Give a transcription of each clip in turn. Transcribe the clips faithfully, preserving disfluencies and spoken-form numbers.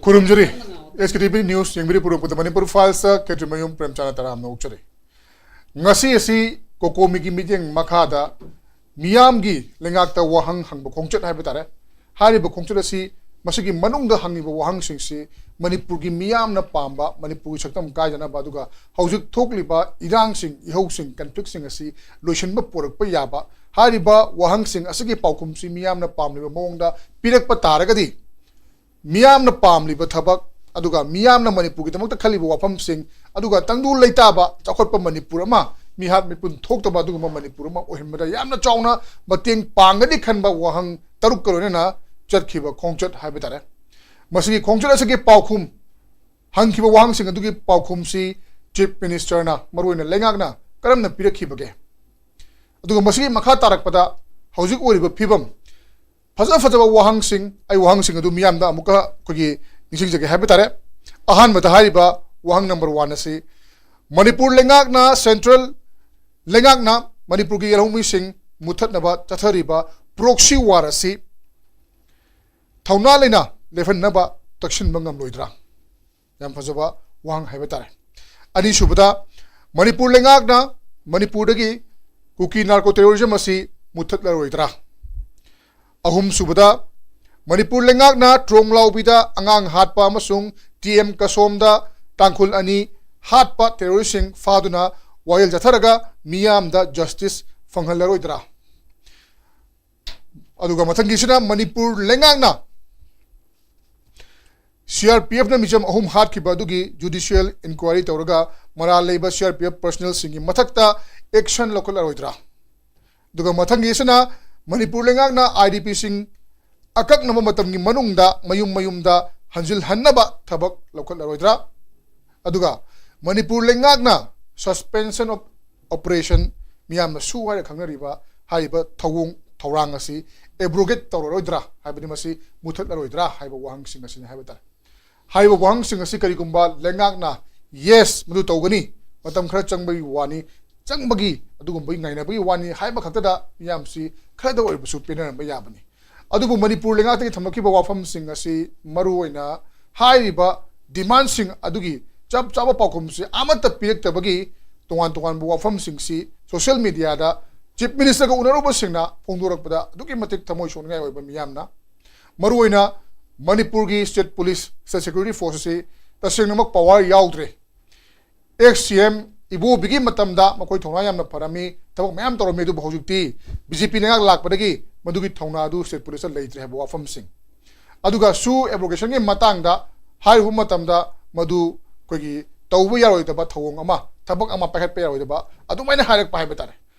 ꯈꯨꯔꯨꯝꯖꯔꯤ꯫ ꯑꯦꯁ ꯀꯦ T V news ꯌꯦꯡꯕꯤꯔꯤꯕ ꯄꯨꯝꯅꯃꯛꯇ ꯃꯅꯤꯄꯨꯔ ꯐꯥꯏꯜꯁꯇ ꯈꯦꯇ꯭ꯔꯤꯃꯌꯨꯝ ꯄ꯭ꯔꯦꯝꯆꯥꯟꯗ ꯇꯔꯥꯝꯅ ꯑꯣꯛꯆꯔꯤ꯫ ꯉꯁꯤ ꯑꯁꯤ ꯀꯣꯀꯣꯃꯤꯒꯤ ꯃꯤꯠꯌꯦꯡ ꯃꯈꯥꯗ ꯃꯤꯌꯥꯝꯒꯤ ꯂꯩꯉꯥꯛꯇ ꯋꯥꯍꯪ ꯍꯪꯕ ꯈꯣꯡꯆꯠ ꯍꯥꯏꯕ ꯇꯥꯔꯦ꯫ ꯍꯥꯏꯔꯤꯕ ꯈꯣꯡꯆꯠ ꯑꯁꯤ ꯃꯁꯤꯒꯤ ꯃꯅꯨꯡꯗ ꯍꯪꯉꯤꯕ ꯋꯥꯍꯪꯁꯤꯡꯁꯤ ꯃꯅꯤꯄꯨꯔꯒꯤ ꯃꯤꯌꯥꯝꯅ ꯄꯥꯝꯕ, ꯃꯅꯤꯄꯨꯔꯒꯤ ꯁꯛꯇꯝ ꯀꯥꯏꯗꯅꯕ, ꯑꯗꯨꯒ ꯍꯧꯖꯤꯛ ꯊꯣꯛꯂꯤꯕ ꯏꯔꯥꯡꯁꯤꯡ, ꯏꯍꯧꯁꯤꯡ, ꯀꯟꯐ꯭ꯂꯤꯛꯁꯤꯡ ꯑꯁꯤ ꯂꯣꯏꯁꯤꯟꯕ ꯄꯨꯔꯛꯄ ꯌꯥꯕ, ꯍꯥꯏꯔꯤꯕ ꯋꯥꯍꯪꯁꯤꯡ ꯑꯁꯤꯒꯤ ꯄꯥꯎꯈꯨꯝꯁꯤ ꯃꯤꯌꯥꯝꯅ ꯄꯥꯝꯂꯤꯕ ꯃꯑꯣꯡꯗ ꯄꯤꯔꯛꯄ ꯇꯥꯔꯒꯗꯤ, ꯃꯤꯌꯥꯝꯅ ꯄꯥꯝꯂꯤꯕ ꯊꯕꯛ, ꯑꯗꯨꯒ ꯃꯤꯌꯥꯝꯅ ꯃꯅꯤꯄꯨꯔꯒꯤꯗꯃꯛꯇ ꯈꯜꯂꯤꯕ ꯋꯥꯐꯝꯁꯤꯡ, ꯑꯗꯨꯒ ꯇꯪꯗꯨ ꯂꯩꯇꯥꯕ ꯆꯥꯎꯈꯠꯄ ꯃꯅꯤꯄꯨꯔ ꯑꯃ, ꯃꯤꯍꯥꯠ ꯃꯤꯄꯨꯟ ꯊꯣꯛꯇꯕ ꯑꯗꯨꯒꯨꯝꯕ ꯃꯅꯤꯄꯨꯔ ꯑꯃ ꯑꯣꯏꯍꯟꯕꯗ ꯌꯥꯝꯅ ꯆꯥꯎꯅ ꯃꯇꯦꯡ ꯄꯥꯡꯒꯅꯤ ꯈꯟꯕ ꯋꯥꯍꯪ ꯇꯔꯨꯛꯀ ꯂꯣꯏꯅꯅ ꯆꯠꯈꯤꯕ ꯈꯣꯡꯆꯠ ꯍꯥꯏꯕ ꯇꯥꯔꯦ꯫ ꯃꯁꯤꯒꯤ ꯈꯣꯡꯆꯠ ꯑꯁꯤꯒꯤ ꯄꯥꯎꯈꯨꯝ, ꯍꯪꯈꯤꯕ ꯋꯥꯍꯪꯁꯤꯡ ꯑꯗꯨꯒꯤ ꯄꯥꯎꯈꯨꯝꯁꯤ ꯆꯤꯐ ꯃꯤꯅꯤꯁꯇꯔꯅ, ꯃꯔꯨꯑꯣꯏꯅ ꯂꯩꯉꯥꯛꯅ ꯀꯔꯝꯅ ꯄꯤꯔꯛꯈꯤꯕꯒꯦ? ꯑꯗꯨꯒ ꯃꯁꯤꯒꯤ ꯃꯈꯥ ꯇꯥꯔꯛꯄꯗ ꯍꯧꯖꯤꯛ ꯑꯣꯏꯔꯤꯕ ꯐꯤꯕꯝ, ꯐꯖ ꯐꯖꯕ ꯋꯥꯍꯪꯁꯤꯡ, ꯑꯩ ꯋꯥꯍꯪꯁꯤꯡ ꯑꯗꯨ ꯃꯤꯌꯥꯝꯗ ꯑꯃꯨꯛꯀ ꯑꯩꯈꯣꯏꯒꯤ ꯅꯤꯡꯁꯤꯡꯖꯒꯦ ꯍꯥꯏꯕ ꯇꯥꯔꯦ꯫ ꯑꯍꯥꯟꯕꯗ ꯍꯥꯏꯔꯤꯕ ꯋꯥꯍꯪ ꯅꯝꯕꯔ ꯋꯥꯟ ꯑꯁꯤ, ꯃꯅꯤꯄꯨꯔ ꯂꯩꯉꯥꯛꯅ, ꯁꯦꯟꯇ꯭ꯔꯦꯜ ꯂꯩꯉꯥꯛꯅ ꯃꯅꯤꯄꯨꯔꯒꯤ ꯌꯦꯜꯍꯧꯃꯤꯁꯤꯡ ꯃꯨꯠꯊꯠꯅꯕ ꯆꯠꯊꯔꯤꯕ ꯄ꯭ꯔꯣꯛꯁꯤ ꯋꯥꯔ ꯑꯁꯤ ꯊꯧꯅꯥ ꯂꯩꯅ ꯂꯦꯞꯍꯟꯅꯕ ꯇꯛꯁꯤꯟꯕ ꯉꯝꯂꯣꯏꯗ꯭ꯔꯥ? ꯌꯥꯝ ꯐꯖꯕ ꯋꯥꯍꯪ ꯍꯥꯏꯕ ꯇꯥꯔꯦ꯫ ꯑꯅꯤꯁꯨꯕꯗ, ꯃꯅꯤꯄꯨꯔ ꯂꯩꯉꯥꯛꯅ ꯃꯅꯤꯄꯨꯔꯗꯒꯤ ꯀꯨꯀꯤ ꯅꯥꯔꯀꯣ ꯇꯦꯔꯣꯔꯤꯖꯝ ꯑꯁꯤ ꯃꯨꯠꯊꯠꯂꯔꯣꯏꯗ꯭ꯔꯥ? ꯑꯍꯨꯝꯁꯨꯕꯗ, ꯃꯅꯤꯄꯨꯔ ꯂꯩꯉꯥꯛꯅ ꯇ꯭ꯔꯣꯡꯂꯥꯎꯕꯤꯗ ꯑꯉꯥꯡ ꯍꯥꯠꯄ ꯑꯃꯁꯨꯡ ꯇꯤ ꯑꯦꯝ ꯀꯁꯣꯝꯗ ꯇꯥꯡꯈꯨꯜ ꯑꯅꯤ ꯍꯥꯠꯄ ꯇꯦꯔꯣꯔꯤꯁꯁꯤꯡ ꯐꯥꯗꯨꯅ ꯋꯥꯌꯦꯜ ꯆꯠꯊꯔꯒ ꯃꯤꯌꯥꯝꯗ ꯖꯁꯇꯤꯁ ꯐꯪꯍꯜꯂꯔꯣꯏꯗ꯭ꯔꯥ? ꯑꯗꯨꯒ ꯃꯊꯪꯒꯤꯁꯤꯅ, ꯃꯅꯤꯄꯨꯔ ꯂꯩꯉꯥꯛꯅ ꯁꯤ ꯑꯥꯔ ꯄꯤ ꯑꯦꯐꯅ ꯃꯤꯆꯝ ꯑꯍꯨꯝ ꯍꯥꯠꯈꯤꯕ ꯑꯗꯨꯒꯤ ꯖꯨꯗꯤꯁꯤꯌꯦꯜ ꯏꯟꯀ꯭ꯋꯥꯏꯔꯤ ꯇꯧꯔꯒ ꯃꯔꯥꯜ ꯂꯩꯕ ꯁꯤ ꯑꯥꯔ ꯄꯤ ꯑꯦꯐ ꯄꯔꯁꯅꯦꯜꯁꯤꯡꯒꯤ ꯃꯊꯛꯇ ꯑꯦꯛꯁꯟ ꯂꯧꯈꯠꯂꯔꯣꯏꯗ꯭ꯔꯥ? ꯑꯗꯨꯒ ꯃꯊꯪꯒꯤꯁꯤꯅ, ꯃꯅꯤꯄꯨꯔ ꯂꯩꯉꯥꯛꯅ ꯑꯥꯏ ꯗꯤ ꯄꯤꯁꯤꯡ ꯑꯀꯛꯅꯕ ꯃꯇꯝꯒꯤ ꯃꯅꯨꯡꯗ ꯃꯌꯨꯝ ꯃꯌꯨꯝꯗ ꯍꯟꯖꯤꯜꯍꯟꯅꯕ ꯊꯕꯛ ꯂꯧꯈꯠꯂꯔꯣꯏꯗ꯭ꯔꯥ? ꯑꯗꯨꯒ ꯃꯅꯤꯄꯨꯔ ꯂꯩꯉꯥꯛꯅ suspension of operation, ꯃꯤꯌꯥꯝꯅ ꯁꯨ ꯍꯥꯏꯔ ꯈꯪꯅꯔꯤꯕ ꯍꯥꯏꯔꯤꯕ ꯊꯧꯑꯣꯡ ꯊꯧꯔꯥꯡ ꯑꯁꯤ ꯑꯦꯕ꯭ꯔꯣꯒꯦꯠ ꯇꯧꯔꯔꯣꯏꯗ꯭ꯔꯥ ꯍꯥꯏꯕꯗꯤ ꯃꯁꯤ ꯃꯨꯠꯊꯠꯂꯔꯣꯏꯗ꯭ꯔꯥ ꯍꯥꯏꯕ ꯋꯥꯍꯪꯁꯤꯡ ꯑꯁꯤꯅꯤ ꯍꯥꯏꯕ ꯇꯥꯔꯦ꯫ ꯍꯥꯏꯔꯤꯕ ꯋꯥꯍꯪꯁꯤꯡ ꯑꯁꯤ ꯀꯔꯤꯒꯨꯝꯕ ꯂꯩꯉꯥꯛꯅ ꯌꯦꯁ ꯃꯗꯨ ꯇꯧꯒꯅꯤ, ꯃꯇꯝ ꯈꯔ ꯆꯪꯕꯒꯤ ꯋꯥꯅꯤ, ꯆꯪꯕꯒꯤ ꯑꯗꯨꯒꯨꯝꯕꯒꯤ ꯉꯥꯏꯅꯕꯒꯤ ꯋꯥꯅꯤ ꯍꯥꯏꯕ ꯈꯛꯇꯗ ꯃꯤꯌꯥꯝꯁꯤ ꯈꯔꯗ ꯑꯣꯏꯔꯕꯁꯨ ꯄꯦꯟꯅꯔꯝꯕ ꯌꯥꯕꯅꯤ꯫ ꯑꯗꯨꯕꯨ ꯃꯅꯤꯄꯨꯔ ꯂꯩꯉꯥꯛꯇꯒꯤ ꯊꯝꯂꯛꯈꯤꯕ ꯋꯥꯐꯝꯁꯤꯡ ꯑꯁꯤ ꯃꯔꯨꯑꯣꯏꯅ ꯍꯥꯏꯔꯤꯕ demand ꯁꯤꯡ ꯑꯗꯨꯒꯤ ꯆꯞ ꯆꯥꯕ ꯄꯥꯎꯈꯨꯝꯁꯤ ꯑꯃꯠꯇ ꯄꯤꯔꯛꯇꯕꯒꯤ ꯇꯣꯉꯥꯟ ꯇꯣꯉꯥꯟꯕ ꯋꯥꯐꯝꯁꯤꯡꯁꯤ social media ꯗ Chief Minister ꯒ ꯎꯅꯔꯨꯕꯁꯤꯡꯅ ꯐꯣꯡꯗꯣꯔꯛꯄꯗ ꯑꯗꯨꯛꯀꯤ ꯃꯇꯤꯛ ꯊꯃꯣꯏ ꯁꯣꯛꯅꯤꯡꯉꯥꯏ ꯑꯣꯏꯕ ꯃꯤꯌꯥꯝꯅ꯫ ꯃꯔꯨꯑꯣꯏꯅ ꯃꯅꯤꯄꯨꯔꯒꯤ state police, state security force ꯑꯁꯤ ꯇꯁꯦꯡꯅꯃꯛ power ꯌꯥꯎꯗ꯭ꯔꯦ꯫ Ex C M ꯏꯕꯣꯕꯤꯒꯤ ꯃꯇꯝꯗ ꯃꯈꯣꯏ ꯊꯧꯅꯥ ꯌꯥꯝꯅ ꯐꯔꯝꯃꯤ, ꯊꯕꯛ ꯃꯌꯥꯝ ꯇꯧꯔꯝꯃꯤ, ꯑꯗꯨꯕꯨ ꯍꯧꯖꯤꯛꯇꯤ B J P ꯂꯩꯉꯥꯛ ꯂꯥꯛꯄꯗꯒꯤ ꯃꯗꯨꯒꯤ ꯊꯧꯅꯥ ꯑꯗꯨ state police ꯇ ꯂꯩꯇ꯭ꯔꯦ ꯍꯥꯏꯕ ꯋꯥꯐꯝꯁꯤꯡ꯫ ꯑꯗꯨꯒ SoO abrogation ꯒꯤ ꯃꯇꯥꯡꯗ ꯍꯥꯏꯔꯨꯕ ꯃꯇꯝꯗ ꯃꯗꯨ ꯑꯩꯈꯣꯏꯒꯤ ꯇꯧꯕ ꯌꯥꯔꯣꯏꯗꯕ ꯊꯧꯑꯣꯡ ꯑꯃ, ꯊꯕꯛ ꯑꯃ ꯄꯥꯏꯈꯠꯄ ꯌꯥꯔꯣꯏꯗꯕ ꯑꯗꯨꯃꯥꯏꯅ ꯍꯥꯏꯔꯛꯄ ꯍꯥꯏꯕ ꯇꯥꯔꯦ꯫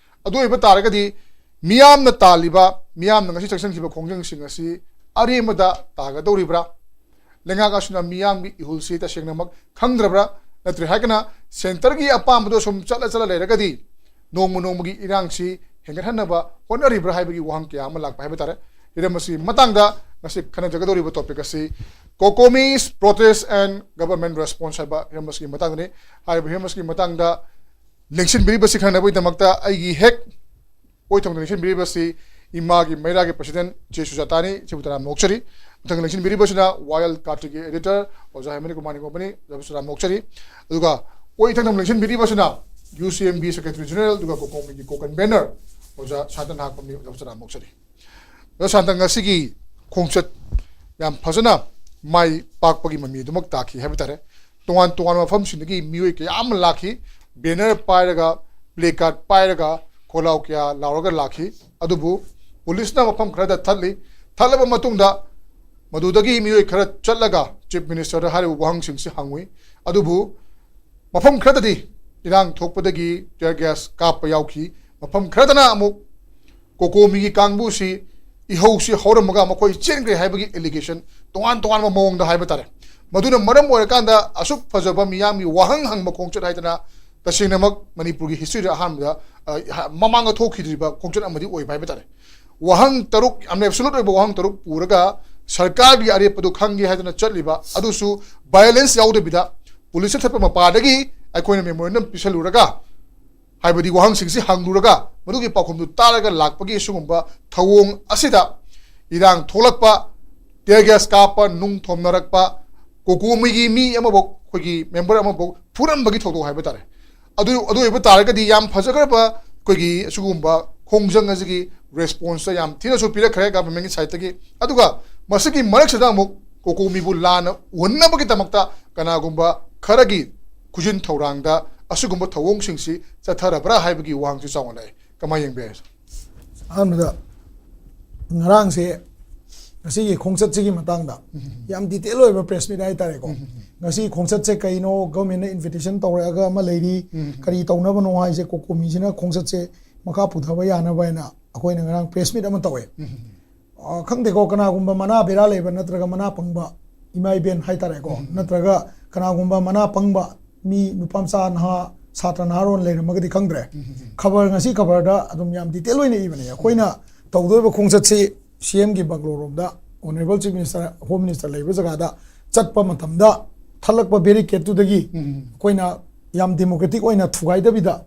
ꯑꯗꯨ ꯑꯣꯏꯕ ꯇꯥꯔꯒꯗꯤ ꯃꯤꯌꯥꯝꯅ ꯇꯥꯜꯂꯤꯕ, ꯃꯤꯌꯥꯝꯅ ꯉꯁꯤ ꯆꯪꯁꯤꯟꯈꯤꯕ ꯈꯣꯡꯖꯪꯁꯤꯡ ꯑꯁꯤ ꯑꯔꯦꯝꯕꯗ ꯇꯥꯒꯗꯧꯔꯤꯕ꯭ꯔꯥ? ꯂꯩꯉꯥꯛ ꯑꯁꯤꯅ ꯃꯤꯌꯥꯝꯒꯤ ꯏꯍꯨꯜꯁꯤ ꯇꯁꯦꯡꯅꯃꯛ ꯈꯪꯗ꯭ꯔꯕ꯭ꯔꯥ? ꯅꯠꯇ꯭ꯔꯦ ꯍꯥꯏꯔꯒꯅ centre ꯒꯤ ꯑꯄꯥꯝꯕꯗꯣ ꯁꯨꯝ ꯆꯠꯂ ꯆꯠꯂ ꯂꯩꯔꯒꯗꯤ ꯅꯣꯡꯃ ꯅꯣꯡꯃꯒꯤ ꯏꯔꯥꯡꯁꯤ ꯍꯦꯟꯒꯠꯍꯟꯅꯕ ꯍꯣꯠꯅꯔꯤꯕ꯭ꯔꯥ ꯍꯥꯏꯕꯒꯤ ꯋꯥꯍꯪ ꯀꯌꯥ ꯑꯃ ꯂꯥꯛꯄ ꯍꯥꯏꯕ ꯇꯥꯔꯦ꯫ ꯍꯤꯔꯝ ꯑꯁꯤꯒꯤ ꯃꯇꯥꯡꯗ ꯉꯁꯤ ꯈꯟꯅꯖꯒꯗꯧꯔꯤꯕ topic ꯑꯁꯤ COCOMI's protest and government response ꯍꯥꯏꯕ ꯍꯤꯔꯝ ꯑꯁꯤꯒꯤ ꯃꯇꯥꯡꯗꯅꯤ꯫ ꯍꯥꯏꯔꯤꯕ ꯍꯤꯔꯝ ꯑꯁꯤꯒꯤ ꯃꯇꯥꯡꯗ ꯂꯦꯡꯁꯤꯟꯕꯤꯔꯤꯕꯁꯤ ꯈꯟꯅꯅꯕꯒꯤꯗꯃꯛꯇ ꯑꯩꯒꯤ ꯍꯦꯛ ꯑꯣꯏ ꯊꯪꯕꯗ ꯂꯦꯡꯁꯤꯟꯕꯤꯔꯤꯕꯁꯤ ꯏꯃꯥꯒꯤ ꯃꯩꯔꯥꯒꯤ president ꯆꯦ ꯁꯨꯖꯥꯇꯥꯅꯤ, ꯏꯆꯦꯕꯨ ꯇꯔꯥꯝꯅ ꯑꯣꯛꯆꯔꯤ꯫ ꯃꯊꯪꯗ ꯂꯦꯡꯁꯤꯟꯕꯤꯔꯤꯕꯁꯤꯅ ꯋꯥꯌꯦꯜ ꯀꯥꯔꯠꯀꯤ editor ꯑꯣꯖꯥ ꯍꯦꯃꯟ ꯀꯨꯃꯥꯔ ꯅꯤꯉꯣꯝꯕꯅꯤ, ꯑꯣꯖꯥꯕꯨꯁꯨ ꯇꯔꯥꯝꯅ ꯑꯣꯛꯆꯔꯤ꯫ ꯑꯗꯨꯒ ꯑꯣꯏ ꯊꯪꯕꯗ ꯂꯦꯡꯁꯤꯟꯕꯤꯔꯤꯕꯁꯤꯅ U C M B secretary general ꯑꯗꯨꯒ COCOMI ꯒꯤ co-convener ꯑꯣꯖꯥ ꯁꯥꯟꯇꯟ ꯍꯥꯛꯄꯝꯅꯤ, ꯑꯣꯖꯥꯕꯨꯁꯨ ꯇꯔꯥꯝꯅ ꯑꯣꯛꯆꯔꯤ꯫ ꯑꯗꯣ ꯁꯥꯟꯇꯟ, ꯉꯁꯤꯒꯤ ꯈꯣꯡꯆꯠ ꯌꯥꯝ ꯐꯖꯅ ꯃꯥꯏ ꯄꯥꯛꯄꯒꯤ ꯃꯃꯤ ꯑꯗꯨꯃꯛ ꯇꯥꯈꯤ ꯍꯥꯏꯕ ꯇꯥꯔꯦ꯫ ꯇꯣꯉꯥꯟ ꯇꯣꯉꯥꯟꯕ ꯃꯐꯝꯁꯤꯡꯗꯒꯤ ꯃꯤꯑꯣꯏ ꯀꯌꯥ ꯑꯃ ꯂꯥꯛꯈꯤ, banner ꯄꯥꯏꯔꯒ, placard ꯄꯥꯏꯔꯒ, ꯈꯣꯜꯂꯥꯎ ꯀꯌꯥ ꯂꯥꯎꯔꯒ ꯂꯥꯛꯈꯤ꯫ ꯑꯗꯨꯕꯨ police ꯅ ꯃꯐꯝ ꯈꯔꯗ ꯊꯠꯂꯤ꯫ ꯊꯠꯂꯕ ꯃꯇꯨꯡꯗ ꯃꯗꯨꯗꯒꯤ ꯃꯤꯑꯣꯏ ꯈꯔ ꯆꯠꯂꯒ Chief Minister ꯗ ꯍꯥꯏꯔꯤꯕ ꯋꯥꯍꯪꯁꯤꯡꯁꯤ ꯍꯪꯉꯨꯏ꯫ ꯑꯗꯨꯕꯨ ꯃꯐꯝ ꯈꯔꯗꯗꯤ ꯏꯔꯥꯡ ꯊꯣꯛꯄꯗꯒꯤ tear gas ꯀꯥꯞꯄ ꯌꯥꯎꯈꯤ꯫ ꯃꯐꯝ ꯈꯔꯗꯅ ꯑꯃꯨꯛ COCOMI ꯒꯤ ꯀꯥꯡꯕꯨꯁꯤ ꯏꯍꯧꯁꯤ ꯍꯧꯔꯝꯃꯒ ꯃꯈꯣꯏ ꯆꯦꯟꯈ꯭ꯔꯦ ꯍꯥꯏꯕꯒꯤ allegation ꯇꯣꯉꯥꯟ ꯇꯣꯉꯥꯟꯕ ꯃꯑꯣꯡꯗ ꯍꯥꯏꯕ ꯇꯥꯔꯦ꯫ ꯃꯗꯨꯅ ꯃꯔꯝ ꯑꯣꯏꯔꯀꯥꯟꯗ ꯑꯁꯨꯛ ꯐꯖꯕ ꯃꯤꯌꯥꯝꯒꯤ ꯋꯥꯍꯪ ꯍꯪꯕ ꯈꯣꯡꯆꯠ ꯍꯥꯏꯗꯅ ꯇꯁꯦꯡꯅꯃꯛ ꯃꯅꯤꯄꯨꯔꯒꯤ history ꯗ ꯑꯍꯥꯟꯕꯗ, ꯑ, ꯃꯃꯥꯡꯗ ꯊꯣꯛꯈꯤꯗ꯭ꯔꯤꯕ ꯈꯣꯡꯆꯠ ꯑꯃꯗꯤ ꯑꯣꯏꯕ ꯍꯥꯏꯕ ꯇꯥꯔꯦ꯫ ꯋꯥꯍꯪ ꯇꯔꯨꯛ, ꯌꯥꯝꯅ absolute ꯑꯣꯏꯕ ꯋꯥꯍꯪ ꯇꯔꯨꯛ ꯄꯨꯔꯒ ꯁꯔꯀꯥꯔꯒꯤ ꯑꯔꯦꯞꯄꯗꯨ ꯈꯪꯒꯦ ꯍꯥꯏꯗꯅ ꯆꯠꯂꯤꯕ, ꯑꯗꯨꯁꯨ violence ꯌꯥꯎꯗꯕꯤꯗ police ꯅ ꯊꯠꯄ ꯃꯄꯥꯗꯒꯤ ꯑꯩꯈꯣꯏꯅ memorandum ꯄꯤꯁꯜꯂꯨꯔꯒ ꯍꯥꯏꯕꯗꯤ ꯋꯥꯍꯪꯁꯤꯡꯁꯤ ꯍꯪꯂꯨꯔꯒ ꯃꯗꯨꯒꯤ ꯄꯥꯎꯈꯨꯝꯗꯨ ꯇꯥꯔꯒ ꯂꯥꯛꯄꯒꯤ ꯁꯤꯒꯨꯝꯕ ꯊꯧꯑꯣꯡ ꯑꯁꯤꯗ ꯏꯔꯥꯡ ꯊꯣꯛꯂꯛꯄ, tear gas ꯀꯥꯞꯄ, ꯅꯨꯡ ꯊꯣꯝꯅꯔꯛꯄ, ꯀꯣꯀꯣꯃꯤꯒꯤ ꯃꯤ ꯑꯃꯐꯥꯎ, ꯑꯩꯈꯣꯏꯒꯤ member ꯑꯃꯐꯥꯎ ꯐꯨꯔꯝꯕꯒꯤ ꯊꯧꯗꯣꯛ ꯍꯥꯏꯕ ꯇꯥꯔꯦ꯫ ꯑꯗꯨ, ꯑꯗꯨ ꯑꯣꯏꯕ ꯇꯥꯔꯒꯗꯤ ꯌꯥꯝ ꯐꯖꯈ꯭ꯔꯕ ꯑꯩꯈꯣꯏꯒꯤ ꯑꯁꯤꯒꯨꯝꯕ ꯈꯣꯡꯖꯪ ꯑꯁꯤꯒꯤ response ꯌꯥꯝ ꯊꯤꯅꯁꯨ ꯄꯤꯔꯛꯈ꯭ꯔꯦ government ꯀꯤ side ꯇꯒꯤ꯫ ꯑꯗꯨꯒ ꯃꯁꯤꯒꯤ ꯃꯔꯛꯁꯤꯗ ꯑꯃꯨꯛ ꯀꯣꯀꯣꯃꯤꯕꯨ ꯂꯥꯟꯅ ꯎꯍꯟꯅꯕꯒꯤꯗꯃꯛꯇ ꯀꯅꯥꯒꯨꯝꯕ ꯈꯔꯒꯤ ꯈꯨꯖꯤꯟ ꯊꯧꯔꯥꯡꯗ ꯑꯁꯤꯒꯨꯝꯕ ꯊꯧꯑꯣꯡꯁꯤꯡꯁꯤ ꯆꯠꯊꯔꯕ꯭ꯔꯥ ꯍꯥꯏꯕꯒꯤ ꯋꯥꯍꯪꯁꯨ ꯆꯥꯎꯅ ꯂꯥꯛꯑꯦ꯫ ꯀꯃꯥꯏꯅ ꯌꯦꯡꯕ ꯌꯥꯏ? ꯑꯍꯥꯟꯕꯗ ꯉꯔꯥꯡꯁꯦ ꯉꯁꯤꯒꯤ ꯈꯣꯡꯆꯠꯁꯤꯒꯤ ꯃꯇꯥꯡꯗ ꯌꯥꯝ detail ꯑꯣꯏꯕ press meet ꯍꯥꯏꯇꯥꯔꯦꯀꯣ꯫ ꯉꯁꯤ ꯈꯣꯡꯆꯠꯁꯦ ꯀꯩꯅꯣ, government ꯅ invitation ꯇꯧꯔꯛꯑꯒ ꯑꯃ ꯂꯩꯔꯤ, ꯀꯔꯤ ꯇꯧꯅꯕꯅꯣ ꯍꯥꯏꯁꯦ, ꯀꯣꯀꯣꯃꯤꯁꯤꯅ ꯈꯣꯡꯆꯠꯁꯦ ꯃꯈꯥ ꯄꯨꯊꯕ ꯌꯥꯅꯕ ꯍꯥꯏꯅ ꯑꯩꯈꯣꯏꯅ ꯉꯔꯥꯡ press meet ꯑꯃ ꯇꯧꯋꯦ꯫ ꯑ, ꯈꯪꯗꯦꯀꯣ, ꯀꯅꯥꯒꯨꯝꯕ ꯃꯅꯥ ꯕꯦꯔꯥ ꯂꯩꯕ ꯅꯠꯇ꯭ꯔꯒ ꯃꯅꯥ ꯄꯪꯕ ꯏꯃꯥ ꯏꯕꯦꯟ ꯍꯥꯏꯇꯥꯔꯦꯀꯣ, ꯅꯠꯇ꯭ꯔꯒ ꯀꯅꯥꯒꯨꯝꯕ ꯃꯅꯥ ꯄꯪꯕ ꯃꯤ ꯅꯨꯄꯥ ꯃꯆꯥ ꯅꯍꯥ ꯁꯥꯇ꯭ꯔ ꯅꯍꯥꯔꯣꯟ ꯂꯩꯔꯝꯃꯒꯗꯤ ꯈꯪꯗ꯭ꯔꯦ꯫ ꯈꯕꯔ, ꯉꯁꯤ ꯈꯕꯔꯗ ꯑꯗꯨꯝ ꯌꯥꯝ detail ꯑꯣꯏꯅ ꯏꯕꯅꯦ꯫ ꯑꯩꯈꯣꯏꯅ ꯇꯧꯗꯣꯏꯕ ꯈꯣꯡꯆꯠꯁꯤ C M ꯒꯤ bungalow ꯔꯣꯝꯗ, Honourable Chief Minister, Home Minister ꯂꯩꯕ ꯖꯒꯥꯗ ꯆꯠꯄ ꯃꯇꯝꯗ ꯊꯠꯂꯛꯄ barricade ꯇꯨꯗꯒꯤ ꯑꯩꯈꯣꯏꯅ ꯌꯥꯝ democratic ꯑꯣꯏꯅ ꯊꯨꯒꯥꯏꯗꯕꯤꯗ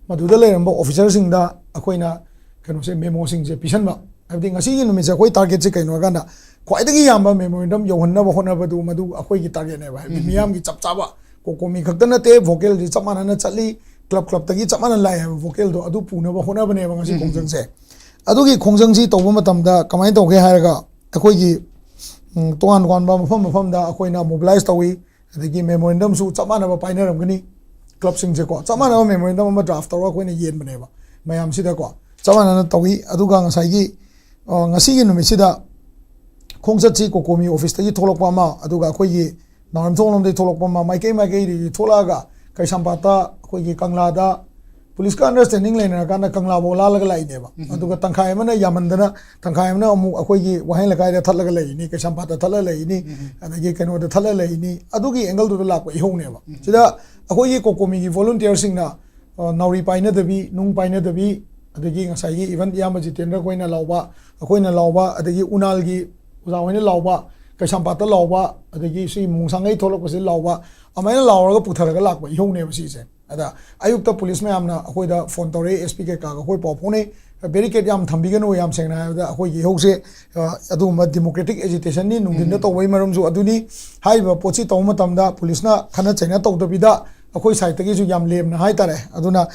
ꯃꯗꯨꯗ ꯂꯩꯔꯝꯕ officer ꯁꯤꯡꯗ ꯑꯩꯈꯣꯏꯅ ꯀꯩꯅꯣꯁꯦ, memo ꯁꯤꯡꯁꯦ ꯄꯤꯁꯟꯕ꯫ ꯍꯥꯏꯕꯗꯤ ꯉꯁꯤꯒꯤ ꯅꯨꯃꯤꯠꯁꯦ ꯑꯩꯈꯣꯏ target ꯁꯦ ꯀꯩꯅꯣ ꯍꯥꯏ ꯀꯥꯟꯗ ꯈ꯭ꯋꯥꯏꯗꯒꯤ ꯌꯥꯝꯕ memorandum ꯌꯧꯍꯟꯅꯕ ꯍꯣꯠꯅꯕꯗꯨ ꯃꯗꯨ ꯑꯩꯈꯣꯏꯒꯤ target ꯅꯦꯕ꯫ ꯍꯥꯏꯕꯗꯤ ꯃꯤꯌꯥꯝꯒꯤ ꯆꯞ ꯆꯥꯕ, ꯀꯣꯀꯣꯃꯤ ꯈꯛꯇ ꯅꯠꯇꯦ, vocal ꯁꯤ ꯆꯞ ꯃꯥꯟꯅꯅ ꯆꯠꯂꯤ, club club ꯇꯒꯤ ꯆꯞ ꯃꯥꯟꯅ ꯂꯥꯛꯑꯦ ꯍꯥꯏꯕ vocal ꯗꯣ, ꯑꯗꯨ ꯄꯨꯅꯕ ꯍꯣꯠꯅꯕꯅꯦꯕ ꯉꯁꯤ ꯈꯣꯡꯖꯪꯁꯦ꯫ ꯑꯗꯨꯒꯤ ꯈꯣꯡꯖꯪꯁꯤ ꯇꯧꯕ ꯃꯇꯝꯗ ꯀꯃꯥꯏꯅ ꯇꯧꯒꯦ ꯍꯥꯏꯔꯒ ꯑꯩꯈꯣꯏꯒꯤ, ꯎꯝ, ꯇꯣꯉꯥꯟ ꯇꯣꯉꯥꯟꯕ ꯃꯐꯝ ꯃꯐꯝꯗ ꯑꯩꯈꯣꯏꯅ mobilize ꯇꯧꯏ꯫ ꯑꯗꯒꯤ memorandum ꯁꯨ ꯆꯞ ꯃꯥꯟꯅꯕ ꯄꯥꯏꯅꯔꯝꯒꯅꯤ꯫ club ꯁꯤꯡꯁꯦꯀꯣ, ꯆꯞ ꯃꯥꯟꯅꯕ memorandum ꯑꯃ draft ꯇꯧꯔꯒ ꯑꯩꯈꯣꯏꯅ ꯌꯦꯟꯕꯅꯦꯕ ꯃꯌꯥꯝꯁꯤꯗꯀꯣ꯫ ꯆꯞ ꯃꯥꯟꯅꯅ ꯇꯧꯏ꯫ ꯑꯗꯨꯒ ꯉꯁꯥꯏꯒꯤ, ꯑ, ꯉꯁꯤꯒꯤ ꯅꯨꯃꯤꯠꯁꯤꯗ ꯈꯣꯡꯆꯠꯁꯤ ꯀꯣꯀꯣꯃꯤ office ꯇꯒꯤ ꯊꯣꯛꯂꯛꯄ ꯑꯃ, ꯑꯗꯨꯒ ꯑꯩꯈꯣꯏꯒꯤ ꯅꯥꯎꯔꯦꯝꯊꯣꯡ ꯂꯣꯝꯗꯒꯤ ꯊꯣꯛꯂꯛꯄ ꯑꯃ, ꯃꯥꯏꯀꯩ ꯃꯥꯏꯀꯩꯗꯒꯤ ꯊꯣꯛꯂꯛꯑꯒ ꯀꯩꯁꯥꯝꯄꯥꯠꯇ, ꯑꯩꯈꯣꯏꯒꯤ ꯀꯪꯂꯥꯗ, police ꯀ understanding ꯂꯩꯅꯔꯀꯥꯟꯗ ꯀꯪꯂꯥꯐꯥꯎ ꯂꯥꯜꯂꯒ ꯂꯥꯛꯏꯅꯦꯕ꯫ ꯑꯗꯨꯒ ꯇꯪꯈꯥꯏ ꯑꯃꯅ ꯌꯥꯝꯃꯟꯗꯅ ꯇꯪꯈꯥꯏ ꯑꯃꯅ ꯑꯃꯨꯛ ꯑꯩꯈꯣꯏꯒꯤ ꯋꯥꯍꯦꯡ ꯂꯩꯀꯥꯏꯗ ꯊꯠꯂꯒ ꯂꯩꯔꯤꯅꯤ, ꯀꯩꯁꯥꯝꯄꯥꯠꯇ ꯊꯠꯂ ꯂꯩꯔꯤꯅꯤ, ꯑꯗꯒꯤ ꯀꯩꯅꯣꯗ ꯊꯠꯂ ꯂꯩꯔꯤꯅꯤ꯫ ꯑꯗꯨꯒꯤ angle ꯗꯨꯗ ꯂꯥꯛꯄ ꯏꯍꯧꯅꯦꯕ꯫ ꯁꯤꯗ ꯑꯩꯈꯣꯏꯒꯤ ꯀꯣꯀꯣꯃꯤꯒꯤ volunteer ꯁꯤꯡꯅ, ꯑ, ꯅꯥꯎꯔꯤ ꯄꯥꯏꯅꯗꯕꯤ, ꯅꯨꯡ ꯄꯥꯏꯅꯗꯕꯤ, ꯑꯗꯒꯤ ꯉꯁꯥꯏꯒꯤ even ꯏꯌꯥꯝꯕ ꯖꯤꯇꯦꯟꯗ꯭ꯔ ꯈꯣꯏꯅ ꯂꯥꯎꯕ, ꯑꯩꯈꯣꯏꯅ ꯂꯥꯎꯕ, ꯑꯗꯒꯤ ꯎꯅꯥꯜꯒꯤ ꯑꯣꯖꯥ ꯍꯣꯏꯅ ꯂꯥꯎꯕ, ꯀꯩꯁꯥꯝꯄꯥꯠꯇ ꯂꯥꯎꯕ, ꯑꯗꯒꯤ ꯁꯤ ꯃꯣꯡꯁꯥꯡꯉꯩ ꯊꯣꯛꯂꯛꯄꯁꯤꯗ ꯂꯥꯎꯕ, ꯑꯗꯨꯃꯥꯏꯅ ꯂꯥꯎꯔꯒ ꯄꯨꯊꯔꯒ ꯂꯥꯛꯄ ꯏꯍꯧꯅꯦꯕ ꯁꯤꯁꯦ꯫ ꯑꯗ ꯑꯌꯨꯛꯇ ꯄꯨꯂꯤꯁ ꯃꯌꯥꯝꯅ ꯑꯩꯈꯣꯏꯗ ꯐꯣꯟ ꯇꯧꯔꯛꯏ, ꯑꯦꯁ ꯄꯤ ꯀꯩꯀꯥꯒ ꯑꯩꯈꯣꯏ ꯄꯥꯎ ꯐꯥꯎꯅꯩ꯫ ꯕꯦꯔꯤꯀꯦꯠ ꯌꯥꯝ ꯊꯝꯕꯤꯒꯅꯨ, ꯌꯥꯝ ꯁꯦꯡꯅ ꯍꯥꯏꯔꯕꯗ ꯑꯩꯈꯣꯏꯒꯤ ꯏꯍꯧꯁꯦ, ꯑ, ꯑꯗꯨꯒꯨꯝꯕ ꯗꯤꯃꯣꯀ꯭ꯔꯦꯇꯤꯛ ꯑꯦꯖꯤꯇꯦꯁꯟꯅꯤ, ꯅꯨꯡꯊꯤꯟꯗ ꯇꯧꯕꯒꯤ ꯃꯔꯝꯁꯨ ꯑꯗꯨꯅꯤ꯫ ꯍꯥꯏꯔꯤꯕ ꯄꯣꯠꯁꯤ ꯇꯧꯕ ꯃꯇꯝꯗ ꯄꯨꯂꯤꯁꯅ ꯈꯠꯅ ꯆꯩꯅ ꯇꯧꯗꯕꯤꯗ ꯑꯩꯈꯣꯏ ꯁꯥꯏꯠꯇꯒꯤꯁꯨ ꯌꯥꯝ ꯂꯦꯝꯅ ꯍꯥꯏꯇꯥꯔꯦ꯫ ꯑꯗꯨꯅ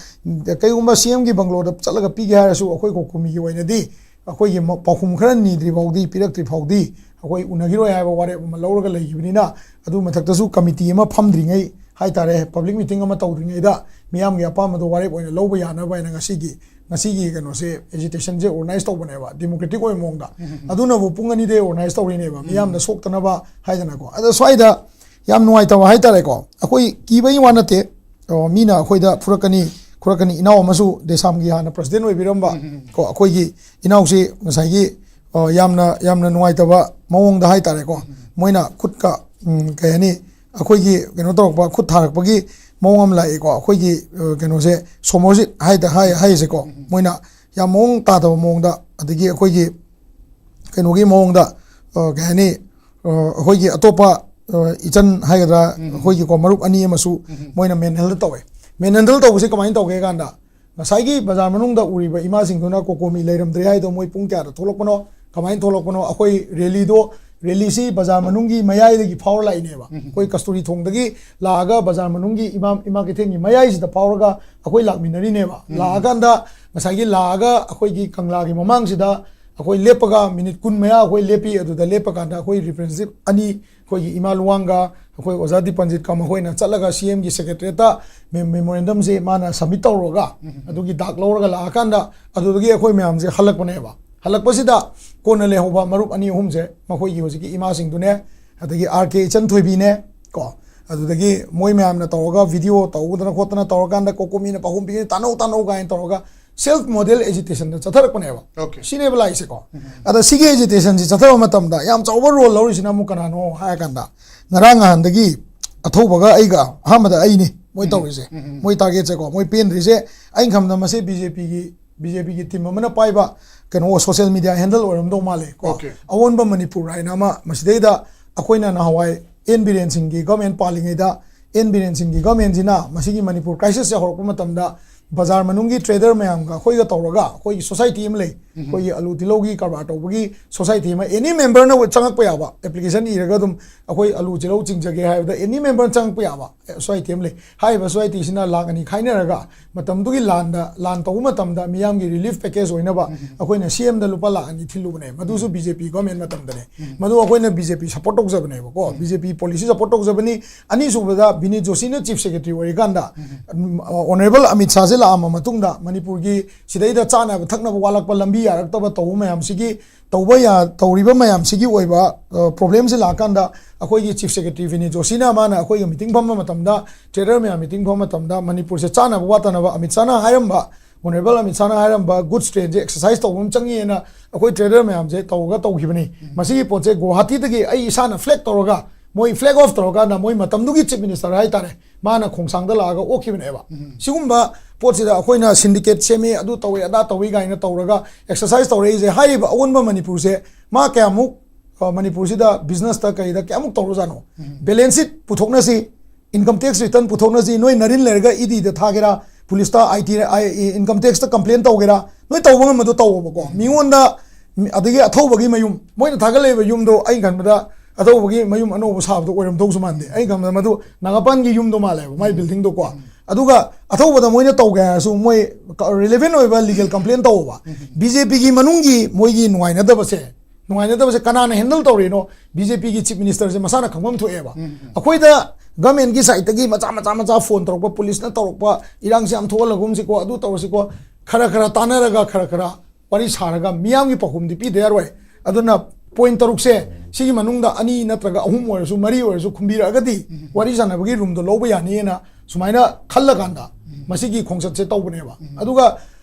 ꯀꯩꯒꯨꯝꯕ ꯁꯤ ꯑꯦꯝꯒꯤ ꯕꯪꯒ꯭ꯂꯣꯗ ꯆꯠꯂꯒ ꯄꯤꯒꯦ ꯍꯥꯏꯔꯁꯨ ꯑꯩꯈꯣꯏ ꯀꯣꯀꯣꯃꯤꯒꯤ ꯑꯣꯏꯅꯗꯤ ꯑꯩꯈꯣꯏꯒꯤ ꯃ-, ꯄꯥꯎꯈꯨꯝ ꯈꯔ ꯅꯤꯗ꯭ꯔꯤ ꯐꯥꯎꯗꯤ, ꯄꯤꯔꯛꯇ꯭ꯔꯤ ꯐꯥꯎꯗꯤ ꯑꯩꯈꯣꯏ ꯎꯅꯈꯤꯔꯣꯏ ꯍꯥꯏꯕ ꯋꯥꯔꯦꯞ ꯑꯃ ꯂꯧꯔꯒ ꯂꯩꯈꯤꯕꯅꯤꯅ, ꯑꯗꯨ ꯃꯊꯛꯇꯁꯨ ꯀꯃꯤꯇꯤ ꯑꯃ ꯐꯝꯗ꯭ꯔꯤꯉꯩ ꯍꯥꯏꯇꯥꯔꯦ, ꯄꯕ꯭ꯂꯤꯛ ꯃꯤꯇꯤꯡ ꯑꯃ ꯇꯧꯗ꯭ꯔꯤꯉꯩꯗ ꯃꯤꯌꯥꯝꯒꯤ ꯑꯄꯥꯝꯕꯗꯣ ꯋꯥꯔꯦꯞ ꯑꯣꯏꯅ ꯂꯧꯕ ꯌꯥꯅꯕ ꯍꯥꯏꯅ ꯉꯁꯤꯒꯤ, ꯉꯁꯤꯒꯤ ꯀꯩꯅꯣꯁꯦ, ꯑꯦꯖꯤꯇꯦꯁꯟꯁꯦ ꯑꯣꯔꯒꯅꯥꯏꯁ ꯇꯧꯕꯅꯦꯕ, ꯗꯤꯃꯣꯀ꯭ꯔꯦꯇꯤꯛ ꯑꯣꯏꯕ ꯃꯑꯣꯡꯗ꯫ ꯑꯗꯨꯅꯕꯨ ꯄꯨꯡ ꯑꯅꯤꯗꯩ ꯑꯣꯔꯒꯅꯥꯏꯁ ꯇꯧꯔꯤꯅꯦꯕ, ꯃꯤꯌꯥꯝꯅ ꯁꯣꯛꯇꯅꯕ ꯍꯥꯏꯗꯅꯀꯣ꯫ ꯑꯗ ꯁ꯭ꯋꯥꯏꯗ ꯌꯥꯝ ꯅꯨꯡꯉꯥꯏꯇꯕ ꯍꯥꯏꯇꯥꯔꯦꯀꯣ, ꯑꯩꯈꯣꯏ ꯀꯤꯕꯒꯤ ꯋꯥ ꯅꯠꯇꯦ꯫ ꯑꯣ, ꯃꯤꯅ ꯑꯩꯈꯣꯏꯗ ꯐꯨꯔꯛꯀꯅꯤ, ꯈꯣꯠꯂꯛꯀꯅꯤ꯫ ꯏꯅꯥꯎ ꯑꯃꯁꯨ ꯗꯦꯁꯥꯝꯒꯤ ꯍꯥꯟꯅ ꯄ꯭ꯔꯁꯤꯗꯦꯟ ꯑꯣꯏꯕꯤꯔꯝꯕ ꯀꯣ, ꯑꯩꯈꯣꯏꯒꯤ ꯏꯅꯥꯎꯁꯤ ꯉꯁꯥꯏꯒꯤ, ꯑ, ꯌꯥꯝꯅ, ꯌꯥꯝꯅ ꯅꯨꯡꯉꯥꯏꯇꯕ ꯃꯑꯣꯡꯗ ꯍꯥꯏꯇꯥꯔꯦꯀꯣ, ꯃꯣꯏꯅ ꯈꯨꯠꯀ, ꯎꯝ, ꯀꯩ ꯍꯥꯏꯅꯤ, ꯑꯩꯈꯣꯏꯒꯤ ꯀꯩꯅꯣ ꯇꯧꯔꯛꯄ, ꯈꯨꯠ ꯊꯥꯔꯛꯄꯒꯤ ꯃꯑꯣꯡ ꯑꯃ ꯂꯥꯛꯑꯦꯀꯣ꯫ ꯑꯩꯈꯣꯏꯒꯤ, ꯑ, ꯀꯩꯅꯣꯁꯦ, ꯁꯣꯃꯣꯔꯖꯤꯠ ꯍꯥꯏꯗ-, ꯍꯥꯏ-, ꯍꯥꯏꯔꯤꯁꯦꯀꯣ, ꯃꯣꯏꯅ ꯌꯥꯝ ꯃꯑꯣꯡ ꯇꯥꯗꯕ ꯃꯑꯣꯡꯗ, ꯑꯗꯒꯤ ꯑꯩꯈꯣꯏꯒꯤ ꯀꯩꯅꯣꯒꯤ ꯃꯑꯣꯡꯗ, ꯑ, ꯀꯩ ꯍꯥꯏꯅꯤ, ꯑ, ꯑꯩꯈꯣꯏꯒꯤ ꯑꯇꯣꯞꯄ, ꯑ, ꯏꯆꯟ ꯍꯥꯏꯒꯗ꯭ꯔꯥ, ꯑꯩꯈꯣꯏꯒꯤꯀꯣ, ꯃꯔꯨꯞ ꯑꯅꯤ ꯑꯃꯁꯨ ꯃꯣꯏꯅ ꯃꯦꯟꯍꯦꯟꯗꯜ ꯇꯧꯋꯦ꯫ ꯃꯦꯟꯍꯦꯟꯗꯜ ꯇꯧꯕꯁꯦ ꯀꯃꯥꯏꯅ ꯇꯧꯒꯦ ꯀꯥꯟꯗ, ꯉꯁꯥꯏꯒꯤ ꯕꯖꯥꯔ ꯃꯅꯨꯡꯗ ꯎꯔꯤꯕ ꯏꯃꯥꯁꯤꯡꯗꯨꯅ ꯀꯣꯀꯣꯃꯤ ꯂꯩꯔꯝꯗ꯭ꯔꯦ ꯍꯥꯏꯗꯣ ꯃꯣꯏ ꯄꯨꯡ ꯀꯌꯥꯗ ꯊꯣꯛꯂꯛꯄꯅꯣ, ꯀꯃꯥꯏꯅ ꯊꯣꯛꯂꯛꯄꯅꯣ? ꯑꯩꯈꯣꯏ ꯔꯦꯂꯤꯗꯣ, ꯔꯦꯂꯤꯁꯤ ꯕꯖꯥꯔ ꯃꯅꯨꯡꯒꯤ ꯃꯌꯥꯏꯗꯒꯤ ꯐꯥꯎꯔ ꯂꯥꯛꯏꯅꯦꯕ꯫ ꯑꯩꯈꯣꯏ ꯀꯁꯇꯨꯔꯤ ꯊꯣꯡꯗꯒꯤ ꯂꯥꯛꯑꯒ ꯕꯖꯥꯔ ꯃꯅꯨꯡꯒꯤ ꯏꯃꯥ, ꯏꯃꯥ ꯀꯩꯊꯦꯜꯒꯤ ꯃꯌꯥꯏꯁꯤꯗ ꯐꯥꯎꯔꯒ ꯑꯩꯈꯣꯏ ꯂꯥꯛꯃꯤꯟꯅꯔꯤꯅꯦꯕ꯫ ꯂꯥꯛꯑꯀꯥꯟꯗ ꯉꯁꯥꯏꯒꯤ ꯂꯥꯛꯑꯒ ꯑꯩꯈꯣꯏꯒꯤ ꯀꯪꯂꯥꯒꯤ ꯃꯃꯥꯡꯁꯤꯗ ꯑꯩꯈꯣꯏ ꯂꯦꯞꯄꯒ ꯃꯤꯅꯤꯠ ꯀꯨꯟ ꯃꯌꯥ ꯑꯩꯈꯣꯏ ꯂꯦꯞꯄꯤ꯫ ꯑꯗꯨꯗ ꯂꯦꯞꯄ ꯀꯥꯟꯗ ꯑꯩꯈꯣꯏ ꯔꯤꯄ꯭ꯔꯦꯖꯦꯟꯇꯦꯇꯤꯚ ꯑꯅꯤ, ꯑꯩꯈꯣꯏꯒꯤ ꯏꯃꯥ ꯂꯨꯋꯥꯡꯒ ꯑꯩꯈꯣꯏ ꯑꯣꯖꯥ ꯗꯤꯄꯟꯖꯤꯠꯀ ꯃꯈꯣꯏꯅ ꯆꯠꯂꯒ ꯁꯤ ꯑꯦꯝꯒꯤ ꯁꯦꯀ꯭ꯔꯦꯇꯔꯤꯌꯦꯠꯇ ꯃꯦ-, ꯃꯦꯃꯣꯔꯦꯟꯗꯝꯁꯦ ꯃꯥꯅ ꯁꯕꯃꯤꯠ ꯇꯧꯔꯒ, ꯑꯗꯨꯒꯤ ꯗꯥꯛ ꯂꯧꯔꯒ ꯂꯥꯛꯑꯀꯥꯟꯗ ꯑꯗꯨꯗꯒꯤ ꯑꯩꯈꯣꯏ ꯃꯌꯥꯝꯁꯦ ꯍꯜꯂꯛꯄꯅꯦꯕ꯫ ꯍꯜꯂꯛꯄꯁꯤꯗ ꯀꯣꯟꯅ ꯂꯩꯍꯧꯕ ꯃꯔꯨꯞ ꯑꯅꯤ ꯑꯍꯨꯝꯁꯦ, ꯃꯈꯣꯏꯒꯤ ꯍꯧꯖꯤꯛꯀꯤ ꯏꯃꯥꯁꯤꯡꯗꯨꯅꯦ, ꯑꯗꯒꯤ ꯑꯥꯔ ꯀꯦ ꯏꯆꯟ ꯊꯣꯏꯕꯤꯅꯦ ꯀꯣ, ꯑꯗꯨꯗꯒꯤ ꯃꯣꯏ ꯃꯌꯥꯝꯅ ꯇꯧꯔꯒ ꯚꯤꯗꯤꯑꯣ ꯇꯧꯗꯅ ꯈꯣꯠꯇꯅ ꯇꯧꯔꯀꯥꯟꯗ ꯀꯣꯀꯣꯃꯤꯅ ꯄꯥꯎꯈꯨꯝ ꯄꯤꯒꯅꯤ, "ꯇꯥꯅꯧ, ꯇꯥꯅꯧ" ꯀꯥꯏꯅ ꯇꯧꯔꯒ ꯁꯦꯜꯐ ꯃꯣꯗꯦꯜ ꯑꯦꯖꯤꯇꯦꯁꯟꯗ ꯆꯠꯊꯔꯛꯄꯅꯦꯕ꯫ ꯑꯣꯀꯦ꯫ ꯁꯤꯅꯦꯕ ꯂꯥꯛꯏꯁꯦꯀꯣ꯫ ꯑꯗ ꯁꯤꯒꯤ ꯑꯦꯖꯤꯇꯦꯁꯟꯁꯤ ꯆꯠꯊꯕ ꯃꯇꯝꯗ ꯌꯥꯝ ꯆꯥꯎꯕ ꯔꯣꯜ ꯂꯧꯔꯤꯁꯤꯅ ꯑꯃꯨꯛ ꯀꯅꯥꯅꯣ ꯍꯥꯏꯔꯀꯥꯟꯗ, ꯉꯔꯥꯡ ꯅꯍꯥꯟꯗꯒꯤ ꯑꯊꯧꯕꯒ ꯑꯩꯒ, ꯑꯍꯥꯟꯕꯗ ꯑꯩꯅꯤ ꯃꯣꯏ ꯇꯧꯔꯤꯁꯦ꯫ ꯃꯣꯏ ꯇꯥꯔꯒꯦꯠꯁꯦꯀꯣ, ꯃꯣꯏ ꯄꯦꯟꯗ꯭ꯔꯤꯁꯦ, ꯑꯩꯅ ꯈꯟꯕꯗ ꯃꯁꯤ ꯕꯤ ꯖꯦ ꯄꯤꯒꯤ, ꯕꯤ ꯖꯦ ꯄꯤꯒꯤ ꯇꯤꯝ ꯑꯃꯅ ꯄꯥꯏꯕ ꯀꯩꯅꯣ, ꯁꯣꯁꯤꯌꯦꯜ ꯃꯤꯗꯤꯌꯥ ꯍꯦꯟꯗꯜ ꯑꯣꯏꯔꯝꯗꯧ ꯃꯥꯜꯂꯦ ꯀꯣ꯫ ꯑꯣꯀꯦ꯫ ꯑꯑꯣꯟꯕ ꯃꯅꯤꯄꯨꯔ ꯍꯥꯏꯅ ꯑꯃ, ꯃꯁꯤꯗꯩꯗ ꯑꯩꯈꯣꯏꯅ ꯅꯍꯥꯟꯋꯥꯏ ꯑꯦꯟ ꯕꯤꯔꯦꯟ ꯁꯤꯡꯒꯤ ꯒꯚꯔꯟꯃꯦꯟꯠ ꯄꯥꯜꯂꯤꯉꯩꯗ ꯑꯦꯟ ꯕꯤꯔꯦꯟ ꯁꯤꯡꯒꯤ ꯒꯚꯔꯟꯃꯦꯟꯁꯤꯅ ꯃꯁꯤꯒꯤ ꯃꯅꯤꯄꯨꯔ ꯀ꯭ꯔꯥꯏꯁꯤꯁꯁꯦ ꯍꯧꯔꯛꯄ ꯃꯇꯝꯗ ꯕꯖꯥꯔ ꯃꯅꯨꯡꯒꯤ ꯇ꯭ꯔꯦꯗꯔ ꯃꯌꯥꯝꯒ ꯑꯩꯈꯣꯏꯒ ꯇꯧꯔꯒ, ꯑꯩꯈꯣꯏꯒꯤ ꯁꯣꯁꯥꯏꯇꯤ ꯑꯃ ꯂꯩ, ꯑꯩꯈꯣꯏꯒꯤ ꯑꯂꯨ ꯇꯤꯜꯍꯧꯒꯤ ꯀꯔꯕꯥꯔ ꯇꯧꯕꯒꯤ ꯁꯣꯁꯥꯏꯇꯤ ꯑꯃ, ꯑꯦꯅꯤ ꯃꯦꯝꯕꯔꯅ ꯆꯪꯉꯛꯄ ꯌꯥꯕ, ꯑꯦꯄ꯭ꯂꯤꯀꯦꯁꯟ ꯏꯔꯒ ꯑꯗꯨꯝ ꯑꯩꯈꯣꯏ ꯑꯂꯨ ꯇꯤꯜꯍꯧ ꯆꯤꯡꯖꯒꯦ ꯍꯥꯏꯕꯗ ꯑꯦꯅꯤ ꯃꯦꯝꯕꯔꯅ ꯆꯪꯉꯛꯄ ꯌꯥꯕ ꯁꯣꯁꯥꯏꯇꯤ ꯑꯃ ꯂꯩ꯫ ꯍꯥꯏꯔꯤꯕ ꯁꯣꯁꯥꯏꯇꯤꯁꯤꯅ ꯂꯥꯛ ꯑꯅꯤ ꯈꯥꯏꯅꯔꯒ ꯃꯇꯝꯗꯨꯒꯤ ꯂꯥꯟꯗ, ꯂꯥꯟ ꯇꯧꯕ ꯃꯇꯝꯗ ꯃꯤꯌꯥꯝꯒꯤ ꯔꯤꯂꯤꯐ ꯄꯦꯀꯦꯖ ꯑꯣꯏꯅꯕ ꯑꯩꯈꯣꯏꯅ ꯁꯤ ꯑꯦꯝꯗ ꯂꯨꯄꯥ ꯂꯥꯛ ꯑꯅꯤ ꯊꯤꯜꯂꯨꯕꯅꯦ꯫ ꯃꯗꯨꯁꯨ ꯕꯤ ꯖꯦ ꯄꯤ ꯒꯚꯔꯟꯃꯦꯟ ꯃꯇꯝꯗꯅꯦ꯫ ꯃꯗꯨ ꯑꯩꯈꯣꯏꯅ ꯕꯤ ꯖꯦ ꯄꯤ ꯁꯞꯄꯣꯔꯠ ꯇꯧꯖꯕꯅꯦꯕꯀꯣ, ꯕꯤ ꯖꯦ ꯄꯤ ꯄꯣꯂꯤꯁꯤ ꯁꯞꯄꯣꯔꯠ ꯇꯧꯖꯕꯅꯤ꯫ ꯑꯅꯤꯁꯨꯕꯗ ꯕꯤꯅꯤꯠ ꯖꯣꯁꯤꯅ ꯆꯤꯐ ꯁꯦꯀ꯭ꯔꯦꯇꯔꯤ ꯑꯣꯏꯔꯤꯀꯥꯟꯗ, ꯑꯣꯅꯔꯦꯕꯜ ꯑꯃꯤꯠ ꯁꯥꯍꯁꯦ ꯂꯥꯛꯑꯝꯕ ꯃꯇꯨꯡꯗ ꯃꯅꯤꯄꯨꯔꯒꯤ ꯁꯤꯗꯩꯗ ꯆꯥꯅꯕ ꯊꯛꯅꯕ ꯋꯥꯠꯂꯛꯄ, ꯂꯝꯕꯤ ꯌꯥꯔꯛꯇꯕ ꯇꯧꯕ ꯃꯌꯥꯝꯁꯤꯒꯤ, ꯇꯧꯕ ꯌꯥ-, ꯇꯧꯔꯤꯕ ꯃꯌꯥꯝꯁꯤꯒꯤ ꯑꯣꯏꯕ ꯄ꯭ꯔꯣꯕ꯭ꯂꯦꯝꯁꯤ ꯂꯥꯛꯀꯥꯟꯗ ꯑꯩꯈꯣꯏꯒꯤ ꯆꯤꯐ ꯁꯦꯀ꯭ꯔꯦꯇꯔꯤ ꯕꯤꯅꯤꯠ ꯖꯣꯁꯤꯅ ꯃꯥꯅ ꯑꯩꯈꯣꯏꯒ ꯃꯤꯇꯤꯡ ꯐꯝꯕ ꯃꯇꯝꯗ, ꯇ꯭ꯔꯦꯗꯔ ꯃꯌꯥꯝ ꯃꯤꯇꯤꯡ ꯐꯝꯕ ꯃꯇꯝꯗ ꯃꯅꯤꯄꯨꯔꯁꯦ ꯆꯥꯅꯕ ꯋꯥꯠꯇꯅꯕ ꯑꯃꯤꯠ ꯁꯥꯍꯅ ꯍꯥꯏꯔꯝꯕ, ꯑꯣꯅꯔꯦꯕꯜ ꯑꯃꯤꯠ ꯁꯥꯍꯅ ꯍꯥꯏꯔꯝꯕ ꯒꯨꯗꯁ ꯇ꯭ꯔꯦꯟꯁꯦ ꯑꯦꯛꯁꯔꯁꯥꯏꯁ ꯇꯧꯕ ꯑꯃ ꯆꯪꯉꯤꯅ ꯑꯩꯈꯣꯏ ꯇ꯭ꯔꯦꯗꯔ ꯃꯌꯥꯝꯁꯦ ꯇꯧꯔꯒ ꯇꯧꯈꯤꯕꯅꯤ꯫ ꯃꯁꯤꯒꯤ ꯄꯣꯠꯁꯦ ꯒꯨꯋꯥꯍꯥꯇꯤꯗꯒꯤ ꯑꯩ ꯏꯁꯥꯅ ꯐ꯭ꯂꯦꯛ ꯇꯧꯔꯒ, ꯃꯣꯏ ꯐ꯭ꯂꯦꯛ ꯑꯣꯐ ꯇꯧꯔꯀꯥꯟꯗ ꯃꯣꯏ ꯃꯇꯝꯗꯨꯒꯤ ꯆꯤꯐ ꯃꯤꯅꯤꯁꯇꯔ ꯍꯥꯏꯇꯥꯔꯦ, ꯃꯥꯅ ꯈꯣꯡꯁꯥꯡꯗ ꯂꯥꯛꯑꯒ ꯑꯣꯛꯈꯤꯕꯅꯦꯕ꯫ ꯁꯤꯒꯨꯝꯕ ꯄꯣꯠꯁꯤꯗ ꯑꯩꯈꯣꯏꯅ ꯁꯤꯟꯗꯤꯀꯦꯠ ꯁꯦꯝꯃꯤ, ꯑꯗꯨ ꯇꯧꯏ, ꯑꯗꯥ ꯇꯧꯏ ꯀꯥꯏꯅ ꯇꯧꯔꯒ ꯑꯦꯛꯁꯔꯁꯥꯏꯁ ꯇꯧꯔꯛꯏꯁꯦ, ꯍꯥꯏꯔꯤꯕ ꯑꯑꯣꯟꯕ ꯃꯅꯤꯄꯨꯔꯁꯦ ꯃꯥ ꯀꯌꯥꯃꯨꯛ, ꯑ, ꯃꯅꯤꯄꯨꯔꯁꯤꯗ ꯕꯤꯖꯤꯅꯦꯁꯇ ꯀꯩꯗ ꯀꯌꯥꯃꯨꯛ ꯇꯧꯔꯖꯥꯠꯅꯣ? ꯕꯦꯂꯦꯟꯁ ꯁꯤꯠ ꯄꯨꯊꯣꯛꯅꯁꯤ, ꯏꯟꯀꯝ ꯇꯦꯛꯁ ꯔꯤꯇꯔꯟ ꯄꯨꯊꯣꯛꯅꯁꯤ, ꯅꯣꯏ ꯅꯔꯤꯟ ꯂꯩꯔꯒ ꯏ ꯗꯤꯗ ꯊꯥꯒꯦꯔꯥ, ꯄꯨꯂꯤꯁꯇ, ꯑꯥꯏ ꯇꯤ, ꯑꯥꯏ, ꯏꯟꯀꯝ ꯇꯦꯛꯁꯇ ꯀꯝꯄ꯭ꯂꯦꯟ ꯇꯧꯒꯦꯔꯥ, ꯅꯣꯏ ꯇꯧꯕ ꯉꯝꯕꯗꯣ ꯇꯧꯑꯣꯕꯀꯣ꯫ ꯃꯤꯉꯣꯟꯗ, ꯃꯤ-, ꯑꯗꯒꯤ ꯑꯊꯧꯕꯒꯤ ꯃꯌꯨꯝ, ꯃꯣꯏꯅ ꯊꯥꯒꯠꯂꯛꯏꯕ ꯌꯨꯝꯗꯣ ꯑꯩ ꯈꯟꯕꯗ ꯑꯊꯧꯕꯒꯤ ꯃꯌꯨꯝ ꯑꯅꯧꯕ ꯁꯥꯕꯗꯣ ꯑꯣꯏꯔꯝꯗꯧꯁꯨ ꯃꯥꯟꯗꯦ꯫ ꯑꯩ ꯈꯟꯕꯗ ꯃꯗꯨ ꯅꯥꯒꯥꯄꯥꯟꯒꯤ ꯌꯨꯝꯗꯣ ꯃꯥꯜꯂꯦꯕ, ꯃꯥꯏ ꯕꯤꯜꯗꯤꯡꯗꯣꯀꯣ꯫ ꯑꯗꯨꯒ ꯑꯊꯧꯕꯗ ꯃꯣꯏꯅ ꯇꯧꯒꯦ ꯍꯥꯏꯔꯁꯨ ꯃꯣꯏ ꯔꯤꯂꯦꯚꯦꯟ ꯑꯣꯏꯕ ꯂꯤꯒꯦꯜ ꯀꯝꯄ꯭ꯂꯦꯟ ꯇꯧꯑꯣꯕ꯫ ꯕꯤ ꯖꯦ ꯄꯤꯒꯤ ꯃꯅꯨꯡꯒꯤ ꯃꯣꯏꯒꯤ ꯅꯨꯡꯉꯥꯏꯅꯗꯕꯁꯦ, ꯅꯨꯡꯉꯥꯏꯅꯗꯕꯁꯦ ꯀꯅꯥꯅ ꯍꯦꯟꯗꯜ ꯇꯧꯔꯤꯅꯣ? ꯕꯤ ꯖꯦ ꯄꯤꯒꯤ ꯆꯤꯐ ꯃꯤꯅꯤꯁꯇꯔꯁꯦ ꯃꯁꯥꯅ ꯈꯪꯐꯝ ꯊꯣꯛꯑꯦꯕ꯫ ꯑꯩꯈꯣꯏꯗ ꯒꯚꯔꯟꯃꯦꯟꯒꯤ ꯁꯥꯏꯠꯇꯒꯤ ꯃꯆꯥ ꯃꯆꯥ ꯃꯆꯥ ꯐꯣꯟ ꯇꯧꯔꯛꯄ, ꯄꯨꯂꯤꯁꯅ ꯇꯧꯔꯛꯄ, ꯏꯔꯥꯡꯁꯦ ꯌꯥꯝ ꯊꯣꯛꯍꯜꯂꯒꯨꯝꯁꯤꯀꯣ, ꯑꯗꯨ ꯇꯧꯔꯁꯤꯀꯣ, ꯈꯔ ꯈꯔ ꯇꯥꯟꯅꯔꯒ, ꯈꯔ ꯈꯔ ꯋꯥꯔꯤ ꯁꯥꯔꯒ ꯃꯤꯌꯥꯝꯒꯤ ꯄꯥꯎꯈꯨꯝꯗꯤ ꯄꯤꯗ ꯌꯥꯔꯣꯏ꯫ ꯑꯗꯨꯅ ꯄꯣꯏꯟ ꯇꯔꯨꯛꯁꯦ, ꯁꯤꯒꯤ ꯃꯅꯨꯡꯗ ꯑꯅꯤ ꯅꯠꯇ꯭ꯔꯒ ꯑꯍꯨꯝ ꯑꯣꯏꯔꯁꯨ, ꯃꯔꯤ ꯑꯣꯏꯔꯁꯨ ꯈꯨꯝꯕꯤꯔꯛꯑꯒꯗꯤ ꯋꯥꯔꯤ ꯁꯥꯟꯅꯕꯒꯤ ꯔꯨꯝꯗꯣ ꯂꯧꯕ ꯌꯥꯅꯤꯅ ꯁꯨꯃꯥꯏꯅ ꯈꯜꯂꯀꯥꯟꯗ ꯃꯁꯤꯒꯤ ꯈꯣꯡꯆꯠꯁꯦ ꯇꯧꯕꯅꯦꯕ꯫ ꯑꯗꯨꯒ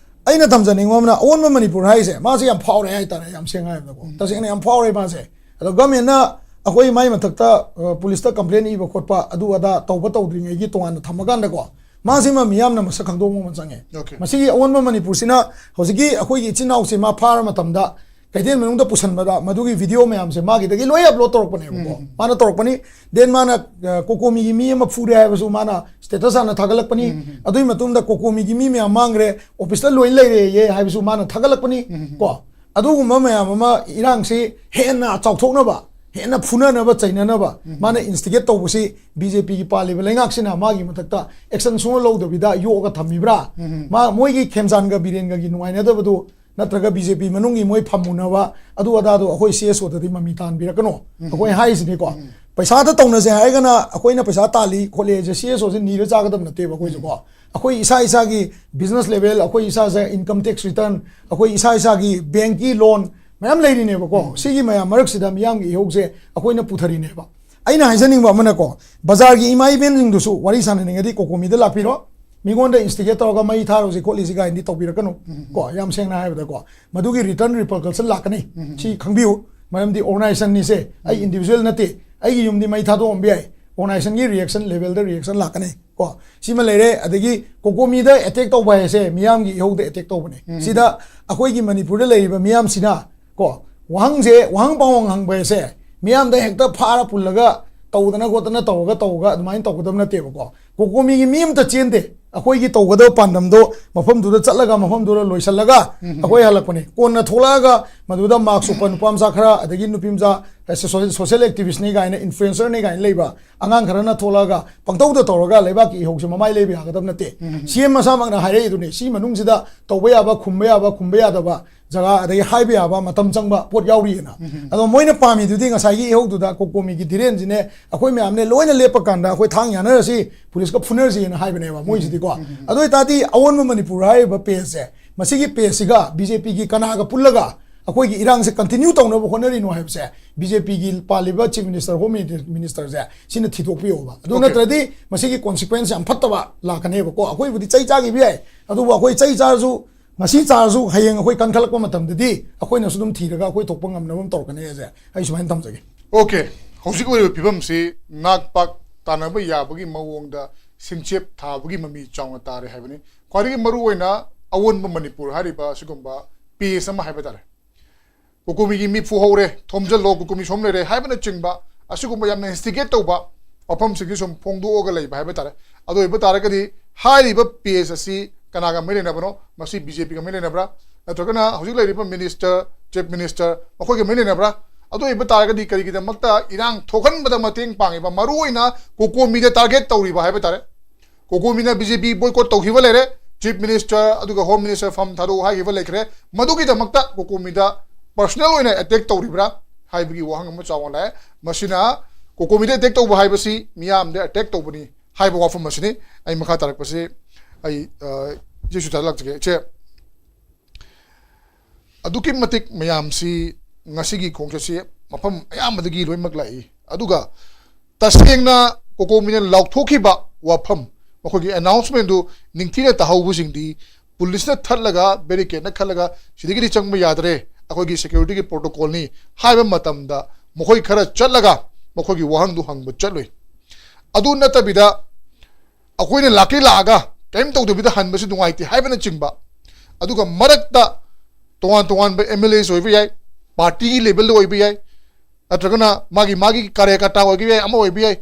ꯑꯩꯅ ꯊꯝꯖꯅꯤꯡꯕ ꯑꯃꯅ, ꯑꯑꯣꯟꯕ ꯃꯅꯤꯄꯨꯔ ꯍꯥꯏꯁꯦ, ꯃꯥꯁꯦ ꯌꯥꯝ ꯐꯥꯎꯔꯦ ꯍꯥꯏꯇꯥꯔꯦ, ꯌꯥꯝ ꯁꯦꯡꯅ ꯍꯥꯏꯕꯗꯀꯣ꯫ ꯇꯁꯦꯡꯅ ꯌꯥꯝ ꯐꯥꯎꯔꯦ ꯃꯥꯁꯦ꯫ ꯑꯗꯣ ꯒꯚꯔꯟꯃꯦꯟꯅ ꯑꯩꯈꯣꯏ ꯃꯥꯏ ꯃꯊꯛꯇ, ꯑ, ꯄꯨꯂꯤꯁꯇ ꯀꯝꯄ꯭ꯂꯦꯟ ꯏꯕ ꯈꯣꯠꯄ, ꯑꯗꯨ ꯑꯗꯥ ꯇꯧꯕ ꯇꯧꯗ꯭ꯔꯤꯉꯩꯒꯤ ꯇꯣꯉꯥꯟꯅ ꯊꯝꯃꯀꯥꯟꯗꯀꯣ, ꯃꯥꯁꯤꯃ ꯃꯤꯌꯥꯝꯅ ꯃꯁꯛ ꯈꯪꯗꯣꯛꯄ ꯑꯃ ꯆꯪꯉꯦ꯫ Okay. ꯃꯁꯤꯒꯤ ꯑꯑꯣꯟꯕ ꯃꯅꯤꯄꯨꯔꯁꯤꯅ ꯍꯧꯖꯤꯛꯀꯤ ꯑꯩꯈꯣꯏꯒꯤ ꯏꯆꯤꯟ ꯏꯅꯥꯎꯁꯦ ꯃꯥ ꯐꯥꯔ ꯃꯇꯝꯗ ꯀꯩꯊꯦꯜ ꯃꯅꯨꯡꯗ ꯄꯨꯁꯟꯕꯗ ꯃꯗꯨꯒꯤ ꯚꯤꯗꯤꯑꯣ ꯃꯌꯥꯝꯁꯦ ꯃꯥꯒꯤꯗꯒꯤ ꯂꯣꯏ ꯑꯞꯂꯣꯗ ꯇꯧꯔꯛꯄꯅꯦꯕꯀꯣ꯫ ꯃꯥꯅ ꯇꯧꯔꯛꯄꯅꯤ, ꯗꯦꯟ ꯃꯥꯅ ꯀꯣꯀꯣꯃꯤꯒꯤ ꯃꯤ ꯑꯃ ꯐꯨꯔꯦ ꯍꯥꯏꯕꯁꯨ ꯃꯥꯅ ꯁ꯭ꯇꯦꯇꯁ ꯍꯥꯟꯅ ꯊꯥꯒꯠꯂꯛꯄꯅꯤ꯫ ꯑꯗꯨꯒꯤ ꯃꯇꯨꯡꯗ ꯀꯣꯀꯣꯃꯤꯒꯤ ꯃꯤ ꯃꯌꯥꯝ ꯃꯥꯡꯈ꯭ꯔꯦ, ꯑꯣꯐꯤꯁꯇ ꯂꯣꯏ ꯂꯩꯔꯦꯌꯦ ꯍꯥꯏꯕꯁꯨ ꯃꯥꯅ ꯊꯥꯒꯠꯂꯛꯄꯅꯤ꯫ ꯀꯣ, ꯑꯗꯨꯒꯨꯝꯕ ꯃꯌꯥꯝ ꯑꯃ ꯏꯔꯥꯡꯁꯤ ꯍꯦꯟꯅ ꯆꯥꯎꯊꯣꯛꯅꯕ, ꯍꯦꯟꯅ ꯐꯨꯅꯅꯕ ꯆꯩꯅꯅꯕ ꯃꯥꯅ ꯏꯟꯁꯇꯤꯒꯦꯠ ꯇꯧꯕꯁꯤ ꯕꯤ ꯖꯦ ꯄꯤꯒꯤ ꯄꯥꯜꯂꯤꯕ ꯂꯩꯉꯥꯛꯁꯤꯅ ꯃꯥꯒꯤ ꯃꯊꯛꯇ ꯑꯦꯛꯁꯟ ꯁꯨꯡꯂꯧ ꯂꯧꯗꯕꯤꯗ ꯌꯣꯛꯑꯒ ꯊꯝꯃꯤꯕ꯭ꯔꯥ? ꯃꯥ, ꯃꯣꯏꯒꯤ ꯈꯦꯝꯖꯥꯟꯒ ꯕꯤꯔꯦꯟꯒꯒꯤ ꯅꯨꯡꯉꯥꯏꯅꯗꯕꯗꯨ ꯅꯠꯇ꯭ꯔꯒ ꯕꯤ ꯖꯦ ꯄꯤ ꯃꯅꯨꯡꯒꯤ ꯃꯣꯏ ꯐꯝꯃꯨꯅꯕ ꯑꯗꯨ ꯑꯗꯥꯗꯣ ꯑꯩꯈꯣꯏ ꯁꯤ ꯑꯦꯁ ꯑꯣꯗꯗꯤ ꯃꯃꯤ ꯇꯥꯍꯟꯕꯤꯔꯛꯀꯅꯣ꯫ ꯑꯩꯈꯣꯏ ꯍꯥꯏꯔꯤꯁꯤꯅꯤꯀꯣ, ꯄꯩꯁꯥꯗ ꯇꯧꯅꯁꯦ ꯍꯥꯏꯔꯒꯅ ꯑꯩꯈꯣꯏꯅ ꯄꯩꯁꯥ ꯇꯥꯜꯂꯤ ꯈꯣꯠꯂꯤ ꯍꯥꯏꯁꯦ ꯁꯤ ꯑꯦꯁ ꯑꯣꯁꯦ ꯅꯤꯔ ꯆꯥꯒꯗꯕ ꯅꯠꯇꯦꯕ ꯑꯩꯈꯣꯏꯁꯨꯀꯣ꯫ ꯑꯩꯈꯣꯏ ꯏꯁꯥ ꯏꯁꯥꯒꯤ ꯕꯤꯖꯤꯅꯦꯁ ꯂꯦꯚꯦꯜ, ꯑꯩꯈꯣꯏ ꯏꯁꯥ ꯏꯁꯥ ꯏꯟꯀꯝ ꯇꯦꯛꯁ ꯔꯤꯇꯔꯟ, ꯑꯩꯈꯣꯏ ꯏꯁꯥ ꯏꯁꯥꯒꯤ ꯕꯦꯡꯀꯤ ꯂꯣꯟ ꯃꯌꯥꯝ ꯂꯩꯔꯤꯅꯦꯕꯀꯣ꯫ ꯁꯤꯒꯤ ꯃꯌꯥꯝ ꯃꯔꯛꯁꯤꯗ ꯃꯤꯌꯥꯝꯒꯤ ꯏꯍꯧꯁꯦ ꯑꯩꯈꯣꯏꯅ ꯄꯨꯊꯔꯤꯅꯦꯕ꯫ ꯑꯩꯅ ꯍꯥꯏꯖꯅꯤꯡꯕ ꯑꯃꯅꯀꯣ, ꯕꯖꯥꯔꯒꯤ ꯏꯃꯥ ꯏꯕꯦꯟꯁꯤꯡꯗꯨꯁꯨ ꯋꯥꯔꯤ ꯁꯥꯟꯅꯅꯤꯡꯉꯗꯤ ꯀꯣꯀꯣꯃꯤꯗ ꯂꯥꯛꯄꯤꯔꯣ, ꯃꯤꯉꯣꯟꯗ ꯏꯟꯁꯇꯤꯒꯦꯠ ꯇꯧꯔꯒ ꯃꯩ ꯊꯥꯔꯨꯁꯤ ꯈꯣꯠꯂꯤꯁꯤ ꯀꯥꯏꯅꯗꯤ ꯇꯧꯕꯤꯔꯛꯀꯅꯨ꯫ ꯀꯣ, ꯌꯥꯝ ꯁꯦꯡꯅ ꯍꯥꯏꯕꯗꯀꯣ, ꯃꯗꯨꯒꯤ ꯔꯤꯇꯔꯟ ꯔꯤꯄꯔꯀꯜꯁꯟ ꯂꯥꯛꯀꯅꯤ꯫ ꯁꯤ ꯈꯪꯕꯤꯌꯨ꯫ ꯃꯔꯝꯗꯤ ꯑꯣꯔꯒꯅꯥꯏꯖꯦꯁꯟꯅꯤꯁꯦ, ꯑꯩ ꯏꯟꯗꯤꯕꯤꯖꯨꯋꯦꯜ ꯅꯠꯇꯦ꯫ ꯑꯩꯒꯤ ꯌꯨꯝꯗꯤ ꯃꯩ ꯊꯥꯗꯣꯛꯑꯝꯕ ꯌꯥꯏ, ꯑꯣꯔꯒꯅꯥꯏꯖꯦꯁꯟꯒꯤ ꯔꯤꯌꯦꯛꯁꯟ ꯂꯦꯚꯦꯜꯗ ꯔꯤꯌꯦꯛꯁꯟ ꯂꯥꯛꯀꯅꯤ꯫ ꯀꯣ, ꯁꯤꯃ ꯂꯩꯔꯦ꯫ ꯑꯗꯒꯤ ꯀꯣꯀꯣꯃꯤꯗ ꯑꯦꯇꯦꯛ ꯇꯧꯕ ꯍꯥꯏꯁꯦ ꯃꯤꯌꯥꯝꯒꯤ ꯏꯍꯧꯗ ꯑꯦꯇꯦꯛ ꯇꯧꯕꯅꯦ꯫ ꯁꯤꯗ ꯑꯩꯈꯣꯏꯒꯤ ꯃꯅꯤꯄꯨꯔꯗ ꯂꯩꯔꯤꯕ ꯃꯤꯌꯥꯝꯁꯤꯅ ꯀꯣ, ꯋꯥꯍꯪꯁꯦ, ꯋꯥꯍꯪ ꯄꯥꯎꯍꯪ ꯍꯪꯕ ꯍꯥꯏꯁꯦ ꯃꯤꯌꯥꯝꯗ ꯍꯦꯛꯇ ꯐꯥꯔ ꯄꯨꯜꯂꯒ ꯇꯧꯗꯅ ꯈꯣꯠꯇꯅ ꯇꯧꯔꯒ ꯇꯧꯔꯒ ꯑꯗꯨꯃꯥꯏꯅ ꯇꯧꯒꯗꯕ ꯅꯠꯇꯦꯕꯀꯣ꯫ ꯀꯣꯀꯣꯃꯤꯒꯤ ꯃꯤ ꯑꯝꯇ ꯆꯦꯟꯗꯦ꯫ ꯑꯩꯈꯣꯏꯒꯤ ꯇꯧꯒꯗꯕ ꯄꯥꯟꯗꯝꯗꯣ ꯃꯐꯝꯗꯨꯗ ꯆꯠꯂꯒ ꯃꯐꯝꯗꯨꯗ ꯂꯣꯏꯁꯤꯜꯂꯒ ꯑꯩꯈꯣꯏ ꯍꯜꯂꯛꯄꯅꯦ꯫ ꯀꯣꯟꯅ ꯊꯣꯛꯂꯛꯑꯒ ꯃꯗꯨꯗ ꯃꯥꯛꯁ ꯎꯞꯄ ꯅꯨꯄꯥ ꯃꯆꯥ ꯈꯔ, ꯑꯗꯒꯤ ꯅꯨꯄꯤ ꯃꯆꯥ, ꯑꯦ, ꯁꯣ-, ꯁꯣꯁꯤꯌꯦꯜ ꯑꯦꯛꯇꯤꯚꯤꯁ꯭ꯠꯅꯤ ꯀꯥꯏꯅ, ꯏꯟꯐ꯭ꯂꯨꯑꯦꯟꯁꯔꯅꯤ ꯀꯥꯏꯅ ꯂꯩꯕ ꯑꯉꯥꯡ ꯈꯔꯅ ꯊꯣꯛꯂꯛꯑꯒ ꯄꯪꯇꯧꯗ ꯇꯧꯔꯒ ꯂꯩꯕꯥꯛꯀꯤ ꯏꯍꯧꯁꯦ ꯃꯃꯥꯏ ꯂꯩꯕ ꯌꯥꯒꯗꯕ ꯅꯠꯇꯦ꯫ ꯁꯤ ꯑꯦꯝ ꯃꯁꯥꯃꯛꯅ ꯍꯥꯏꯔꯛꯏꯗꯨꯅꯤ, ꯁꯤ ꯃꯅꯨꯡꯁꯤꯗ ꯇꯧꯕ ꯌꯥꯕ, ꯈꯨꯝꯕ ꯌꯥꯕ, ꯈꯨꯝꯕ ꯌꯥꯗꯕ ꯖꯒꯥ, ꯑꯗꯒꯤ ꯍꯥꯏꯕ ꯌꯥꯕ ꯃꯇꯝ ꯆꯪꯕ ꯄꯣꯠ ꯌꯥꯎꯔꯤꯑꯅ꯫ ꯑꯗꯣ ꯃꯣꯏꯅ ꯄꯥꯝꯃꯤꯗꯨꯗꯤ ꯉꯁꯥꯏꯒꯤ ꯏꯍꯧꯗꯨꯗ ꯀꯣꯀꯣꯃꯤꯒꯤ ꯙꯤꯔꯦꯟꯁꯤꯅꯦ, ꯑꯩꯈꯣꯏ ꯃꯌꯥꯝꯅꯦ ꯂꯣꯏꯅ ꯂꯦꯞꯄ ꯀꯥꯟꯗ ꯑꯩꯈꯣꯏ ꯊꯥꯡ ꯌꯥꯅꯔꯁꯤ, ꯄꯨꯂꯤꯁꯀ ꯐꯨꯅꯔꯁꯤꯅ ꯍꯥꯏꯕꯅꯦꯕ ꯃꯣꯏꯁꯤꯗꯤꯀꯣ꯫ ꯑꯗꯨ ꯑꯣꯏꯇꯥꯔꯗꯤ ꯑꯑꯣꯟꯕ ꯃꯅꯤꯄꯨꯔ ꯍꯥꯏꯔꯤꯕ ꯄꯦꯖꯁꯦ, ꯃꯁꯤꯒꯤ ꯄꯦꯖꯁꯤꯒ ꯕꯤ ꯖꯦ ꯄꯤꯒꯤ ꯀꯅꯥꯒ ꯄꯨꯜꯂꯒ ꯑꯩꯈꯣꯏꯒꯤ ꯏꯔꯥꯡꯁꯦ ꯀꯟꯇꯤꯅ꯭ꯌꯨ ꯇꯧꯅꯕ ꯍꯣꯠꯅꯔꯤꯅꯣ ꯍꯥꯏꯕꯁꯦ ꯕꯤ ꯖꯦ ꯄꯤꯒꯤ ꯄꯥꯜꯂꯤꯕ ꯆꯤꯐ ꯃꯤꯅꯤꯁꯇꯔ, ꯍꯣꯝ ꯃꯤꯅꯤꯁꯇꯔꯁꯦ ꯁꯤꯅ ꯊꯤꯗꯣꯛꯄꯤꯌꯣꯕ꯫ ꯑꯗꯨ Okay. ꯅꯠꯇ꯭ꯔꯗꯤ ꯃꯁꯤꯒꯤ ꯀꯣꯟꯁꯤꯀ꯭ꯋꯦꯟꯁ ꯌꯥꯝ ꯐꯠꯇꯕ ꯂꯥꯛꯀꯅꯦꯕꯀꯣ꯫ ꯑꯩꯈꯣꯏꯕꯨꯗꯤ ꯆꯩ ꯆꯥꯈꯤꯕ ꯌꯥꯏ, ꯑꯗꯨꯕꯨ ꯑꯩꯈꯣꯏ ꯆꯩ ꯆꯥꯔꯁꯨ, ꯉꯁꯤ ꯆꯥꯔꯁꯨ ꯍꯌꯦꯡ ꯑꯩꯈꯣꯏ ꯀꯟꯈꯠꯂꯛꯄ ꯃꯇꯝꯗꯗꯤ ꯑꯩꯈꯣꯏꯅꯁꯨ ꯑꯗꯨꯝ ꯊꯤꯔꯒ ꯑꯩꯈꯣꯏ ꯊꯣꯛꯄ ꯉꯝꯅꯕ ꯑꯃ ꯇꯧꯔꯛꯀꯅꯤ ꯍꯥꯏꯁꯦ ꯑꯩ ꯁꯨꯃꯥꯏꯅ ꯊꯝꯖꯒꯦ꯫ Okay, ꯍꯧꯖꯤꯛ ꯑꯣꯏꯔꯤꯕ ꯐꯤꯕꯝꯁꯤ ꯅꯥꯛ ꯄꯥꯛ ꯇꯥꯟꯅꯕ ꯌꯥꯕꯒꯤ ꯃꯑꯣꯡꯗ ꯁꯤꯡꯆꯦꯞ ꯊꯥꯕꯒꯤ ꯃꯃꯤ ꯆꯥꯎꯅ ꯇꯥꯔꯦ ꯍꯥꯏꯕꯅꯤ꯫ ꯈ꯭ꯋꯥꯏꯗꯒꯤ ꯃꯔꯨꯑꯣꯏꯅ ꯑꯑꯣꯟꯕ ꯃꯅꯤꯄꯨꯔ ꯍꯥꯏꯔꯤꯕ ꯑꯁꯤꯒꯨꯝꯕ ꯄꯦꯖ ꯑꯃ ꯍꯥꯏꯕ ꯇꯥꯔꯦ꯫ ꯀꯣꯀꯣꯃꯤꯒꯤ ꯃꯤ ꯐꯨꯍꯧꯔꯦ, ꯊꯣꯝꯖꯤꯜꯂꯣ, ꯀꯣꯀꯣꯃꯤ ꯁꯣꯝ ꯂꯩꯔꯦ ꯍꯥꯏꯕꯅꯆꯤꯡꯕ, ꯑꯁꯤꯒꯨꯝꯕ ꯌꯥꯝꯅ ꯏꯟꯁꯇꯤꯒꯦꯠ ꯇꯧꯕ ꯋꯥꯐꯝꯁꯤꯡꯁꯤ ꯁꯨꯝ ꯐꯣꯡꯗꯣꯛꯑꯒ ꯂꯩꯕ ꯍꯥꯏꯕ ꯇꯥꯔꯦ꯫ ꯑꯗꯨ ꯑꯣꯏꯕ ꯇꯥꯔꯒꯗꯤ ꯍꯥꯏꯔꯤꯕ ꯄꯦꯖ ꯑꯁꯤ ꯀꯅꯥꯒ ꯃꯔꯤ ꯂꯩꯅꯕꯅꯣ? ꯃꯁꯤ ꯕꯤ ꯖꯦ ꯄꯤꯒ ꯃꯔꯤ ꯂꯩꯅꯕ꯭ꯔꯥ? ꯅꯠꯇ꯭ꯔꯒꯅ ꯍꯧꯖꯤꯛ ꯂꯩꯔꯤꯕ ꯃꯤꯅꯤꯁꯇꯔ, ꯆꯤꯐ ꯃꯤꯅꯤꯁꯇꯔ, ꯃꯈꯣꯏꯒ ꯃꯔꯤ ꯂꯩꯅꯕ꯭ꯔꯥ? ꯑꯗꯨ ꯑꯣꯏꯕ ꯇꯥꯔꯒꯗꯤ ꯀꯔꯤꯒꯤꯗꯃꯛꯇ ꯏꯔꯥꯡ ꯊꯣꯛꯍꯟꯕꯗ ꯃꯇꯦꯡ ꯄꯥꯡꯉꯤꯕ, ꯃꯔꯨꯑꯣꯏꯅ ꯀꯣꯀꯣꯃꯤꯗ ꯇꯥꯔꯒꯦꯠ ꯇꯧꯔꯤꯕ ꯍꯥꯏꯕ ꯇꯥꯔꯦ? ꯀꯣꯀꯣꯃꯤꯅ ꯕꯤ ꯖꯦ ꯄꯤ ꯕꯣꯏꯀꯣꯠ ꯇꯧꯈꯤꯕ ꯂꯩꯔꯦ, ꯆꯤꯐ ꯃꯤꯅꯤꯁꯇꯔ ꯑꯗꯨꯒ ꯍꯣꯝ ꯃꯤꯅꯤꯁꯇꯔ ꯐꯝ ꯊꯥꯗꯣꯛꯎ ꯍꯥꯏꯈꯤꯕ ꯂꯩꯈ꯭ꯔꯦ꯫ ꯃꯗꯨꯒꯤꯗꯃꯛꯇ ꯀꯣꯀꯣꯃꯤꯗ ꯄꯔꯁꯅꯦꯜ ꯑꯣꯏꯅ ꯑꯦꯇꯦꯛ ꯇꯧꯔꯤꯕ꯭ꯔꯥ ꯍꯥꯏꯕꯒꯤ ꯋꯥꯍꯪ ꯑꯃ ꯆꯥꯎꯅ ꯂꯥꯛꯑꯦ꯫ ꯃꯁꯤꯅ ꯀꯣꯀꯣꯃꯤꯗ ꯑꯦꯇꯦꯛ ꯇꯧꯕ ꯍꯥꯏꯕꯁꯤ ꯃꯤꯌꯥꯝꯗ ꯑꯦꯇꯦꯛ ꯇꯧꯕꯅꯤ ꯍꯥꯏꯕ ꯋꯥꯐꯝ ꯑꯁꯤꯅꯤ꯫ ꯑꯩ ꯃꯈꯥ ꯇꯥꯔꯛꯄꯁꯤ ꯑꯩ, ꯑ, ꯏꯆꯦ ꯁꯨꯖꯥꯇꯥ ꯂꯥꯛꯆꯒꯦ꯫ ꯏꯆꯦ, ꯑꯗꯨꯛꯀꯤ ꯃꯇꯤꯛ ꯃꯌꯥꯝꯁꯤ ꯉꯁꯤꯒꯤ ꯈꯣꯡꯆꯠꯁꯤ ꯃꯐꯝ ꯑꯌꯥꯝꯕꯗꯒꯤ ꯂꯣꯏꯅꯃꯛ ꯂꯥꯛꯏ꯫ ꯑꯗꯨꯒ ꯇꯁꯦꯡꯅ ꯀꯣꯀꯣꯃꯤꯅ ꯂꯥꯎꯊꯣꯛꯈꯤꯕ ꯋꯥꯐꯝ, ꯃꯈꯣꯏꯒꯤ ꯑꯦꯅꯥꯎꯟꯁꯃꯦꯟꯗꯨ ꯅꯤꯡꯊꯤꯅ ꯇꯥꯍꯧꯕꯁꯤꯡꯗꯤ ꯄꯨꯂꯤꯁꯅ ꯊꯠꯂꯒ, ꯕꯦꯔꯤꯀꯦꯗꯅ ꯈꯜꯂꯒ, "ꯁꯤꯗꯒꯤꯗꯤ ꯆꯪꯕ ꯌꯥꯗ꯭ꯔꯦ, ꯑꯩꯈꯣꯏꯒꯤ ꯁꯦꯀ꯭ꯌꯨꯔꯤꯇꯤꯒꯤ ꯄ꯭ꯔꯣꯇꯣꯀꯣꯜꯅꯤ" ꯍꯥꯏꯕ ꯃꯇꯝꯗ ꯃꯈꯣꯏ ꯈꯔ ꯆꯠꯂꯒ ꯃꯈꯣꯏꯒꯤ ꯋꯥꯍꯪꯗꯨ ꯍꯪꯕ ꯆꯠꯂꯨꯏ꯫ ꯑꯗꯨ ꯅꯠꯇꯕꯤꯗ ꯑꯩꯈꯣꯏꯅ ꯂꯥꯛꯀꯦ ꯂꯥꯛꯑꯒ ꯀꯔꯤꯝ ꯇꯧꯗꯕꯤꯗ ꯍꯟꯕꯁꯤ ꯅꯨꯡꯉꯥꯏꯇꯦ ꯍꯥꯏꯕꯅꯆꯤꯡꯕ, ꯑꯗꯨꯒ ꯃꯔꯛꯇ ꯇꯣꯉꯥꯟ ꯇꯣꯉꯥꯟꯕ ꯑꯦꯝ ꯑꯦꯜ ꯑꯦꯁ ꯑꯣꯏꯕ ꯌꯥꯏ, ꯄꯥꯔꯇꯤꯒꯤ ꯂꯦꯚꯦꯜꯗ ꯑꯣꯏꯕ ꯌꯥꯏ, ꯅꯠꯇ꯭ꯔꯒꯅ ꯃꯥꯒꯤ, ꯃꯥꯒꯤ ꯀꯥꯔꯌꯀꯔꯇꯥ ꯑꯣꯏꯕ ꯌꯥꯏ, ꯑꯃ ꯑꯣꯏꯕ ꯌꯥꯏ,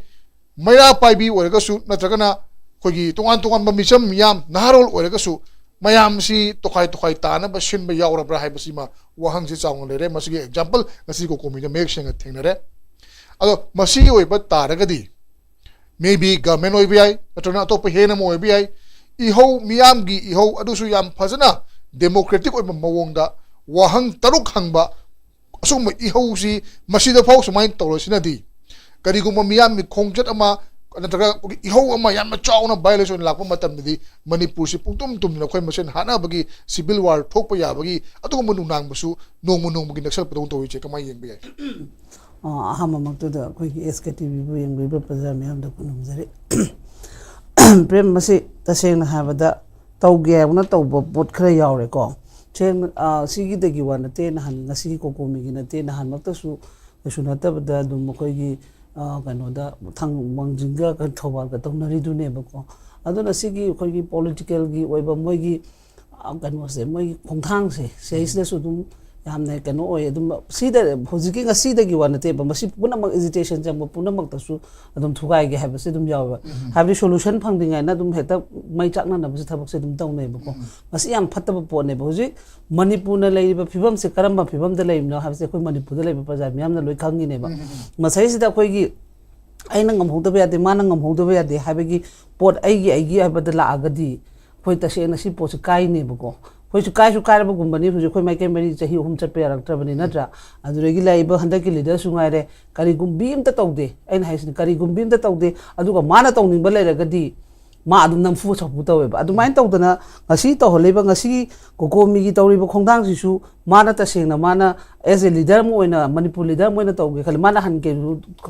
ꯃꯩꯔꯥ ꯄꯥꯏꯕꯤ ꯑꯣꯏꯔꯒꯁꯨ, ꯅꯠꯇ꯭ꯔꯒꯅ ꯑꯩꯈꯣꯏꯒꯤ ꯇꯣꯉꯥꯟ ꯇꯣꯉꯥꯟꯕ ꯃꯤꯆꯝ ꯃꯤꯌꯥꯝ, ꯅꯍꯥꯔꯣꯜ ꯑꯣꯏꯔꯒꯁꯨ, ꯃꯌꯥꯝꯁꯤ ꯇꯣꯈꯥꯏ ꯇꯣꯈꯥꯏ ꯇꯥꯅꯕ ꯁꯤꯟꯕ ꯌꯥꯎꯔꯕ꯭ꯔꯥ ꯍꯥꯏꯕꯁꯤꯃ ꯋꯥꯍꯪꯁꯤ ꯆꯥꯎꯅ ꯂꯩꯔꯦ꯫ ꯃꯁꯤꯒꯤ ꯑꯦꯛꯖꯥꯝꯄꯜ ꯉꯁꯤ ꯀꯣꯀꯣꯃꯤꯗ ꯃꯌꯦꯛ ꯁꯦꯡꯅ ꯊꯦꯡꯅꯔꯦ꯫ ꯑꯗꯣ ꯃꯁꯤꯒꯤ ꯑꯣꯏꯕ ꯇꯥꯔꯒꯗꯤ, ꯃꯦ ꯕꯤ ꯒꯚꯔꯟꯃꯦꯟ ꯑꯣꯏꯕ ꯌꯥꯏ, ꯅꯠꯇ꯭ꯔꯒꯅ ꯑꯇꯣꯞꯄ ꯍꯦꯟꯅ ꯑꯃ ꯑꯣꯏꯕ ꯌꯥꯏ, ꯏꯍꯧ, ꯃꯤꯌꯥꯝꯒꯤ ꯏꯍꯧ ꯑꯗꯨꯁꯨ ꯌꯥꯝ ꯐꯖꯅ ꯗꯦꯃꯣꯀ꯭ꯔꯦꯇꯤꯛ ꯑꯣꯏꯕ ꯃꯑꯣꯡꯗ ꯋꯥꯍꯪ ꯇꯔꯨꯛ ꯍꯪꯕ, ꯑꯁꯤꯒꯨꯝꯕ ꯏꯍꯧꯁꯤ ꯃꯁꯤꯗ ꯐꯥꯎ ꯁꯨꯃꯥꯏꯅ ꯇꯧꯔꯁꯤꯅꯗꯤ, ꯀꯔꯤꯒꯨꯝꯕ ꯃꯤꯌꯥꯝꯒꯤ ꯈꯣꯡꯆꯠ ꯑꯃ ꯅꯠꯇ꯭ꯔꯒ ꯏꯍꯧ ꯑꯃ ꯌꯥꯝꯅ ꯆꯥꯎꯅ ꯚꯥꯏꯑꯣꯂꯦꯁꯟ ꯂꯥꯛꯄ ꯃꯇꯝꯗꯗꯤ ꯃꯅꯤꯄꯨꯔꯁꯤ ꯄꯨꯡꯇꯨꯝ ꯇꯨꯝꯗꯨꯅ ꯑꯩꯈꯣꯏ ꯃꯁꯦꯟ ꯍꯥꯠꯅꯕꯒꯤ, ꯁꯤꯚꯤꯜ ꯋꯥꯔ ꯊꯣꯛꯄ ꯌꯥꯕꯒꯤ ꯑꯗꯨꯒꯨꯝꯕ ꯅꯨꯡꯅꯥꯡꯕꯁꯨ ꯅꯣꯡꯃ ꯅꯣꯡꯃꯒꯤ ꯅꯛꯁꯜꯂꯛꯄꯗꯧꯅ ꯇꯧꯔꯤꯁꯦ ꯀꯃꯥꯏꯅ ꯌꯦꯡꯕ ꯌꯥꯏ? ꯑ, ꯑꯍꯥꯟꯕꯃꯛꯇꯗ ꯑꯩꯈꯣꯏꯒꯤ ꯑꯦꯁ ꯀꯦ ꯇꯤ ꯚꯤꯕꯨ ꯌꯦꯡꯕꯤꯕ ꯄ꯭ꯔꯖꯥ ꯃꯤꯌꯥꯝꯗ ꯈꯨꯔꯨꯝꯖꯔꯤ꯫ ꯄ꯭ꯔꯦꯝ, ꯃꯁꯤ ꯇꯁꯦꯡꯅ ꯍꯥꯏꯕꯗ ꯇꯧꯒꯦ ꯍꯥꯏꯕꯅ ꯇꯧꯕ ꯄꯣꯠ ꯈꯔ ꯌꯥꯎꯔꯦꯀꯣ꯫ ꯁꯦꯡꯅ, ꯑ, ꯁꯤꯒꯤꯗꯒꯤ ꯋꯥ ꯅꯠꯇꯦ, ꯅꯍꯥꯟ, ꯉꯁꯤꯒꯤ ꯀꯣꯀꯣꯃꯤꯒꯤ ꯅꯠꯇꯦ, ꯅꯍꯥꯟꯃꯛꯇꯁꯨ ꯀꯩꯁꯨ ꯅꯠꯇꯕꯗ ꯑꯗꯨꯝ ꯑꯩꯈꯣꯏꯒꯤ, ꯑ, ꯀꯩꯅꯣꯗ, ꯊꯥꯡ-, ꯋꯥꯡꯖꯤꯡꯒ ꯀ-, ꯊꯧꯕꯥꯜꯒ ꯇꯧꯅꯔꯤꯗꯨꯅꯦꯕꯀꯣ꯫ ꯑꯗꯨꯅ ꯁꯤꯒꯤ ꯑꯩꯈꯣꯏꯒꯤ ꯄꯣꯂꯤꯇꯤꯀꯦꯜꯒꯤ ꯑꯣꯏꯕ ꯃꯣꯏꯒꯤ, ꯑ, ꯀꯩꯅꯣꯁꯦ, ꯃꯣꯏꯒꯤ ꯈꯣꯡꯊꯥꯡꯁꯦ, ꯁꯤꯗꯩꯁꯤꯗꯁꯨ ꯑꯗꯨꯝ ꯌꯥꯝꯅ ꯀꯩꯅꯣ ꯑꯣꯏ꯫ ꯑꯗꯨꯝ ꯁꯤꯗ ꯍꯧꯖꯤꯛꯀꯤ ꯉꯁꯤꯗꯒꯤ ꯋꯥ ꯅꯠꯇꯦꯕ, ꯃꯁꯤ ꯄꯨꯝꯅꯃꯛ, agitation ꯆꯪꯕ ꯄꯨꯝꯅꯃꯛꯇꯁꯨ ꯑꯗꯨꯝ ꯊꯨꯒꯥꯏꯒꯦ ꯍꯥꯏꯕꯁꯤ ꯑꯗꯨꯝ ꯌꯥꯎꯋꯦꯕ꯫ ꯍꯥꯏꯕꯗꯤ solution ꯐꯪꯗ꯭ꯔꯤꯉꯩꯗ ꯑꯗꯨꯝ ꯍꯦꯛꯇ ꯃꯩ ꯆꯥꯛꯅꯅꯕꯁꯤ ꯊꯕꯛꯁꯦ ꯑꯗꯨꯝ ꯇꯧꯅꯩꯕꯀꯣ꯫ ꯃꯁꯤ ꯌꯥꯝ ꯐꯠꯇꯕ ꯄꯣꯠꯅꯦꯕ꯫ ꯍꯧꯖꯤꯛ ꯃꯅꯤꯄꯨꯔꯅ ꯂꯩꯔꯤꯕ ꯐꯤꯕꯝꯁꯦ ꯀꯔꯝꯕ ꯐꯤꯕꯝꯗ ꯂꯩꯔꯤꯅꯣ ꯍꯥꯏꯕꯁꯦ ꯑꯩꯈꯣꯏ ꯃꯅꯤꯄꯨꯔꯗ ꯂꯩꯕ ꯄ꯭ꯔꯖꯥ ꯃꯤꯌꯥꯝꯅ ꯂꯣꯏ ꯈꯪꯉꯤꯅꯦꯕ꯫ ꯃꯁꯤꯁꯤꯗ ꯑꯩꯈꯣꯏꯒꯤ ꯑꯩꯅ ꯉꯝꯍꯧꯗꯕ ꯌꯥꯗꯦ, ꯃꯥꯅ ꯉꯝꯍꯧꯗꯕ ꯌꯥꯗꯦ ꯍꯥꯏꯕꯒꯤ ꯄꯣꯠ ꯑꯩꯒꯤ, ꯑꯩꯒꯤ ꯍꯥꯏꯕꯗ ꯂꯥꯛꯑꯒꯗꯤ ꯑꯩꯈꯣꯏ ꯇꯁꯦꯡꯅ ꯁꯤ ꯄꯣꯠꯁꯤ ꯀꯥꯏꯅꯦꯕꯀꯣ꯫ ꯑꯩꯈꯣꯏꯁꯨ ꯀꯥꯏꯁꯨ ꯀꯥꯏꯔꯕꯒꯨꯝꯕꯅꯤ꯫ ꯍꯧꯖꯤꯛ ꯑꯩꯈꯣꯏ ꯃꯥꯏꯀꯩ ꯃꯔꯤ ꯆꯍꯤ ꯑꯍꯨꯝ ꯆꯠꯄ ꯌꯥꯔꯛꯇ꯭ꯔꯕꯅꯤ, ꯅꯠꯇ꯭ꯔꯥ? ꯑꯗꯨꯗꯒꯤ ꯂꯩꯔꯤꯕ ꯍꯟꯗꯛꯀꯤ leaderꯁꯨ ꯉꯥꯏꯔꯦ, ꯀꯔꯤꯒꯨꯝꯕꯤ ꯑꯝꯇ ꯇꯧꯗꯦ꯫ ꯑꯩꯅ ꯍꯥꯏꯁꯤꯅ ꯀꯔꯤꯒꯨꯝꯕꯤ ꯑꯝꯇ ꯇꯧꯗꯦ꯫ ꯑꯗꯨꯒ ꯃꯥꯅ ꯇꯧꯅꯤꯡꯕ ꯂꯩꯔꯒꯗꯤ ꯃꯥ ꯑꯗꯨꯝ ꯅꯝꯐꯨ ꯁꯥꯐꯨ ꯇꯧꯋꯦꯕ꯫ ꯑꯗꯨꯃꯥꯏꯅ ꯇꯧꯗꯅ ꯉꯁꯤ ꯇꯧꯍꯜꯂꯤꯕ, ꯉꯁꯤ ꯀꯣꯀꯣꯃꯤꯒꯤ ꯇꯧꯔꯤꯕ ꯈꯣꯡꯊꯥꯡꯁꯤꯁꯨ ꯃꯥꯅ ꯇꯁꯦꯡꯅ ꯃꯥꯅ as a leader ꯑꯃ ꯑꯣꯏꯅ, ꯃꯅꯤꯄꯨꯔ leader ꯑꯃ ꯑꯣꯏꯅ ꯇꯧꯒꯦ ꯈꯜꯂꯦ, ꯃꯥꯅ ꯍꯟꯒꯦ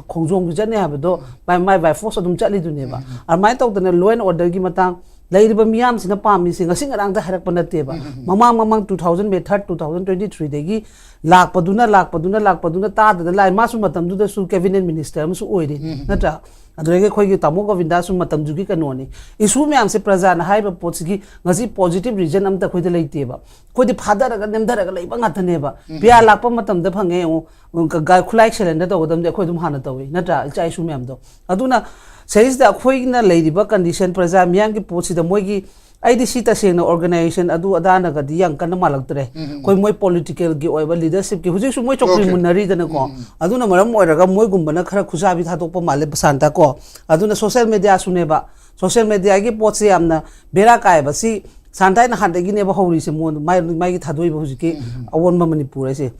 ꯈꯣꯡꯖꯣꯝꯒꯤ ꯆꯠꯅꯤ ꯍꯥꯏꯕꯗꯣ by, ꯃꯥꯏ by force ꯑꯗꯨꯝ ꯆꯠꯂꯤꯗꯨꯅꯦꯕ꯫ ꯑꯗꯨꯃꯥꯏꯅ ꯇꯧꯗꯅ law and orderꯒꯤ ꯃꯇꯥꯡ ꯂꯩꯔꯤꯕ ꯃꯤꯌꯥꯝꯁꯤꯅ ꯄꯥꯝꯃꯤꯁꯦ ꯉꯁꯤ ꯉꯔꯥꯡꯗ ꯍꯥꯏꯔꯛꯄ ꯅꯠꯇꯦꯕ꯫ ꯃꯃꯥꯡ ꯃꯃꯥꯡ two thousand May third, two thousand twenty threeꯗꯒꯤ ꯂꯥꯛꯄꯗꯨꯅ, ꯂꯥꯛꯄꯗꯨꯅ, ꯂꯥꯛꯄꯗꯨꯅ ꯇꯥꯗꯅ ꯂꯥꯛꯑꯦ꯫ ꯃꯥꯁꯨ ꯃꯇꯝꯗꯨꯗꯁꯨ cabinet minister ꯑꯃꯁꯨ ꯑꯣꯏꯔꯤ, ꯅꯠꯇ꯭ꯔꯥ? ꯑꯗꯨꯗꯒꯤ ꯑꯩꯈꯣꯏꯒꯤ ꯇꯥꯃꯣ ꯒꯣꯕꯤꯟꯗꯥꯁꯨ ꯃꯇꯝꯗꯨꯒꯤ ꯀꯩꯅꯣꯅꯤ꯫ Issue ꯃꯌꯥꯝꯁꯦ ꯄ꯭ꯔꯖꯥꯅ ꯍꯥꯏꯔꯤꯕ ꯄꯣꯠꯁꯤꯒꯤ ꯉꯁꯤ positive reason ꯑꯝꯇ ꯑꯩꯈꯣꯏꯗ ꯂꯩꯇꯦꯕ꯫ ꯑꯩꯈꯣꯏꯗꯤ ꯐꯥꯗꯔꯒ ꯅꯦꯝꯊꯔꯒ ꯂꯩꯕ ꯉꯥꯛꯇꯅꯦꯕ꯫ ꯎꯝ꯫ ꯄꯤꯌꯥ ꯂꯥꯛꯄ ꯃꯇꯝꯗ ꯐꯪꯉꯦ ꯌꯦꯡꯉꯨ, ꯎꯝ, ꯀ-, ꯒ-, ꯈꯨꯠꯂꯥꯏ surrender ꯇꯧꯒꯗꯕꯗꯤ ꯑꯩꯈꯣꯏ ꯑꯗꯨꯝ ꯍꯥꯟꯅ ꯇꯧꯏ, ꯅꯠꯇ꯭ꯔꯥ? ꯏꯆꯥ ꯏꯁꯨ ꯃꯌꯥꯝꯗꯣ꯫ ꯑꯗꯨꯅ ꯁꯤꯗꯩꯁꯤꯗ ꯑꯩꯈꯣꯏꯅ ꯂꯩꯔꯤꯕ condition, ꯄ꯭ꯔꯖꯥ ꯃꯤꯌꯥꯝꯒꯤ ꯄꯣꯠꯁꯤꯗ ꯃꯣꯏꯒꯤ, ꯑꯩꯗꯤ ꯁꯤ ꯇꯁꯦꯡꯅ organization ꯑꯗꯨ ꯑꯗꯥꯅꯒꯗꯤ ꯌꯥꯝ ꯀꯟꯅ ꯃꯥꯜꯂꯛꯇ꯭ꯔꯦ꯫ ꯎꯝ, ꯎꯝ, ꯎꯝ꯫ ꯑꯩꯈꯣꯏ ꯃꯣꯏ political ꯒꯤ ꯑꯣꯏꯕ leadership ꯀꯤ ꯍꯧꯖꯤꯛꯁꯨ ꯃꯣꯏ ꯆꯧꯀ꯭ꯔꯤ Okay. ꯃꯨꯟꯅꯔꯤꯗꯅꯀꯣ꯫ ꯎꯝ, ꯎꯝ꯫ ꯑꯗꯨꯅ ꯃꯔꯝ ꯑꯣꯏꯔꯒ ꯃꯣꯏꯒꯨꯝꯕꯅ ꯈꯔ ꯈꯨꯖꯥꯕꯤ ꯊꯥꯗꯣꯛꯄ ꯃꯥꯜꯂꯦ ꯄ꯭ꯔꯁꯥꯟꯇ ꯀꯣ꯫ ꯑꯗꯨꯅ social media ꯁꯨꯅꯦꯕ꯫ Social media ꯒꯤ ꯄꯣꯠꯁꯦ ꯌꯥꯝꯅ ꯕꯦꯔꯥ ꯀꯥꯏꯕ꯫ ꯁꯤ ꯁꯥꯟꯇ ꯅꯍꯥꯟꯗꯒꯤꯅꯦꯕ ꯍꯧꯔꯤꯁꯦ, ꯃꯉꯣꯟꯗ-, ꯃꯥꯏ-, ꯃꯥꯒꯤ ꯊꯥꯗꯣꯛꯏꯕ ꯍꯧꯖꯤꯛꯀꯤ ꯎꯝ, ꯎꯝ꯫ ꯑꯑꯣꯟꯕ ꯃꯅꯤꯄꯨꯔ ꯍꯥꯏꯁꯦ꯫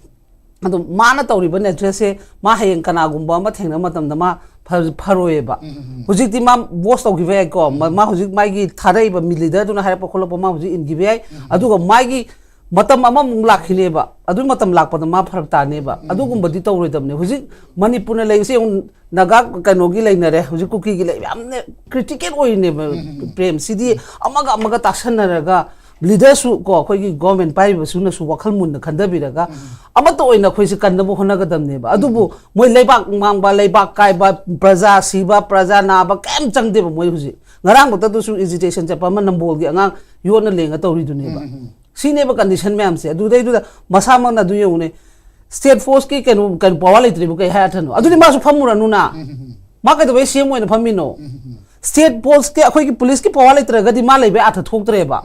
ꯑꯗꯣ ꯃꯥꯅ ꯇꯧꯔꯤꯕ nature ꯁꯦ, ꯃꯥ ꯍꯌꯦꯡ ꯀꯅꯥꯒꯨꯝꯕ ꯑꯃ ꯊꯦꯡꯅꯕ ꯃꯇꯝꯗ ꯃꯥ ꯐ-, ꯐꯔꯣꯏꯌꯦꯕ꯫ ꯎꯝ, ꯎꯝ, ꯎꯝ꯫ ꯍꯧꯖꯤꯛꯇꯤ ꯃꯥ boss ꯇꯧꯈꯤꯕ ꯌꯥꯏꯀꯣ꯫ ꯃ-, ꯎꯝ꯫ ꯃꯥ ꯍꯧꯖꯤꯛ ꯃꯥꯒꯤ ꯊꯥꯔꯛꯏꯕ ꯃꯤ leader ꯗꯨꯅ ꯍꯥꯏꯔꯛꯄ ꯈꯣꯠꯂꯛꯄ ꯃꯥ ꯍꯧꯖꯤꯛ ꯏꯟꯈꯤꯕ ꯌꯥꯏ꯫ ꯎꯝ꯫ ꯑꯗꯨꯒ ꯃꯥꯒꯤ ꯃꯇꯝ ꯑꯃꯃꯨꯛ ꯂꯥꯛꯈꯤꯅꯦꯕ꯫ ꯑꯗꯨꯒꯤ ꯃꯇꯝ ꯂꯥꯛꯄꯗ ꯃꯥ ꯐꯔꯛ ꯇꯥꯅꯦꯕ꯫ ꯎꯝ꯫ ꯑꯗꯨꯒꯨꯝꯕꯗꯤ ꯇꯧꯔꯣꯏꯗꯕꯅꯦ꯫ ꯍꯧꯖꯤꯛ ꯃꯅꯤꯄꯨꯔꯅ ꯂꯩꯔꯤꯁꯦ ꯌꯦꯡꯉꯨ, ꯅꯥꯒꯥ ꯀꯩꯅꯣꯒꯤ ꯂꯩꯅꯔꯦ, ꯍꯧꯖꯤꯛ ꯀꯨꯀꯤꯒꯤ ꯂꯩ, ꯌꯥꯝꯅ critical ꯑꯣꯏꯔꯤꯅꯦꯕ꯫ ꯎꯝ, ꯎꯝ, ꯎꯝ꯫ ꯄ꯭ꯔꯦꯝ, ꯁꯤꯗꯤ ꯑꯃꯒ ꯑꯃꯒ ꯇꯥꯁꯟꯅꯔꯒ leader ꯁꯨ ꯀꯣ, ꯑꯩꯈꯣꯏꯒꯤ government ꯄꯥꯏꯔꯤꯕꯁꯨꯅꯁꯨ ꯋꯥꯈꯜ ꯃꯨꯟꯅ ꯈꯟꯊꯕꯤꯔꯒ ꯎꯝ꯫ ꯑꯃꯠꯇ ꯑꯣꯏꯅ ꯑꯩꯈꯣꯏꯁꯦ ꯀꯟꯅꯕ ꯍꯣꯠꯅꯒꯗꯕꯅꯦꯕ꯫ ꯑꯗꯨꯕꯨ ꯎꯝ꯫ ꯃꯣꯏ ꯂꯩꯕꯥꯛ ꯃꯥꯡꯕ, ꯂꯩꯕꯥꯛ ꯀꯥꯏꯕ, ꯄ꯭ꯔꯖꯥ ꯁꯤꯕ, ꯄ꯭ꯔꯖꯥ ꯅꯥꯕ ꯀꯩꯝ ꯆꯪꯗꯦꯕ ꯃꯣꯏ ꯍꯧꯖꯤꯛ꯫ ꯉꯔꯥꯡꯃꯛꯇꯗꯁꯨ agitation ꯆꯠꯄ ꯑꯃ ꯅꯝꯕꯣꯜꯒꯤ ꯑꯉꯥꯡ ꯌꯣꯠꯅ ꯂꯦꯡꯉ ꯇꯧꯔꯤꯗꯨꯅꯦꯕ꯫ ꯎꯝ, ꯎꯝ, ꯎꯝ꯫ ꯁꯤꯅꯦꯕ condition ꯃꯌꯥꯝꯁꯦ꯫ ꯑꯗꯨꯗꯩꯗꯨꯗ ꯃꯁꯥꯃꯛꯅ ꯑꯗꯨ ꯌꯦꯡꯉꯨꯅꯦ, state force ꯀꯤ ꯀꯩꯅꯣ ꯀꯩꯅꯣ power ꯂꯩꯇ꯭ꯔꯤꯕꯨ ꯀꯩ ꯍꯥꯏ ꯑꯔꯊꯅꯣ? ꯑꯗꯨꯗꯤ ꯃꯥꯁꯨ ꯐꯝꯃꯨꯔꯅꯨꯅ꯫ ꯃꯥ ꯀꯩꯗꯧꯕꯩ C M ꯑꯣꯏꯅ ꯐꯝꯃꯤꯅꯣ? State force ꯀꯤ, ꯑꯩꯈꯣꯏꯒꯤ police ꯀꯤ power ꯂꯩꯇ꯭ꯔꯒꯗꯤ ꯃꯥ ꯂꯩꯕꯩ ꯑꯔꯊ ꯊꯣꯛꯇ꯭ꯔꯦꯕ꯫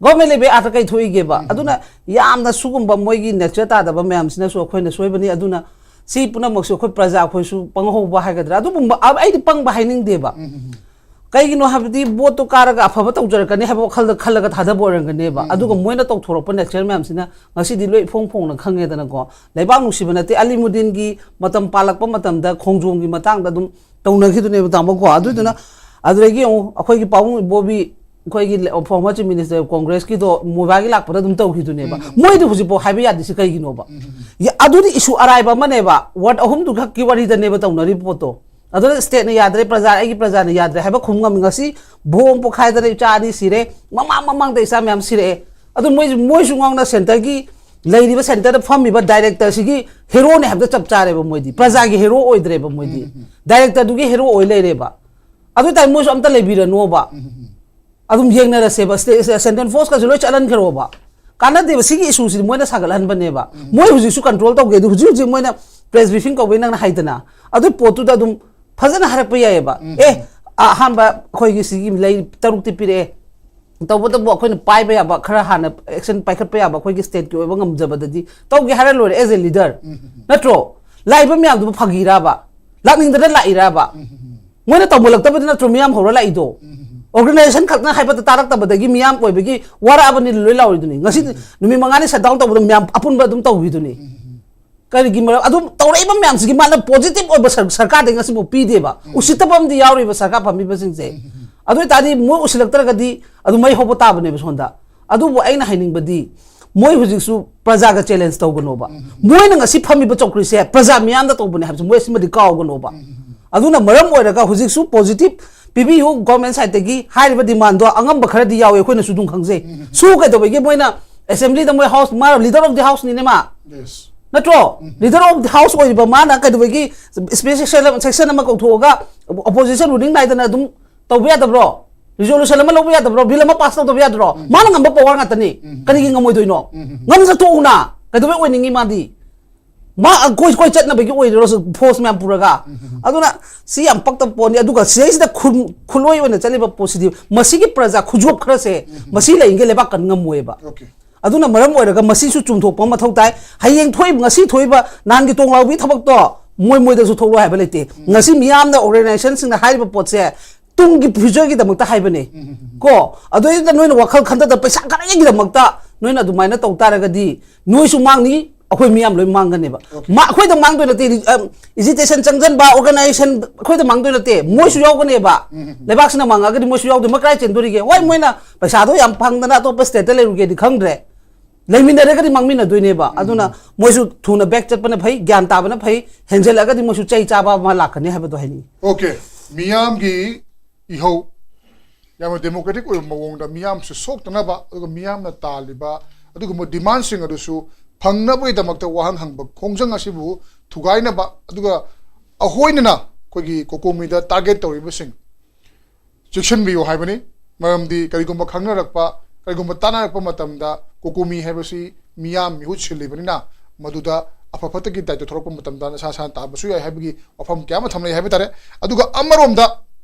Government ꯂꯩꯕꯩ ꯑꯔꯊ ꯀꯩ ꯊꯣꯛꯏꯒꯦꯕ? ꯑꯗꯨꯅ ꯌꯥꯝꯅ ꯁꯤꯒꯨꯝꯕ ꯃꯣꯏꯒꯤ nature ꯇꯥꯗꯕ ꯃꯌꯥꯝꯁꯤꯅꯁꯨ ꯑꯩꯈꯣꯏꯅ ꯁꯣꯏꯕꯅꯤ꯫ ꯑꯗꯨꯅ ꯁꯤ ꯄꯨꯝꯅꯃꯛꯁꯨ ꯑꯩꯈꯣꯏ ꯄ꯭ꯔꯖꯥ ꯑꯩꯈꯣꯏꯁꯨ ꯄꯪꯍꯧꯕ ꯍꯥꯏꯒꯗ꯭ꯔꯥ, ꯑꯗꯨꯒꯨꯝꯕ ꯑ-, ꯑꯩꯗꯤ ꯄꯪꯕ ꯍꯥꯏꯅꯤꯡꯗꯦꯕ꯫ ꯀꯩꯒꯤꯅꯣ ꯍꯥꯏꯕꯗꯤ vote ꯇꯣ ꯀꯥꯔꯒ ꯑꯐꯕ ꯇꯧꯖꯔꯛꯀꯅꯤ ꯍꯥꯏꯕ ꯋꯥꯈꯜꯗ ꯈꯜꯂꯒ ꯊꯥꯗꯕ ꯑꯣꯏꯔꯝꯒꯅꯦꯕ꯫ ꯑꯗꯨꯒ ꯃꯣꯏꯅ ꯇꯧꯊꯣꯔꯛꯄ nature ꯃꯌꯥꯝꯁꯤꯅ ꯉꯁꯤꯗꯤ ꯂꯣꯏ ꯏꯐꯣꯡ ꯐꯣꯡꯅ ꯈꯪꯉꯦꯗꯅꯀꯣ꯫ ꯂꯩꯕꯥꯛ ꯅꯨꯡꯁꯤꯕ ꯅꯠꯇꯦ, ꯑꯂꯤꯃꯨꯗꯤꯟꯒꯤ ꯃꯇꯝ ꯄꯥꯜꯂꯛꯄ ꯃꯇꯝꯗ ꯈꯣꯡꯖꯣꯝꯒꯤ ꯃꯇꯥꯡꯗ ꯑꯗꯨꯝ ꯇꯧꯅꯈꯤꯗꯨꯅꯦꯕ, ꯇꯥꯃꯣꯀꯣ꯫ ꯑꯗꯨꯗꯨꯅ ꯑꯗꯨꯗꯒꯤ ꯑꯃꯨꯛ ꯑꯩꯈꯣꯏꯒꯤ ꯄꯥꯕꯨꯡ ꯏꯕꯣꯕꯤ, ꯑꯩꯈꯣꯏꯒꯤ former Chief Minister Congress ꯀꯤꯗꯣ ꯃꯣꯏꯕꯥꯒꯤ ꯂꯥꯛꯄꯗ ꯑꯗꯨꯝ ꯇꯧꯈꯤꯗꯨꯅꯦꯕ꯫ ꯃꯣꯏꯗꯤ ꯍꯧꯖꯤꯛꯐꯥꯎ ꯍꯥꯏꯕ ꯌꯥꯗ꯭ꯔꯤꯁꯤ ꯀꯩꯒꯤꯅꯣꯕ? ꯌꯥ-, ꯑꯗꯨꯗꯤ issue ꯑꯔꯥꯏꯕ ꯑꯃꯅꯦꯕ, word ꯑꯍꯨꯝꯗꯨ ꯈꯛꯀꯤ ꯋꯥꯔꯤꯗꯅꯦꯕ ꯇꯧꯅꯔꯤꯕ ꯄꯣꯠꯇꯣ꯫ ꯑꯗꯨꯅ state ꯅ ꯌꯥꯗ꯭ꯔꯦ, ꯄ꯭ꯔꯖꯥ, ꯑꯩꯒꯤ ꯄ꯭ꯔꯖꯥꯅ ꯌꯥꯗ꯭ꯔꯦ ꯍꯥꯏꯕ ꯈꯨꯝ ꯉꯝꯃꯤ꯫ ꯉꯁꯤ bomb ꯄꯣꯈꯥꯏꯗꯅ ꯏꯆꯥ ꯑꯅꯤ ꯁꯤꯔꯦ, ꯃꯃꯥꯡ ꯃꯃꯥꯡꯗ ꯏꯆꯥ ꯃꯌꯥꯝ ꯁꯤꯔꯛꯑꯦ꯫ ꯑꯗꯨ ꯃꯣꯏ, ꯃꯣꯏꯁꯨ ꯉꯥꯎꯅ centre ꯒꯤ ꯂꯩꯔꯤꯕ centre ꯗ ꯐꯝꯃꯤꯕ director ꯁꯤꯒꯤ hero ꯅꯦ ꯍꯥꯏꯕꯗ ꯆꯞ ꯆꯥꯔꯦꯕ ꯃꯣꯏꯗꯤ꯫ ꯄ꯭ꯔꯖꯥꯒꯤ hero ꯑꯣꯏꯗ꯭ꯔꯦꯕ ꯃꯣꯏꯗꯤ꯫ Director ꯗꯨꯒꯤ hero ꯑꯣꯏ ꯂꯩꯔꯦꯕ꯫ ꯑꯗꯨ ꯑꯣꯏꯇꯥꯔꯗꯤ ꯃꯣꯏꯁꯨ ꯑꯝꯇ ꯂꯩꯕꯤꯔꯅꯣꯕ꯫ ꯑꯗꯨꯝ ꯌꯦꯡꯅꯔꯁꯦꯕ꯫ State, central force ꯀꯁꯨ ꯂꯣꯏ ꯆꯠꯍꯟꯈ꯭ꯔꯣꯕ꯫ ꯀꯥꯟꯅꯗꯦꯕ, ꯁꯤꯒꯤ issue ꯁꯤꯗꯤ ꯃꯣꯏꯅ ꯁꯥꯒꯠꯍꯟꯕꯅꯦꯕ꯫ ꯃꯣꯏ ꯍꯧꯖꯤꯛꯁꯨ control ꯇꯧꯒꯦ, ꯑꯗꯨ ꯍꯧꯖꯤꯛ ꯍꯧꯖꯤꯛ ꯃꯣꯏꯅ press briefing ꯀꯧꯕꯩ ꯅꯪꯅ ꯍꯥꯏꯗꯅ, ꯑꯗꯨ ꯄꯣꯠꯇꯨꯗ ꯑꯗꯨꯝ ꯐꯖꯅ ꯍꯥꯏꯔꯛꯄ ꯌꯥꯏꯑꯕ꯫ ꯑꯦ, ꯑꯍꯥꯟꯕ ꯑꯩꯈꯣꯏꯒꯤ ꯁꯤꯒꯤ ꯂꯩ ꯇꯔꯨꯛꯇꯤ ꯄꯤꯔꯛꯑꯦ, ꯇꯧꯕꯇꯕꯨ ꯑꯩꯈꯣꯏꯅ ꯄꯥꯏꯕ ꯌꯥꯕ ꯈꯔ ꯍꯥꯟꯅ action ꯄꯥꯏꯈꯠꯄ ꯌꯥꯕ ꯑꯩꯈꯣꯏꯒꯤ state ꯀꯤ ꯑꯣꯏꯕ ꯉꯝꯖꯕꯗꯗꯤ ꯇꯧꯒꯦ ꯍꯥꯏꯔ ꯂꯣꯏꯔꯦ, as a leader꯫ ꯅꯠꯇ꯭ꯔꯣ? ꯂꯥꯛꯏꯕ ꯃꯌꯥꯝꯗꯨꯕꯨ ꯐꯥꯒꯤꯔꯕ? ꯂꯥꯛꯅꯤꯡꯗꯅ ꯂꯥꯛꯏꯔꯕ? ꯃꯣꯏꯅ ꯇꯧꯃꯜꯂꯛꯇꯕꯗꯤ ꯅꯠꯇ꯭ꯔꯣ ꯃꯤꯌꯥꯝ ꯍꯧꯔ ꯂꯥꯛꯏꯗꯣ? Organization ꯈꯛꯅ ꯍꯥꯏꯕꯗ ꯇꯥꯔꯛꯇꯕꯗꯒꯤ ꯃꯤꯌꯥꯝ ꯑꯣꯏꯕꯒꯤ ꯋꯥꯔꯛꯑꯕꯅꯤ ꯂꯣꯏ ꯂꯥꯎꯔꯤꯗꯨꯅꯤ꯫ ꯉꯁꯤ ꯅꯨꯃꯤꯠ ꯃꯉꯥꯅꯤ shutdown ꯇꯧꯕꯗ ꯃꯌꯥꯝ ꯑꯄꯨꯟꯕ ꯑꯗꯨꯝ ꯇꯧꯈꯤꯗꯨꯅꯤ꯫ ꯀꯔꯤꯒꯤ ꯃꯔꯝ? ꯑꯗꯨꯝ ꯇꯧꯔꯛꯏꯕ ꯃꯌꯥꯝꯁꯤꯒꯤ ꯃꯥꯅ positive ꯑꯣꯏꯕ ꯁꯔ-, ꯁꯔꯀꯥꯔꯗꯒꯤ ꯉꯁꯤꯐꯥꯎ ꯄꯤꯗꯦꯕ꯫ ꯎꯁꯤꯠꯇꯕ ꯑꯃꯗꯤ ꯌꯥꯎꯔꯤꯕ ꯁꯔꯀꯥꯔ ꯐꯝꯃꯤꯕꯁꯤꯡꯁꯦ꯫ ꯑꯗꯨ ꯑꯣꯏꯇꯥꯔꯗꯤ ꯃꯣꯏ ꯎꯁꯤꯜꯂꯛꯇ꯭ꯔꯒꯗꯤ ꯑꯗꯨꯝ ꯃꯩ ꯍꯧꯕ ꯇꯥꯕꯅꯦꯕ ꯁꯣꯝꯗ꯫ ꯑꯗꯨꯕꯨ ꯑꯩꯅ ꯍꯥꯏꯅꯤꯡꯕꯗꯤ ꯃꯣꯏ ꯍꯧꯖꯤꯛꯁꯨ ꯄ꯭ꯔꯖꯥꯒ challenge ꯇꯧꯒꯅꯣꯕ꯫ ꯃꯣꯏꯅ ꯉꯁꯤ ꯐꯝꯃꯤꯕ ꯆꯧꯀ꯭ꯔꯤꯁꯦ ꯄ꯭ꯔꯖꯥ ꯃꯤꯌꯥꯝꯗ ꯇꯧꯕꯅꯦ ꯍꯥꯏꯕꯁꯦ ꯃꯣꯏ ꯑꯁꯤꯃꯗꯤ ꯀꯥꯎꯒꯅꯣꯕ꯫ ꯑꯗꯨꯅ ꯃꯔꯝ ꯑꯣꯏꯔꯒ ꯍꯧꯖꯤꯛꯁꯨ positive ꯄꯤꯕꯤꯌꯨ government side ꯇꯒꯤ ꯍꯥꯏꯔꯤꯕ demand ꯗꯣ ꯑꯉꯝꯕ ꯈꯔꯗꯤ ꯌꯥꯎꯋꯦ, ꯑꯩꯈꯣꯏꯅꯁꯨ ꯑꯗꯨꯝ ꯈꯪꯖꯩ꯫ ꯁꯨ ꯀꯩꯗꯧꯕꯒꯤꯦ ꯃꯣꯏꯅ assembly ꯗ ꯃꯣꯏ house, ꯃꯥ leader of the house ꯅꯤꯅꯦ ꯃꯥ? Yes. ꯅꯠꯇ꯭ꯔꯣ? Leader of the house ꯑꯣꯏꯔꯤꯕ ꯃꯥꯅ ꯀꯩꯗꯧꯕꯒꯤ special section ꯑꯃ ꯀꯧꯊꯣꯛꯑꯒ opposition ruling ꯅꯥꯏꯗꯅ ꯑꯗꯨꯝ ꯇꯧꯕ ꯌꯥꯗꯕ꯭ꯔꯣ? ꯔꯤꯖꯣꯂꯨꯁꯟ ꯑꯃ ꯂꯧꯕ ꯌꯥꯗꯕ꯭ꯔꯣ? ꯕꯤꯜ ꯑꯃ ꯄꯥꯁ ꯇꯧꯗꯕ ꯌꯥꯗ꯭ꯔꯣ? ꯃꯥꯅ ꯉꯝꯕ ꯄꯋꯥꯔ ꯉꯥꯛꯇꯅꯤ꯫ ꯀꯔꯤꯒꯤ ꯉꯝꯃꯣꯏꯗꯣꯏꯅꯣ? ꯉꯝꯖꯊꯣꯛꯎꯅ꯫ ꯀꯩꯗꯧꯕꯩ ꯑꯣꯏꯅꯤꯡꯉꯤ ꯃꯥꯗꯤ? ꯃꯥ ꯀꯣꯏ ꯀꯣꯏ ꯆꯠꯅꯕꯒꯤ ꯑꯣꯏꯔꯨꯔꯁꯨ ꯐꯣꯔꯁ ꯃꯌꯥꯝ ꯄꯨꯔꯒ꯫ ꯑꯗꯨꯅ ꯁꯤ ꯌꯥꯝ ꯄꯛꯇꯕ ꯄꯣꯠꯅꯤ꯫ ꯑꯗꯨꯒ ꯁꯤꯗꯩꯁꯤꯗ ꯈꯨꯟ-, ꯈꯨꯠꯂꯣꯏ ꯑꯣꯏꯅ ꯆꯠꯂꯤꯕ ꯄꯣꯠꯁꯤꯗꯤ, ꯃꯁꯤꯒꯤ ꯄ꯭ꯔꯖꯥ ꯈꯨꯖꯣꯞ ꯈꯔꯁꯦ, ꯃꯁꯤ ꯂꯩꯔꯤꯉꯩ ꯂꯩꯕꯥꯛ ꯀꯟ ꯉꯝꯃꯣꯏꯕ꯫ Okay. ꯑꯗꯨꯅ ꯃꯔꯝ ꯑꯣꯏꯔꯒ ꯃꯁꯤꯁꯨ ꯆꯨꯝꯊꯣꯛꯄ ꯑꯃ ꯃꯊꯧ ꯇꯥꯏ꯫ ꯍꯌꯦꯡ ꯊꯣꯛꯏꯕ, ꯉꯁꯤ ꯊꯣꯛꯏꯕ ꯅꯍꯥꯟꯒꯤ ꯇꯣꯡꯂꯥꯎꯕꯤ ꯊꯕꯛꯇꯣ ꯃꯣꯏ ꯃꯣꯏꯗꯁꯨ ꯊꯣꯛꯂꯣꯏ ꯍꯥꯏꯕ ꯂꯩꯇꯦ꯫ ꯉꯁꯤ ꯃꯤꯌꯥꯝꯅ, ꯑꯣꯔꯒꯅꯥꯏꯖꯦꯁꯟꯁꯤꯡꯅ ꯍꯥꯏꯔꯤꯕ ꯄꯣꯠꯁꯦ ꯇꯨꯡꯒꯤ ꯐ꯭ꯌꯨꯆꯔꯒꯤꯗꯃꯛꯇ ꯍꯥꯏꯕꯅꯦ꯫ ꯀꯣ, ꯑꯗꯨꯗꯩꯗꯨꯗ ꯅꯣꯏꯅ ꯋꯥꯈꯜ ꯈꯟꯊꯗ ꯄꯩꯁꯥ ꯈꯔꯒꯤꯗꯃꯛꯇ ꯅꯣꯏꯅ ꯑꯗꯨꯃꯥꯏꯅ ꯇꯧ ꯇꯥꯔꯒꯗꯤ ꯅꯣꯏꯁꯨ ꯃꯥꯡꯅꯤ, ꯑꯩꯈꯣꯏ ꯃꯤꯌꯥꯝ ꯂꯣꯏ ꯃꯥꯡꯒꯅꯦꯕ꯫ Okay. ꯃꯥ-, ꯑꯩꯈꯣꯏꯗ ꯃꯥꯡꯗꯣꯏ ꯅꯠꯇꯦ, ꯏꯖꯤꯇꯦꯁꯟ ꯆꯪꯁꯤꯟꯕ ꯑꯣꯔꯒꯅꯥꯏꯖꯦꯁꯟ ꯑꯩꯈꯣꯏꯗ ꯃꯥꯡꯗꯣꯏ ꯅꯠꯇꯦ, ꯃꯣꯏꯁꯨ ꯌꯥꯎꯒꯅꯦꯕ꯫ ꯂꯩꯕꯥꯛꯁꯤꯅ ꯃꯥꯡꯉꯒꯗꯤ ꯃꯣꯏꯁꯨ ꯌꯥꯎꯗꯣꯏ, ꯃꯥ ꯀꯗꯥꯏ ꯆꯦꯟꯗꯣꯔꯤꯒꯦ? ꯍꯣꯏ, ꯃꯣꯏꯅ ꯄꯩꯁꯥꯗꯣ ꯌꯥꯝ ꯐꯪꯗꯅ ꯑꯇꯣꯞꯄ ꯁ꯭ꯇꯦꯠꯇ ꯂꯩꯔꯨꯒꯦꯗꯤ ꯈꯪꯗ꯭ꯔꯦ, ꯂꯩꯃꯤꯟꯅꯔꯒꯗꯤ ꯃꯥꯡꯃꯤꯟꯅꯗꯣꯏꯅꯦꯕ꯫ ꯑꯗꯨꯅ ꯃꯣꯏꯁꯨ ꯊꯨꯅ ꯕꯦꯛ ꯆꯠꯄꯅ ꯐꯩ, ꯒ꯭ꯌꯥꯟ ꯇꯥꯕꯅ ꯐꯩ, ꯍꯦꯟꯖꯜꯂꯛꯑꯒꯗꯤ ꯃꯣꯏꯁꯨ ꯆꯩ ꯆꯥꯕ ꯑꯃ ꯂꯥꯛꯀꯅꯤ ꯍꯥꯏꯕꯗꯣ ꯍꯥꯏꯅꯤꯡꯉꯤ꯫ Okay, ꯃꯤꯌꯥꯝꯒꯤ ꯏꯍꯧ, ꯌꯥꯝꯅ ꯗꯦꯃꯣꯀ꯭ꯔꯦꯇꯤꯛ ꯑꯣꯏꯕ ꯃꯑꯣꯡꯗ ꯃꯤꯌꯥꯝꯁꯨ ꯁꯣꯛꯇꯅꯕ, ꯑꯗꯨꯒ ꯃꯤꯌꯥꯝꯅ ꯇꯥꯜꯂꯤꯕ ꯑꯗꯨꯒꯨꯝꯕ ꯗꯤꯃꯥꯟꯁꯤꯡ ꯑꯗꯨꯁꯨ ꯐꯪꯅꯕꯒꯤꯗꯃꯛꯇ ꯋꯥꯍꯪ ꯍꯪꯕ ꯈꯣꯡꯖꯪ ꯑꯁꯤꯕꯨ ꯊꯨꯒꯥꯏꯅꯕ, ꯑꯗꯨꯒ ꯑꯍꯣꯏꯅꯅ ꯑꯩꯈꯣꯏꯒꯤ ꯀꯣꯀꯣꯃꯤꯗ ꯇꯥꯔꯒꯦꯠ ꯇꯧꯔꯤꯕꯁꯤꯡ ꯆꯦꯛꯁꯤꯟꯕꯤꯌꯨ ꯍꯥꯏꯕꯅꯤ꯫ ꯃꯔꯝꯗꯤ ꯀꯔꯤꯒꯨꯝꯕ ꯈꯪꯅꯔꯛꯄ, ꯀꯔꯤꯒꯨꯝꯕ ꯇꯥꯟꯅꯔꯛꯄ ꯃꯇꯝꯗ ꯀꯣꯀꯣꯃꯤ ꯍꯥꯏꯕꯁꯤ ꯃꯤꯌꯥꯝ ꯃꯤꯍꯨꯠ ꯁꯤꯜꯂꯤꯕꯅꯤꯅ, ꯃꯗꯨꯗ ꯑꯐ ꯐꯠꯇꯒꯤ ꯗꯥꯏꯇ ꯊꯣꯛꯂꯛꯄ ꯃꯇꯝꯗ ꯅꯁꯥ ꯅꯁꯥꯅ ꯇꯥꯕꯁꯨ ꯌꯥꯏ ꯍꯥꯏꯕꯒꯤ ꯋꯥꯐꯝ ꯀꯌꯥ ꯑꯃ ꯊꯝꯅꯩ ꯍꯥꯏꯕ ꯇꯥꯔꯦ꯫ ꯑꯗꯨꯒ ꯑꯃꯔꯣꯝꯗ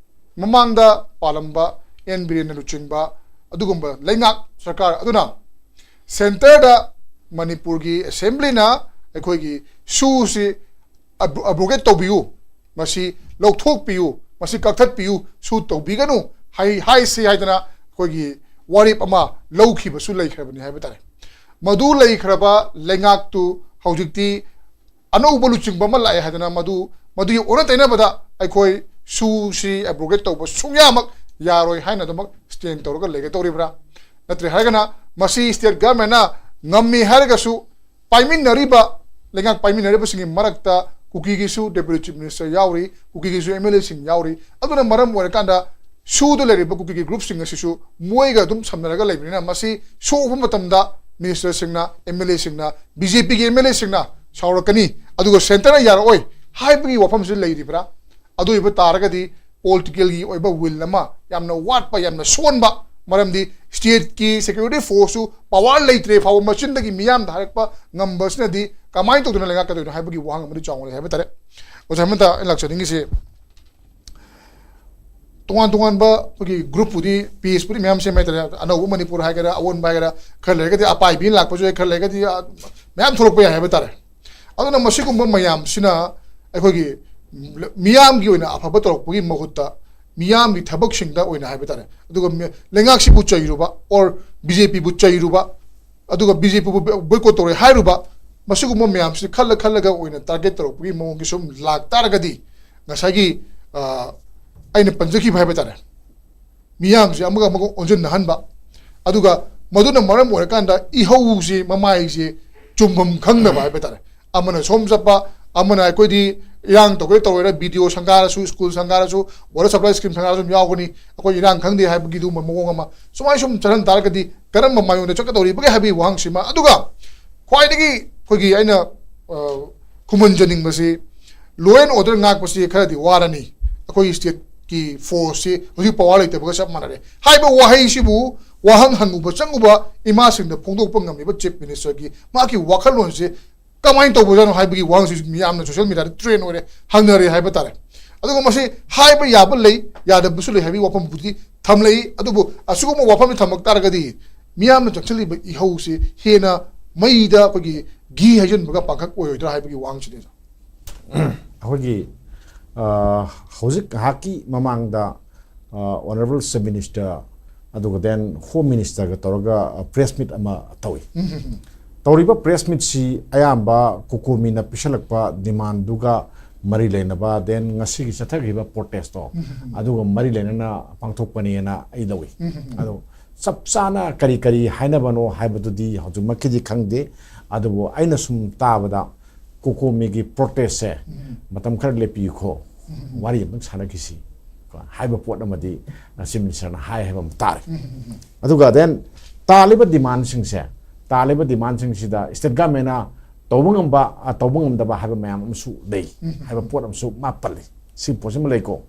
ꯃꯃꯥꯡꯗ ꯄꯥꯜꯂꯝꯕ ꯑꯦꯟ ꯕꯤꯔꯦꯟꯅ ꯂꯨꯆꯤꯡꯕ ꯑꯗꯨꯒꯨꯝꯕ ꯂꯩꯉꯥꯛ ꯁꯔꯀꯥꯔ ꯑꯗꯨꯅ ꯁꯦꯟꯇꯔꯗ ꯃꯅꯤꯄꯨꯔꯒꯤ ꯑꯦꯁꯦꯝꯕ꯭ꯂꯤꯅ ꯑꯩꯈꯣꯏꯒꯤ ꯁꯨꯁꯤ ꯑꯦꯕ꯭ꯔꯣꯒꯦꯠ ꯇꯧꯕꯤꯌꯨ, ꯃꯁꯤ ꯂꯧꯊꯣꯛꯄꯤꯌꯨ, ꯃꯁꯤ ꯀꯛꯊꯠꯄꯤꯌꯨ, ꯁꯨ ꯇꯧꯕꯤꯒꯅꯨ ꯍꯥꯏ-, ꯍꯥꯏꯁꯤ ꯍꯥꯏꯗꯅ ꯑꯩꯈꯣꯏꯒꯤ ꯋꯥꯔꯦꯞ ꯑꯃ ꯂꯧꯈꯤꯕꯁꯨ ꯂꯩꯈ꯭ꯔꯕꯅꯤ ꯍꯥꯏꯕ ꯇꯥꯔꯦ꯫ ꯃꯗꯨ ꯂꯩꯈ꯭ꯔꯕ ꯂꯩꯉꯥꯛꯇꯨ ꯍꯧꯖꯤꯛꯇꯤ ꯑꯅꯧꯕ ꯂꯨꯆꯤꯡꯕ ꯑꯃ ꯂꯥꯛꯑꯦ ꯍꯥꯏꯗꯅ ꯃꯗꯨ, ꯃꯗꯨꯒꯤ ꯑꯣꯟꯅ ꯇꯩꯅꯕꯗ ꯑꯩꯈꯣꯏ ꯁꯨꯁꯤ ꯑꯦꯕ꯭ꯔꯣꯒꯦꯠ ꯇꯧꯕ ꯁꯨꯡꯌꯥꯃꯛ ꯌꯥꯔꯣꯏ ꯍꯥꯏꯅ ꯑꯗꯨꯃꯛ ꯁ꯭ꯇꯦꯟ ꯇꯧꯔꯒ ꯂꯩꯒꯗꯧꯔꯤꯕ꯭ꯔꯥ? ꯅꯠꯇ꯭ꯔꯦ ꯍꯥꯏꯔꯒꯅ ꯃꯁꯤ ꯁ꯭ꯇꯦꯠ ꯒꯚꯔꯟꯃꯦꯟꯅ ꯉꯝꯃꯤ ꯍꯥꯏꯔꯒꯁꯨ ꯄꯥꯏꯃꯤꯟꯅꯔꯤꯕ, ꯂꯩꯉꯥꯛ ꯄꯥꯏꯃꯤꯟꯅꯔꯤꯕꯁꯤꯡꯒꯤ ꯃꯔꯛꯇ ꯀꯨꯀꯤꯒꯤꯁꯨ ꯗꯦꯄ꯭ꯌꯨꯇꯤ ꯆꯤꯐ ꯃꯤꯅꯤꯁꯇꯔ ꯌꯥꯎꯔꯤ, ꯀꯨꯀꯤꯒꯤꯁꯨ ꯑꯦꯝ ꯑꯦꯜ ꯑꯦꯁꯤꯡ ꯌꯥꯎꯔꯤ꯫ ꯑꯗꯨꯅ ꯃꯔꯝ ꯑꯣꯏꯔꯀꯥꯟꯗ ꯁꯨꯗ ꯂꯩꯔꯤꯕ ꯀꯨꯀꯤꯒꯤ ꯒ꯭ꯔꯨꯞꯁꯤꯡ ꯑꯁꯤꯁꯨ ꯃꯣꯏꯒ ꯑꯗꯨꯝ ꯁꯝꯅꯔꯒ ꯂꯩꯕꯅꯤꯅ ꯃꯁꯤ ꯁꯣꯛꯄ ꯃꯇꯝꯗ ꯃꯤꯅꯤꯁꯇꯔꯁꯤꯡꯅ, ꯑꯦꯝ ꯑꯦꯜ ꯑꯦꯁꯤꯡꯅ, ꯕꯤ ꯖꯦ ꯄꯤꯒꯤ ꯑꯦꯝ ꯑꯦꯜ ꯑꯦꯁꯤꯡꯅ ꯁꯥꯎꯔꯛꯀꯅꯤ, ꯑꯗꯨꯒ ꯁꯦꯟꯇꯔꯅ ꯌꯥꯔꯛꯑꯣꯏ ꯍꯥꯏꯕꯒꯤ ꯋꯥꯐꯝꯁꯨ ꯂꯩꯔꯤꯕ꯭ꯔꯥ? ꯑꯗꯨ ꯑꯣꯏꯕ ꯇꯥꯔꯒꯗꯤ ꯄꯣꯂꯤꯇꯤꯀꯦꯜꯒꯤ ꯑꯣꯏꯕ ꯋꯤꯜ ꯑꯃ ꯌꯥꯝꯅ ꯋꯥꯠꯄ, ꯌꯥꯝꯅ ꯁꯣꯟꯕ, ꯃꯔꯝꯗꯤ stateꯀꯤ security forceꯁꯨ power ꯂꯩꯇ꯭ꯔꯦ ꯐꯥꯎꯕ ꯃꯆꯤꯟꯗꯒꯤ ꯃꯤꯌꯥꯝꯗ ꯍꯥꯏꯔꯛꯄ ꯉꯝꯕꯁꯤꯅꯗꯤ ꯀꯃꯥꯏꯅ ꯇꯧꯗꯅ ꯂꯩꯉꯥꯛꯀꯗꯣꯏꯅꯣ ꯍꯥꯏꯕꯒꯤ ꯋꯥꯍꯪ ꯑꯃꯗꯤ ꯆꯥꯎꯅ ꯂꯩ ꯍꯥꯏꯕ ꯇꯥꯔꯦ꯫ ꯑꯣꯖꯥ ꯍꯦꯃꯟꯇ, ꯑꯩꯅ ꯂꯥꯛꯆꯅꯤꯡꯉꯤꯁꯤ, ꯇꯣꯉꯥꯟ ꯇꯣꯉꯥꯟꯕ ꯑꯩꯈꯣꯏꯒꯤ groupꯄꯨꯗꯤ, pageꯄꯨꯗꯤ ꯃꯌꯥꯝ ꯁꯦꯝꯃꯦ ꯍꯥꯏꯇꯥꯔꯦ꯫ ꯑꯅꯧꯕ ꯃꯅꯤꯄꯨꯔ ꯍꯥꯏꯒꯦꯔꯥ, ꯑꯑꯣꯟꯕ ꯍꯥꯏꯒꯦꯔꯥ, ꯈꯔ ꯂꯩꯔꯒꯗꯤ ꯑꯄꯥꯏꯕꯤ ꯂꯥꯛꯄꯁꯨ ꯌꯥꯏ, ꯈꯔ ꯂꯩꯔꯒꯗꯤ, ꯑ, ꯃꯌꯥꯝ ꯊꯣꯛꯂꯛꯄ ꯌꯥꯏ ꯍꯥꯏꯕ ꯇꯥꯔꯦ꯫ ꯑꯗꯨꯅ ꯃꯁꯤꯒꯨꯝꯕ ꯃꯌꯥꯝꯁꯤꯅ ꯑꯩꯈꯣꯏꯒꯤ ꯃꯤꯌꯥꯝꯒꯤ ꯑꯣꯏꯅ ꯑꯐꯕ ꯇꯧꯔꯛꯄꯒꯤ ꯃꯍꯨꯠꯇ ꯃꯤꯌꯥꯝꯒꯤ ꯊꯕꯛꯁꯤꯡꯗ ꯑꯣꯏꯅ ꯍꯥꯏꯕ ꯇꯥꯔꯦ꯫ ꯑꯗꯨꯒ ꯃꯤ-, ꯂꯩꯉꯥꯛꯁꯤꯕꯨ ꯆꯩꯔꯨꯕ, or BJPꯕꯨ ꯆꯩꯔꯨꯕ, ꯑꯗꯨꯒ BJPꯕꯨ boycott ꯇꯧꯔꯦ ꯍꯥꯏꯔꯨꯕ, ꯃꯁꯤꯒꯨꯝꯕ ꯃꯌꯥꯝꯁꯤ ꯈꯜꯂ ꯈꯜꯂꯒ ꯑꯣꯏꯅ target ꯇꯧꯔꯛꯄꯒꯤ ꯃꯑꯣꯡꯒꯤ ꯁꯨꯝ ꯂꯥꯛꯇꯥꯔꯒꯗꯤ, ꯉꯁꯥꯏꯒꯤ, ꯑ, ꯑꯩꯅ ꯄꯟꯖꯈꯤꯕ ꯍꯥꯏꯕ ꯇꯥꯔꯦ, ꯃꯤꯌꯥꯝꯁꯦ ꯑꯃꯒ ꯑꯃꯒ ꯑꯣꯟꯁꯤꯟꯅꯍꯟꯕ, ꯑꯗꯨꯒ ꯃꯗꯨꯅ ꯃꯔꯝ ꯑꯣꯏꯔꯀꯥꯟꯗ ꯏꯍꯧꯁꯤ, ꯃꯃꯥꯏꯁꯤ ꯆꯨꯝꯐꯝ ꯈꯪꯗꯕ ꯍꯥꯏꯕ ꯇꯥꯔꯦ꯫ ꯑꯃꯅ ꯁꯣꯝ ꯆꯠꯄ, ꯑꯃꯅ ꯑꯩꯈꯣꯏꯗꯤ ꯏꯔꯥꯡ ꯇꯧꯒꯦ ꯇꯧꯔꯦꯔꯥ, BDO ꯁꯪꯒꯥꯔꯁꯨ, school ꯁꯪꯒꯥꯔꯁꯨ, water supply scheme ꯁꯪꯒꯥꯔꯁꯨ ꯑꯗꯨꯝ ꯌꯥꯎꯒꯅꯤ꯫ ꯑꯩꯈꯣꯏ ꯏꯔꯥꯡ ꯈꯪꯗꯦ ꯍꯥꯏꯕꯒꯤꯗꯨꯒꯨꯝꯕ ꯃꯑꯣꯡ ꯑꯃ, ꯁꯨꯃꯥꯏꯅ ꯁꯨꯝ ꯆꯠꯍꯟ ꯇꯥꯔꯒꯗꯤ ꯀꯔꯝꯕ ꯃꯥꯏꯑꯣꯟꯗ ꯆꯠꯀꯗꯧꯔꯤꯕꯒꯦ ꯍꯥꯏꯕꯒꯤ ꯋꯥꯍꯪꯁꯤꯃ, ꯑꯗꯨꯒ ꯈ꯭ꯋꯥꯏꯗꯒꯤ ꯑꯩꯈꯣꯏꯒꯤ ꯑꯩꯅ, ꯑ, ꯈꯨꯝꯍꯟꯖꯅꯤꯡꯕꯁꯤ, law and order ꯉꯥꯛꯄꯁꯤ ꯈꯔꯗꯤ ꯋꯥꯔꯅꯤ꯫ ꯑꯩꯈꯣꯏꯒꯤ stateꯀꯤ forceꯁꯤ ꯍꯧꯖꯤꯛ power ꯂꯩꯇꯕꯒ ꯆꯞ ꯃꯥꯟꯅꯔꯦ ꯍꯥꯏꯕ ꯋꯥꯍꯩꯁꯤꯕꯨ ꯋꯥꯍꯪ ꯍꯪꯉꯨꯕ ꯆꯪꯉꯨꯕ ꯏꯃꯥꯁꯤꯡꯗ ꯐꯣꯡꯗꯣꯛꯄ ꯉꯝꯃꯤꯕ Chief Ministerꯒꯤ ꯃꯍꯥꯛꯀꯤ ꯋꯥꯈꯜꯂꯣꯟꯁꯦ ꯀꯃꯥꯏꯅ ꯇꯧꯕꯖꯥꯠꯅꯣ ꯍꯥꯏꯕꯒꯤ ꯋꯥꯍꯪꯁꯤ ꯃꯤꯌꯥꯝꯅ social mediaꯗ trend ꯑꯣꯏꯔꯦ, ꯍꯪꯅꯔꯦ ꯍꯥꯏꯕ ꯇꯥꯔꯦ꯫ ꯑꯗꯨꯒ ꯃꯁꯤ ꯍꯥꯏꯕ ꯌꯥꯕ ꯂꯩ, ꯌꯥꯗꯕꯁꯨ ꯂꯩ ꯍꯥꯏꯕꯒꯤ ꯋꯥꯐꯝꯕꯨꯗꯤ ꯊꯝꯂꯛꯏ꯫ ꯑꯗꯨꯕꯨ ꯑꯁꯤꯒꯨꯝꯕ ꯋꯥꯐꯝꯁꯤ ꯊꯝꯂꯛ ꯇꯥꯔꯒꯗꯤ ꯃꯤꯌꯥꯝꯅ ꯆꯪꯁꯤꯜꯂꯤꯕ ꯏꯍꯧꯁꯤ ꯍꯦꯟꯅ ꯃꯩꯗ ꯑꯩꯈꯣꯏꯒꯤ ꯘꯤ ꯍꯩꯖꯤꯟꯕꯒ ꯄꯥꯡꯈꯛ ꯑꯣꯏꯔꯣꯏꯗ꯭ꯔꯥ ꯍꯥꯏꯕꯒꯤ ꯋꯥꯍꯪꯁꯤꯅꯤ꯫ ꯑꯩꯈꯣꯏꯒꯤ, ꯑ, ꯍꯧꯖꯤꯛ ꯉꯥꯏꯍꯥꯛꯀꯤ ꯃꯃꯥꯡꯗ, ꯑ, Honourable Chief Minister ꯑꯗꯨꯒ then Home Ministerꯒ ꯇꯧꯔꯒ, ꯑ, press meet ꯑꯃ ꯇꯧꯏ꯫ ꯇꯧꯔꯤꯕ press meetꯁꯤ ꯑꯌꯥꯝꯕ COCOMIꯅ ꯄꯤꯁꯜꯂꯛꯄ demandꯗꯨꯒ ꯃꯔꯤ ꯂꯩꯅꯕ, then ꯉꯁꯤꯒꯤ ꯆꯠꯊꯈ꯭ꯔꯤꯕ protestꯇꯣ ꯑꯗꯨꯒ ꯃꯔꯤ ꯂꯩꯅꯅ ꯄꯥꯡꯊꯣꯛꯄꯅꯦꯅ ꯑꯩ ꯂꯧꯏ꯫ ꯑꯗꯣ ꯆꯞ ꯆꯥꯅ ꯀꯔꯤ ꯀꯔꯤ ꯍꯥꯏꯅꯕꯅꯣ ꯍꯥꯏꯕꯗꯨꯗꯤ ꯍꯧꯖꯤꯛꯃꯛꯀꯤꯗꯤ ꯈꯪꯗꯦ꯫ ꯑꯗꯨꯕꯨ ꯑꯩꯅ ꯁꯨꯝ ꯇꯥꯕꯗ COCOMIꯒꯤ protestꯁꯦ ꯃꯇꯝ ꯈꯔ ꯂꯦꯞꯄꯤꯈꯣ, ꯋꯥꯔꯤ ꯑꯃꯇꯪ ꯁꯥꯟꯅꯈꯤꯁꯤ ꯀꯣ ꯍꯥꯏꯕ ꯄꯣꯠ ꯑꯃꯗꯤ Chief Ministerꯅ ꯍꯥꯏ ꯍꯥꯏꯕ ꯑꯃ ꯇꯥꯔꯦ꯫ ꯑꯗꯨꯒ then ꯇꯥꯜꯂꯤꯕ demandꯁꯤꯡꯁꯦ, ꯇꯥꯜꯂꯤꯕ demandꯁꯤꯡꯁꯤꯗ state governmentꯅ ꯇꯧꯕ ꯉꯝꯕ, ꯑ, ꯇꯧꯕ ꯉꯝꯗꯕ ꯍꯥꯏꯕ ꯃꯌꯥꯝ ꯑꯃꯁꯨ ꯂꯩ ꯍꯥꯏꯕ ꯄꯣꯠ ꯑꯃꯁꯨ ꯃꯥ ꯄꯜꯂꯤ꯫ ꯁꯤ ꯄꯣꯠꯁꯤꯃ ꯂꯩꯀꯣ꯫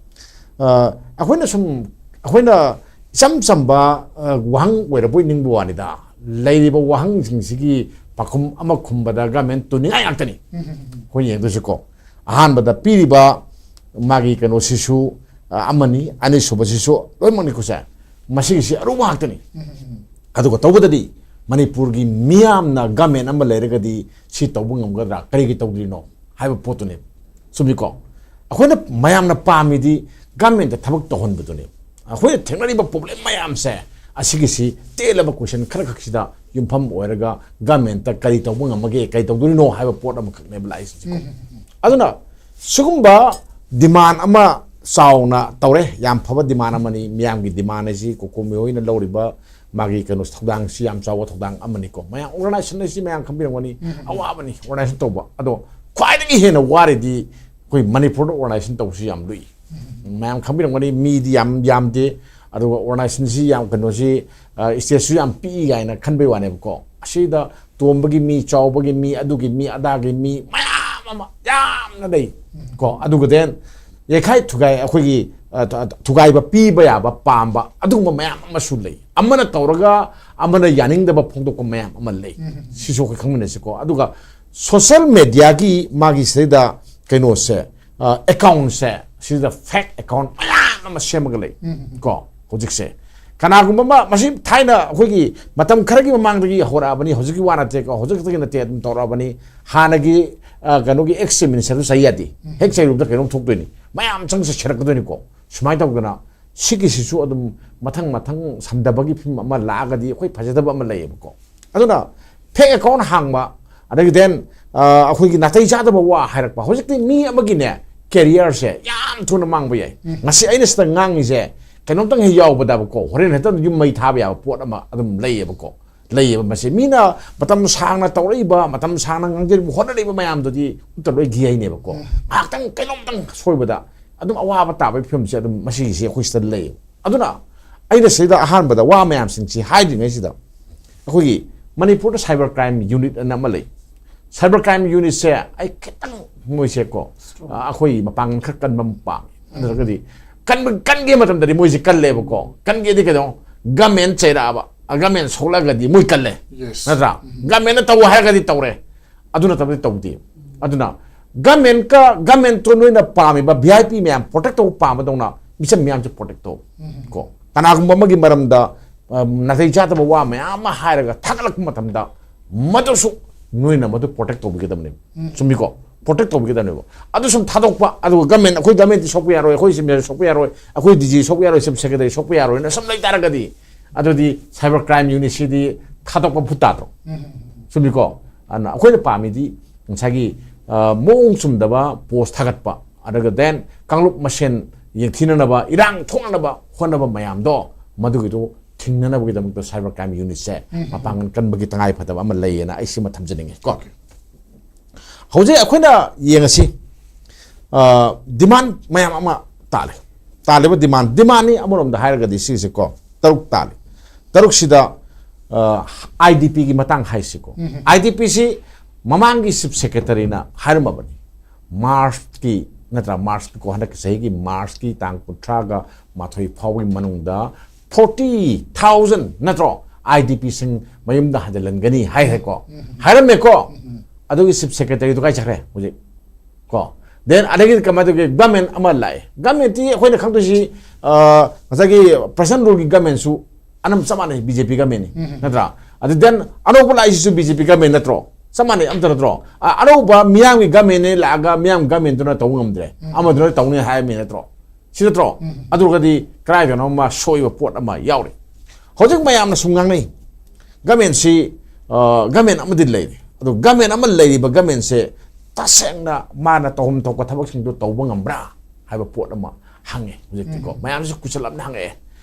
ꯑ, ꯑꯩꯈꯣꯏꯅ ꯁꯨꯝ ꯑꯩꯈꯣꯏꯅ ꯏꯆꯝ ꯆꯝꯕ ꯑ, ꯋꯥꯍꯪ ꯑꯣꯏꯔꯕꯣꯏ ꯅꯤꯡꯕ ꯋꯥꯅꯤꯗ, ꯂꯩꯔꯤꯕ ꯋꯥꯍꯪꯁꯤꯡꯁꯤꯒꯤ ꯄꯥꯎꯈꯨꯝ ꯑꯃ ꯈꯨꯝꯕꯗ ꯒꯃꯦꯟ ꯇꯨꯅꯤꯡꯉꯥꯏ ꯉꯥꯛꯇꯅꯤ꯫ ꯑꯩꯈꯣꯏ ꯌꯦꯡꯗꯣꯏꯁꯤꯀꯣ, ꯑꯍꯥꯟꯕꯗ ꯄꯤꯔꯤꯕ ꯃꯥꯒꯤ ꯀꯩꯅꯣꯁꯤꯁꯨ ꯑ, ꯑꯃꯅꯤ, ꯑꯅꯤꯁꯨꯕꯁꯤꯁꯨ ꯂꯣꯏꯅꯃꯛꯅꯤꯀꯣ ꯁꯦ꯫ ꯃꯁꯤꯒꯤꯁꯤ ꯑꯔꯨꯕ ꯉꯥꯛꯇꯅꯤ꯫ ꯑꯗꯨꯒ ꯇꯧꯕꯗꯗꯤ ꯃꯅꯤꯄꯨꯔꯒꯤ ꯃꯤꯌꯥꯝꯅ ꯒꯃꯦꯟ ꯑꯃ ꯂꯩꯔꯒꯗꯤ ꯁꯤ ꯇꯧꯕ ꯉꯝꯒꯗ꯭ꯔꯥ, ꯀꯔꯤꯒꯤ ꯇꯧꯗ꯭ꯔꯤꯅꯣ ꯍꯥꯏꯕ ꯄꯣꯠꯇꯨꯅꯦꯕ꯫ ꯆꯨꯝꯃꯤꯀꯣ? ꯑꯩꯈꯣꯏꯅ ꯃꯌꯥꯝꯅ ꯄꯥꯝꯃꯤꯗꯤ ꯒꯃꯦꯟꯗ ꯊꯕꯛ ꯇꯧꯍꯟꯕꯗꯨꯅꯦꯕ꯫ ꯑꯩꯈꯣꯏꯅ ꯊꯦꯡꯅꯔꯤꯕ ꯄ꯭ꯔꯣꯕ꯭ꯂꯦꯝ ꯃꯌꯥꯝꯁꯦ ꯑꯁꯤꯒꯤꯁꯤ ꯇꯦꯜꯂꯕ ꯀꯣꯏꯁꯟ ꯈꯔꯈꯛꯁꯤꯗ ꯌꯨꯝꯐꯝ ꯑꯣꯏꯔꯒ ꯒꯃꯦꯟꯇ ꯀꯔꯤ ꯇꯧꯕ ꯉꯝꯃꯒꯦ, ꯀꯔꯤ ꯇꯧꯗꯣꯔꯤꯅꯣ ꯍꯥꯏꯕ ꯄꯣꯠ ꯑꯃꯈꯛꯅꯦꯕ ꯂꯥꯛꯏꯁꯤꯀꯣ꯫ ꯑꯗꯨꯅ ꯁꯤꯒꯨꯝꯕ ꯗꯤꯃꯥꯟ ꯑꯃ ꯆꯥꯎꯅ ꯇꯧꯔꯦ, ꯌꯥꯝ ꯐꯕ ꯗꯤꯃꯥꯟ ꯑꯃꯅꯤ꯫ ꯃꯤꯌꯥꯝꯒꯤ ꯗꯤꯃꯥꯟ ꯍꯥꯏꯁꯤ ꯀꯣꯀꯣꯃꯤ ꯍꯣꯏꯅ ꯂꯧꯔꯤꯕ ꯃꯥꯒꯤ ꯀꯩꯅꯣ ꯊꯧꯗꯥꯡꯁꯤ ꯌꯥꯝ ꯆꯥꯎꯕ ꯊꯧꯗꯥꯡ ꯑꯃꯅꯤꯀꯣ꯫ ꯃꯌꯥꯝ ꯑꯣꯔꯒꯅꯥꯏꯖꯦꯁꯟ ꯍꯥꯏꯁꯤ ꯃꯌꯥꯝ ꯈꯪꯕꯤꯔꯝꯒꯅꯤ, ꯑꯋꯥꯕꯅꯤ ꯑꯣꯔꯒꯅꯥꯏꯖꯦꯁꯟ ꯇꯧꯕ꯫ ꯑꯗꯣ ꯈ꯭ꯋꯥꯏꯗꯒꯤ ꯍꯦꯟꯅ ꯋꯥꯔꯤꯗꯤ ꯑꯩꯈꯣꯏ ꯃꯅꯤꯄꯨꯔꯗ ꯑꯣꯔꯒꯅꯥꯏꯖꯦꯁꯟ ꯇꯧꯕꯁꯤ ꯌꯥꯝ ꯂꯨꯏ꯫ ꯃꯌꯥꯝ ꯈꯪꯕꯤꯔꯝꯒꯅꯤ, ꯃꯤꯗꯤ ꯌꯥꯝ ꯌꯥꯝꯗꯦ, ꯑꯗꯨꯒ ꯑꯣꯔꯒꯅꯥꯏꯖꯦꯁꯟꯁꯤ ꯌꯥꯝ ꯀꯩꯅꯣꯁꯤ ꯏꯁꯇꯦꯖꯁꯨ ꯌꯥꯝ ꯄꯤꯛꯏ ꯀꯥꯏꯅ ꯈꯟꯕꯩ ꯋꯥꯅꯦꯕꯀꯣ꯫ ꯑꯁꯤꯗ ꯇꯣꯝꯕꯒꯤ ꯃꯤ, ꯆꯥꯎꯕꯒꯤ ꯃꯤ, ꯑꯗꯨꯒꯤ ꯃꯤ, ꯑꯗꯥꯒꯤ ꯃꯤ ꯃꯌꯥꯝ ꯑꯃ ꯌꯥꯝꯅ ꯂꯩ ꯀꯣ꯫ ꯑꯗꯨꯒ then ꯌꯩꯈꯥꯏ ꯊꯨꯒꯥꯏ ꯑꯩꯈꯣꯏꯒꯤ ꯑ, ꯊ- ꯊꯨꯒꯥꯏꯕ ꯄꯤꯕ ꯌꯥꯕ ꯄꯥꯝꯕ ꯑꯗꯨꯒꯨꯝꯕ ꯃꯌꯥꯝ ꯑꯃꯁꯨ ꯂꯩ꯫ ꯑꯃꯅ ꯇꯧꯔꯒ ꯑꯃꯅ ꯌꯥꯅꯤꯡꯗꯕ ꯐꯣꯡꯗꯣꯛꯄ ꯃꯌꯥꯝ ꯑꯃ ꯂꯩ꯫ ꯁꯤꯁꯨ ꯑꯩꯈꯣꯏ ꯈꯪꯃꯤꯟꯅꯁꯤꯀꯣ꯫ ꯑꯗꯨꯒ ꯁꯣꯁꯦꯜ ꯃꯦꯗꯤꯌꯥꯒꯤ ꯃꯥꯒꯤ ꯁꯤꯗꯩꯗ ꯀꯩꯅꯣꯁꯦ, ꯑꯦꯀꯥꯎꯟꯁꯦ, ꯁꯤꯗ ꯐꯦꯛ ꯑꯦꯀꯥꯎꯟ ꯃꯌꯥꯝ ꯑꯃ ꯁꯦꯝꯃꯒ ꯂꯩ ꯀꯣ ꯍꯧꯖꯤꯛꯁꯦ꯫ ꯀꯅꯥꯒꯨꯝꯕ ꯑꯃ, ꯃꯁꯤ ꯊꯥꯏꯅ ꯑꯩꯈꯣꯏꯒꯤ ꯃꯇꯝ ꯈꯔꯒꯤ ꯃꯃꯥꯡꯗꯒꯤ ꯍꯧꯔꯛꯑꯕꯅꯤ, ꯍꯧꯖꯤꯛꯀꯤ ꯋꯥ ꯅꯠꯇꯦꯀꯣ, ꯍꯧꯖꯤꯛꯇꯒꯤ ꯅꯠꯇꯦ, ꯑꯗꯨꯝ ꯇꯧꯔꯛꯑꯕꯅꯤ꯫ ꯍꯥꯟꯅꯒꯤ ꯑ, ꯀꯩꯅꯣꯒꯤ ꯑꯦꯛꯁ ꯆꯤꯐ ꯃꯤꯅꯤꯁꯇꯔꯗꯨ ꯆꯩ ꯌꯥꯗꯦ꯫ ꯍꯦꯛ ꯆꯩꯔꯨꯕꯗ ꯀꯩꯅꯣꯝ ꯊꯣꯛꯇꯣꯏꯅꯤ, ꯃꯌꯥꯝ ꯆꯪꯁ ꯁꯦꯔꯛꯀꯗꯣꯏꯅꯤꯀꯣ꯫ ꯁꯨꯃꯥꯏꯅ ꯇꯧꯗꯅ ꯁꯤꯒꯤꯁꯤꯁꯨ ꯑꯗꯨꯝ ꯃꯊꯪ ꯃꯊꯪ ꯁꯝꯗꯕꯒꯤ ꯐꯤꯕꯝ ꯑꯃ ꯂꯥꯛꯑꯒꯗꯤ ꯑꯩꯈꯣꯏ ꯐꯖꯗꯕ ꯑꯃ ꯂꯩꯌꯦꯕꯀꯣ꯫ ꯑꯗꯨꯅ ꯐꯦꯛ ꯑꯦꯀꯥꯎꯟ ꯍꯥꯡꯕ, ꯑꯗꯒꯤ then ꯑꯩꯈꯣꯏꯒꯤ ꯅꯥꯇꯩ ꯆꯥꯗꯕ ꯋꯥ ꯍꯥꯏꯔꯛꯄ, ꯍꯧꯖꯤꯛꯇꯤ ꯃꯤ ꯑꯃꯒꯤꯅꯦ ꯀꯦꯔꯤꯌꯔꯁꯦ ꯌꯥꯝ ꯊꯨꯅ ꯃꯥꯡꯕ ꯌꯥꯏ꯫ ꯉꯁꯤ ꯑꯩꯅ ꯁꯤꯗ ꯉꯥꯡꯉꯤꯁꯦ ꯀꯩꯅꯣꯝꯇꯪ ꯍꯦꯛ ꯌꯥꯎꯕꯗꯕꯀꯣ, ꯍꯣꯔꯦꯟ ꯍꯦꯛꯇ ꯌꯨꯝ ꯃꯩ ꯊꯥꯕ ꯌꯥꯕ ꯄꯣꯠ ꯑꯃ ꯑꯗꯨꯝ ꯂꯩꯌꯦꯕꯀꯣ꯫ ꯂꯩꯌꯦꯕ꯫ ꯃꯁꯤ ꯃꯤꯅ ꯃꯇꯝ ꯁꯥꯡꯅ ꯇꯧꯔꯛꯏꯕ, ꯃꯇꯝ ꯁꯥꯡꯅ ꯉꯥꯡꯖꯔꯤꯕ, ꯍꯣꯠꯅꯔꯤꯕ ꯃꯌꯥꯝꯗꯨꯗꯤ ꯎꯠꯇ ꯂꯣꯏ ꯒꯤꯍꯩꯅꯦꯕꯀꯣ꯫ ꯉꯥꯏꯍꯥꯛꯇꯪ ꯀꯩꯅꯣꯝꯇꯪ ꯁꯣꯏꯕꯗ ꯑꯗꯨꯝ ꯑꯋꯥꯕ ꯇꯥꯕꯒꯤ ꯐꯤꯕꯝꯁꯦ ꯑꯗꯨꯝ ꯃꯁꯤꯒꯤꯁꯦ ꯑꯩꯈꯣꯏ ꯁꯤꯗ ꯂꯩꯌꯦꯕ꯫ ꯑꯗꯨꯅ ꯑꯩꯅ ꯁꯤꯗ ꯑꯍꯥꯟꯕꯗ ꯋꯥ ꯃꯌꯥꯝꯁꯤꯡꯁꯤ ꯍꯥꯏꯗ꯭ꯔꯤꯉꯩꯁꯤꯗ ꯑꯩꯈꯣꯏꯒꯤ ꯃꯅꯤꯄꯨꯔꯗ cyber crime unit ꯑꯅ ꯑꯃ ꯂꯩ꯫ Cyber crime unitꯁꯦ ꯑꯩ ꯈꯤꯇꯪ ꯃꯣꯏꯁꯦꯀꯣ, ꯑ, ꯑꯩꯈꯣꯏ ꯃꯄꯥꯡꯒꯜ ꯈꯔ ꯀꯟꯕ ꯑꯃ ꯄꯥꯝꯃꯤ꯫ ꯅꯠꯇ꯭ꯔꯒꯗꯤ ꯀꯟꯕ, ꯀꯟꯒꯦ ꯃꯇꯝꯗꯗꯤ ꯃꯣꯏꯁꯦ ꯀꯜꯂꯦꯕꯀꯣ꯫ ꯀꯟꯒꯦꯗꯤ ꯀꯩꯗꯧ? ꯒꯃꯦꯟ ꯆꯩꯔꯛꯑꯕ, ꯒꯃꯦꯟ ꯁꯣꯛꯂꯛꯑꯒꯗꯤ ꯃꯣꯏ ꯀꯜꯂꯦ꯫ Yes. ꯅꯠꯇ꯭ꯔꯥ? ꯒꯃꯦꯟꯅ ꯇꯧ ꯍꯥꯏꯔꯒꯗꯤ ꯇꯧꯔꯦ, ꯑꯗꯨ ꯅꯠꯇꯕꯗꯤ ꯇꯧꯗꯦ꯫ ꯑꯗꯨꯅ ꯒꯃꯦꯟꯀ, ꯒꯃꯦꯟꯇꯣ ꯅꯣꯏꯅ ꯄꯥꯝꯃꯤꯕ ꯚꯤ ꯑꯥꯏ ꯄꯤ ꯃꯌꯥꯝ ꯄ꯭ꯔꯣꯇꯦꯛ ꯇꯧꯕ ꯄꯥꯝꯕꯗꯧꯅ ꯃꯤꯆꯝ ꯃꯌꯥꯝꯁꯦ ꯄ꯭ꯔꯣꯇꯦꯛ ꯇꯧ꯫ ꯀꯣ, ꯀꯅꯥꯒꯨꯝꯕ ꯑꯃꯒꯤ ꯃꯔꯝꯗ ꯑ, ꯅꯥꯇꯩ ꯆꯥꯗꯕ ꯋꯥ ꯃꯌꯥꯝ ꯑꯃ ꯍꯥꯏꯔꯒ ꯊꯥꯒꯠꯂꯛꯄ ꯃꯇꯝꯗ ꯃꯗꯨꯁꯨ ꯅꯣꯏꯅ ꯃꯗꯨ ꯄ꯭ꯔꯣꯇꯦꯛ ꯇꯧꯕꯤꯒꯗꯕꯅꯦꯕ꯫ ꯆꯨꯝꯃꯤꯀꯣ? ꯄ꯭ꯔꯣꯇꯦꯛ ꯇꯧꯕꯤꯒꯗꯕꯅꯦꯕ꯫ ꯑꯗꯨ ꯁꯨꯝ ꯊꯥꯗꯣꯛꯄ, ꯑꯗꯨꯒ ꯒꯃꯦꯟ, ꯑꯩꯈꯣꯏ ꯒꯃꯦꯟꯗꯤ ꯁꯣꯛꯄ ꯌꯥꯔꯣꯏ, ꯑꯩꯈꯣꯏ ꯁꯤꯃꯦꯟ ꯁꯣꯛꯄ ꯌꯥꯔꯣꯏ, ꯑꯩꯈꯣꯏ ꯗꯤ ꯖꯤ ꯁꯣꯛꯄ ꯌꯥꯔꯣꯏ, ꯆꯤꯐ ꯁꯦꯀ꯭ꯔꯦꯇꯔꯤ ꯁꯣꯛꯄ ꯌꯥꯔꯣꯏꯅ ꯁꯨꯝ ꯂꯩ ꯇꯥꯔꯒꯗꯤ, ꯑꯗꯨꯗꯤ ꯁꯥꯏꯕꯔ ꯀ꯭ꯔꯥꯏꯝ ꯌꯨꯅꯤꯠꯁꯤꯗꯤ ꯊꯥꯗꯣꯛꯄ ꯐꯨꯠ ꯇꯥꯗ꯭ꯔꯣ? ꯆꯨꯝꯃꯤꯀꯣ? ꯑꯗꯨꯅ ꯑꯩꯈꯣꯏꯅ ꯄꯥꯝꯃꯤꯗꯤ ꯉꯁꯥꯏꯒꯤ, ꯑ, ꯃꯑꯣꯡ ꯆꯨꯝꯗꯕ ꯄꯣꯁ ꯊꯥꯒꯠꯄ, ꯑꯗꯨꯒ then ꯀꯥꯡꯂꯨꯞ ꯃꯁꯦꯟ ꯌꯦꯡꯊꯤꯅꯅꯕ, ꯏꯔꯥꯡ ꯊꯣꯛꯅꯅꯕ ꯍꯣꯠꯅꯕ ꯃꯌꯥꯝꯗꯣ, ꯃꯗꯨꯒꯤꯗꯣ ꯊꯤꯡꯅꯅꯕꯒꯤꯗꯃꯛꯇ ꯁꯥꯏꯕꯔ ꯀ꯭ꯔꯥꯏꯝ ꯌꯨꯅꯤꯠꯁꯦ ꯃꯄꯥꯡꯒꯜ ꯀꯟꯕꯒꯤ ꯇꯉꯥꯏ ꯐꯗꯕ ꯑꯃ ꯂꯩꯌꯦꯅ ꯑꯩ ꯁꯤꯃ ꯊꯝꯖꯅꯤꯡꯉꯤ ꯀꯣ꯫ ꯍꯧꯖꯤꯛ ꯑꯩꯈꯣꯏꯅ ꯌꯦꯡꯉꯁꯤ, ꯑ, ꯗꯤꯃꯥꯟ ꯃꯌꯥꯝ ꯑꯃ ꯇꯥꯜꯂꯤ꯫ ꯇꯥꯜꯂꯤꯕ ꯗꯤꯃꯥꯟ, ꯗꯤꯃꯥꯟꯅꯤ ꯑꯃꯔꯣꯝꯗ ꯍꯥꯏꯔꯒꯗꯤ ꯁꯤꯁꯦ ꯀꯣ, ꯇꯔꯨꯛ ꯇꯥꯜꯂꯤ꯫ ꯇꯔꯨꯛꯁꯤꯗ, ꯑ, ꯑꯥꯏ ꯗꯤ ꯄꯤꯒꯤ ꯃꯇꯥꯡ ꯍꯥꯏꯁꯤꯀꯣ꯫ ꯑꯥꯏ ꯗꯤ ꯄꯤꯁꯤ ꯃꯃꯥꯡꯒꯤ ꯆꯤꯐ ꯁꯦꯀ꯭ꯔꯦꯇꯔꯤꯅ ꯍꯥꯏꯔꯝꯃꯕꯅꯤ꯫ ꯃꯥꯔꯆꯀꯤ, ꯅꯠꯇ꯭ꯔꯥ, ꯃꯥꯔꯆꯀꯤ ꯀꯣ, ꯍꯟꯗꯛꯀꯤ ꯆꯍꯤꯒꯤ ꯃꯥꯔꯆꯀꯤ ꯇꯥꯡ ꯀꯨꯟꯊ꯭ꯔꯥꯒ ꯃꯥꯊꯣꯏ ꯐꯥꯎꯕꯒꯤ ꯃꯅꯨꯡꯗ forty thousand, ꯅꯠꯇ꯭ꯔꯣ, ꯑꯥꯏ ꯗꯤ ꯄꯤꯁꯤꯡ ꯃꯌꯨꯝꯗ ꯍꯟꯖꯤꯜꯍꯟꯒꯅꯤ ꯍꯥꯏꯈ꯭ꯔꯦꯀꯣ꯫ ꯍꯥꯏꯔꯝꯃꯦꯀꯣ꯫ ꯑꯗꯨꯒꯤ ꯆꯤꯐ ꯁꯦꯀ꯭ꯔꯦꯇꯔꯤꯗꯨ ꯀꯥꯏ ꯆꯠꯈ꯭ꯔꯦ ꯍꯧꯖꯤꯛ? ꯀꯣ, then ꯑꯗꯒꯤ ꯀꯃꯥꯏꯅ ꯇꯧꯒꯦ? ꯒꯃꯦꯟ ꯑꯃ ꯂꯥꯛꯑꯦ꯫ ꯒꯃꯦꯟꯇꯤ ꯑꯩꯈꯣꯏꯅ ꯈꯪꯗꯣꯏꯁꯤ, ꯑ, ꯉꯁꯥꯏꯒꯤ ꯄ꯭ꯔꯁꯟ ꯔꯨꯜꯒꯤ ꯒꯃꯦꯟꯁꯨ ꯑꯅꯝꯕ ꯆꯞ ꯃꯥꯟꯅꯩ, ꯕꯤ ꯖꯦ ꯄꯤ ꯒꯃꯦꯟꯅꯤ, ꯅꯠꯇ꯭ꯔꯥ? ꯑꯗꯨ then ꯑꯅꯧꯕ ꯂꯥꯛꯏꯁꯤꯁꯨ ꯕꯤ ꯖꯦ ꯄꯤ ꯒꯃꯦꯟ ꯅꯠꯇ꯭ꯔꯣ? ꯆꯞ ꯃꯥꯟꯅꯩ, ꯑꯝꯇ ꯅꯠꯇ꯭ꯔꯣ? ꯑ, ꯑꯅꯧꯕ ꯃꯤꯌꯥꯝꯒꯤ ꯒꯃꯦꯟꯅꯦ ꯂꯥꯛꯑꯒ ꯃꯤꯌꯥꯝ ꯒꯃꯦꯟꯗꯨꯅ ꯇꯧꯕ ꯉꯝꯗ꯭ꯔꯦ, ꯑꯃꯗꯨꯅ ꯇꯧꯅꯤ ꯍꯥꯏꯔꯝꯃꯤ ꯅꯠꯇ꯭ꯔꯣ? ꯁꯤ ꯅꯠꯇ꯭ꯔꯣ? ꯑꯗꯨꯒꯗꯤ ꯀꯗꯥꯏꯗꯅꯣ ꯑꯃ ꯁꯣꯏꯕ ꯄꯣꯠ ꯑꯃ ꯌꯥꯎꯔꯤ꯫ ꯍꯧꯖꯤꯛ ꯃꯌꯥꯝꯅ ꯁꯨꯝ ꯉꯥꯡꯅꯩ, ꯒꯃꯦꯟꯁꯤ, ꯑ, ꯒꯃꯦꯟ ꯑꯃꯗꯤ ꯂꯩꯔꯤ, ꯑꯗꯣ ꯒꯃꯦꯟ ꯑꯃ ꯂꯩꯔꯤꯕ ꯒꯃꯦꯟꯁꯦ ꯇꯁꯦꯡꯅ ꯃꯥꯅ ꯇꯧꯐꯝ ꯊꯣꯛꯄ ꯊꯕꯛꯁꯤꯡꯗꯣ ꯇꯧꯕ ꯉꯝꯕ꯭ꯔꯥ ꯍꯥꯏꯕ ꯄꯣꯠ ꯑꯃ ꯍꯪꯉꯦ ꯍꯧꯖꯤꯛꯇꯤꯀꯣ꯫ ꯃꯌꯥꯝꯁꯤꯁꯨ ꯀꯨꯏꯁꯜꯂꯞꯅ ꯍꯪꯉꯛꯑꯦ,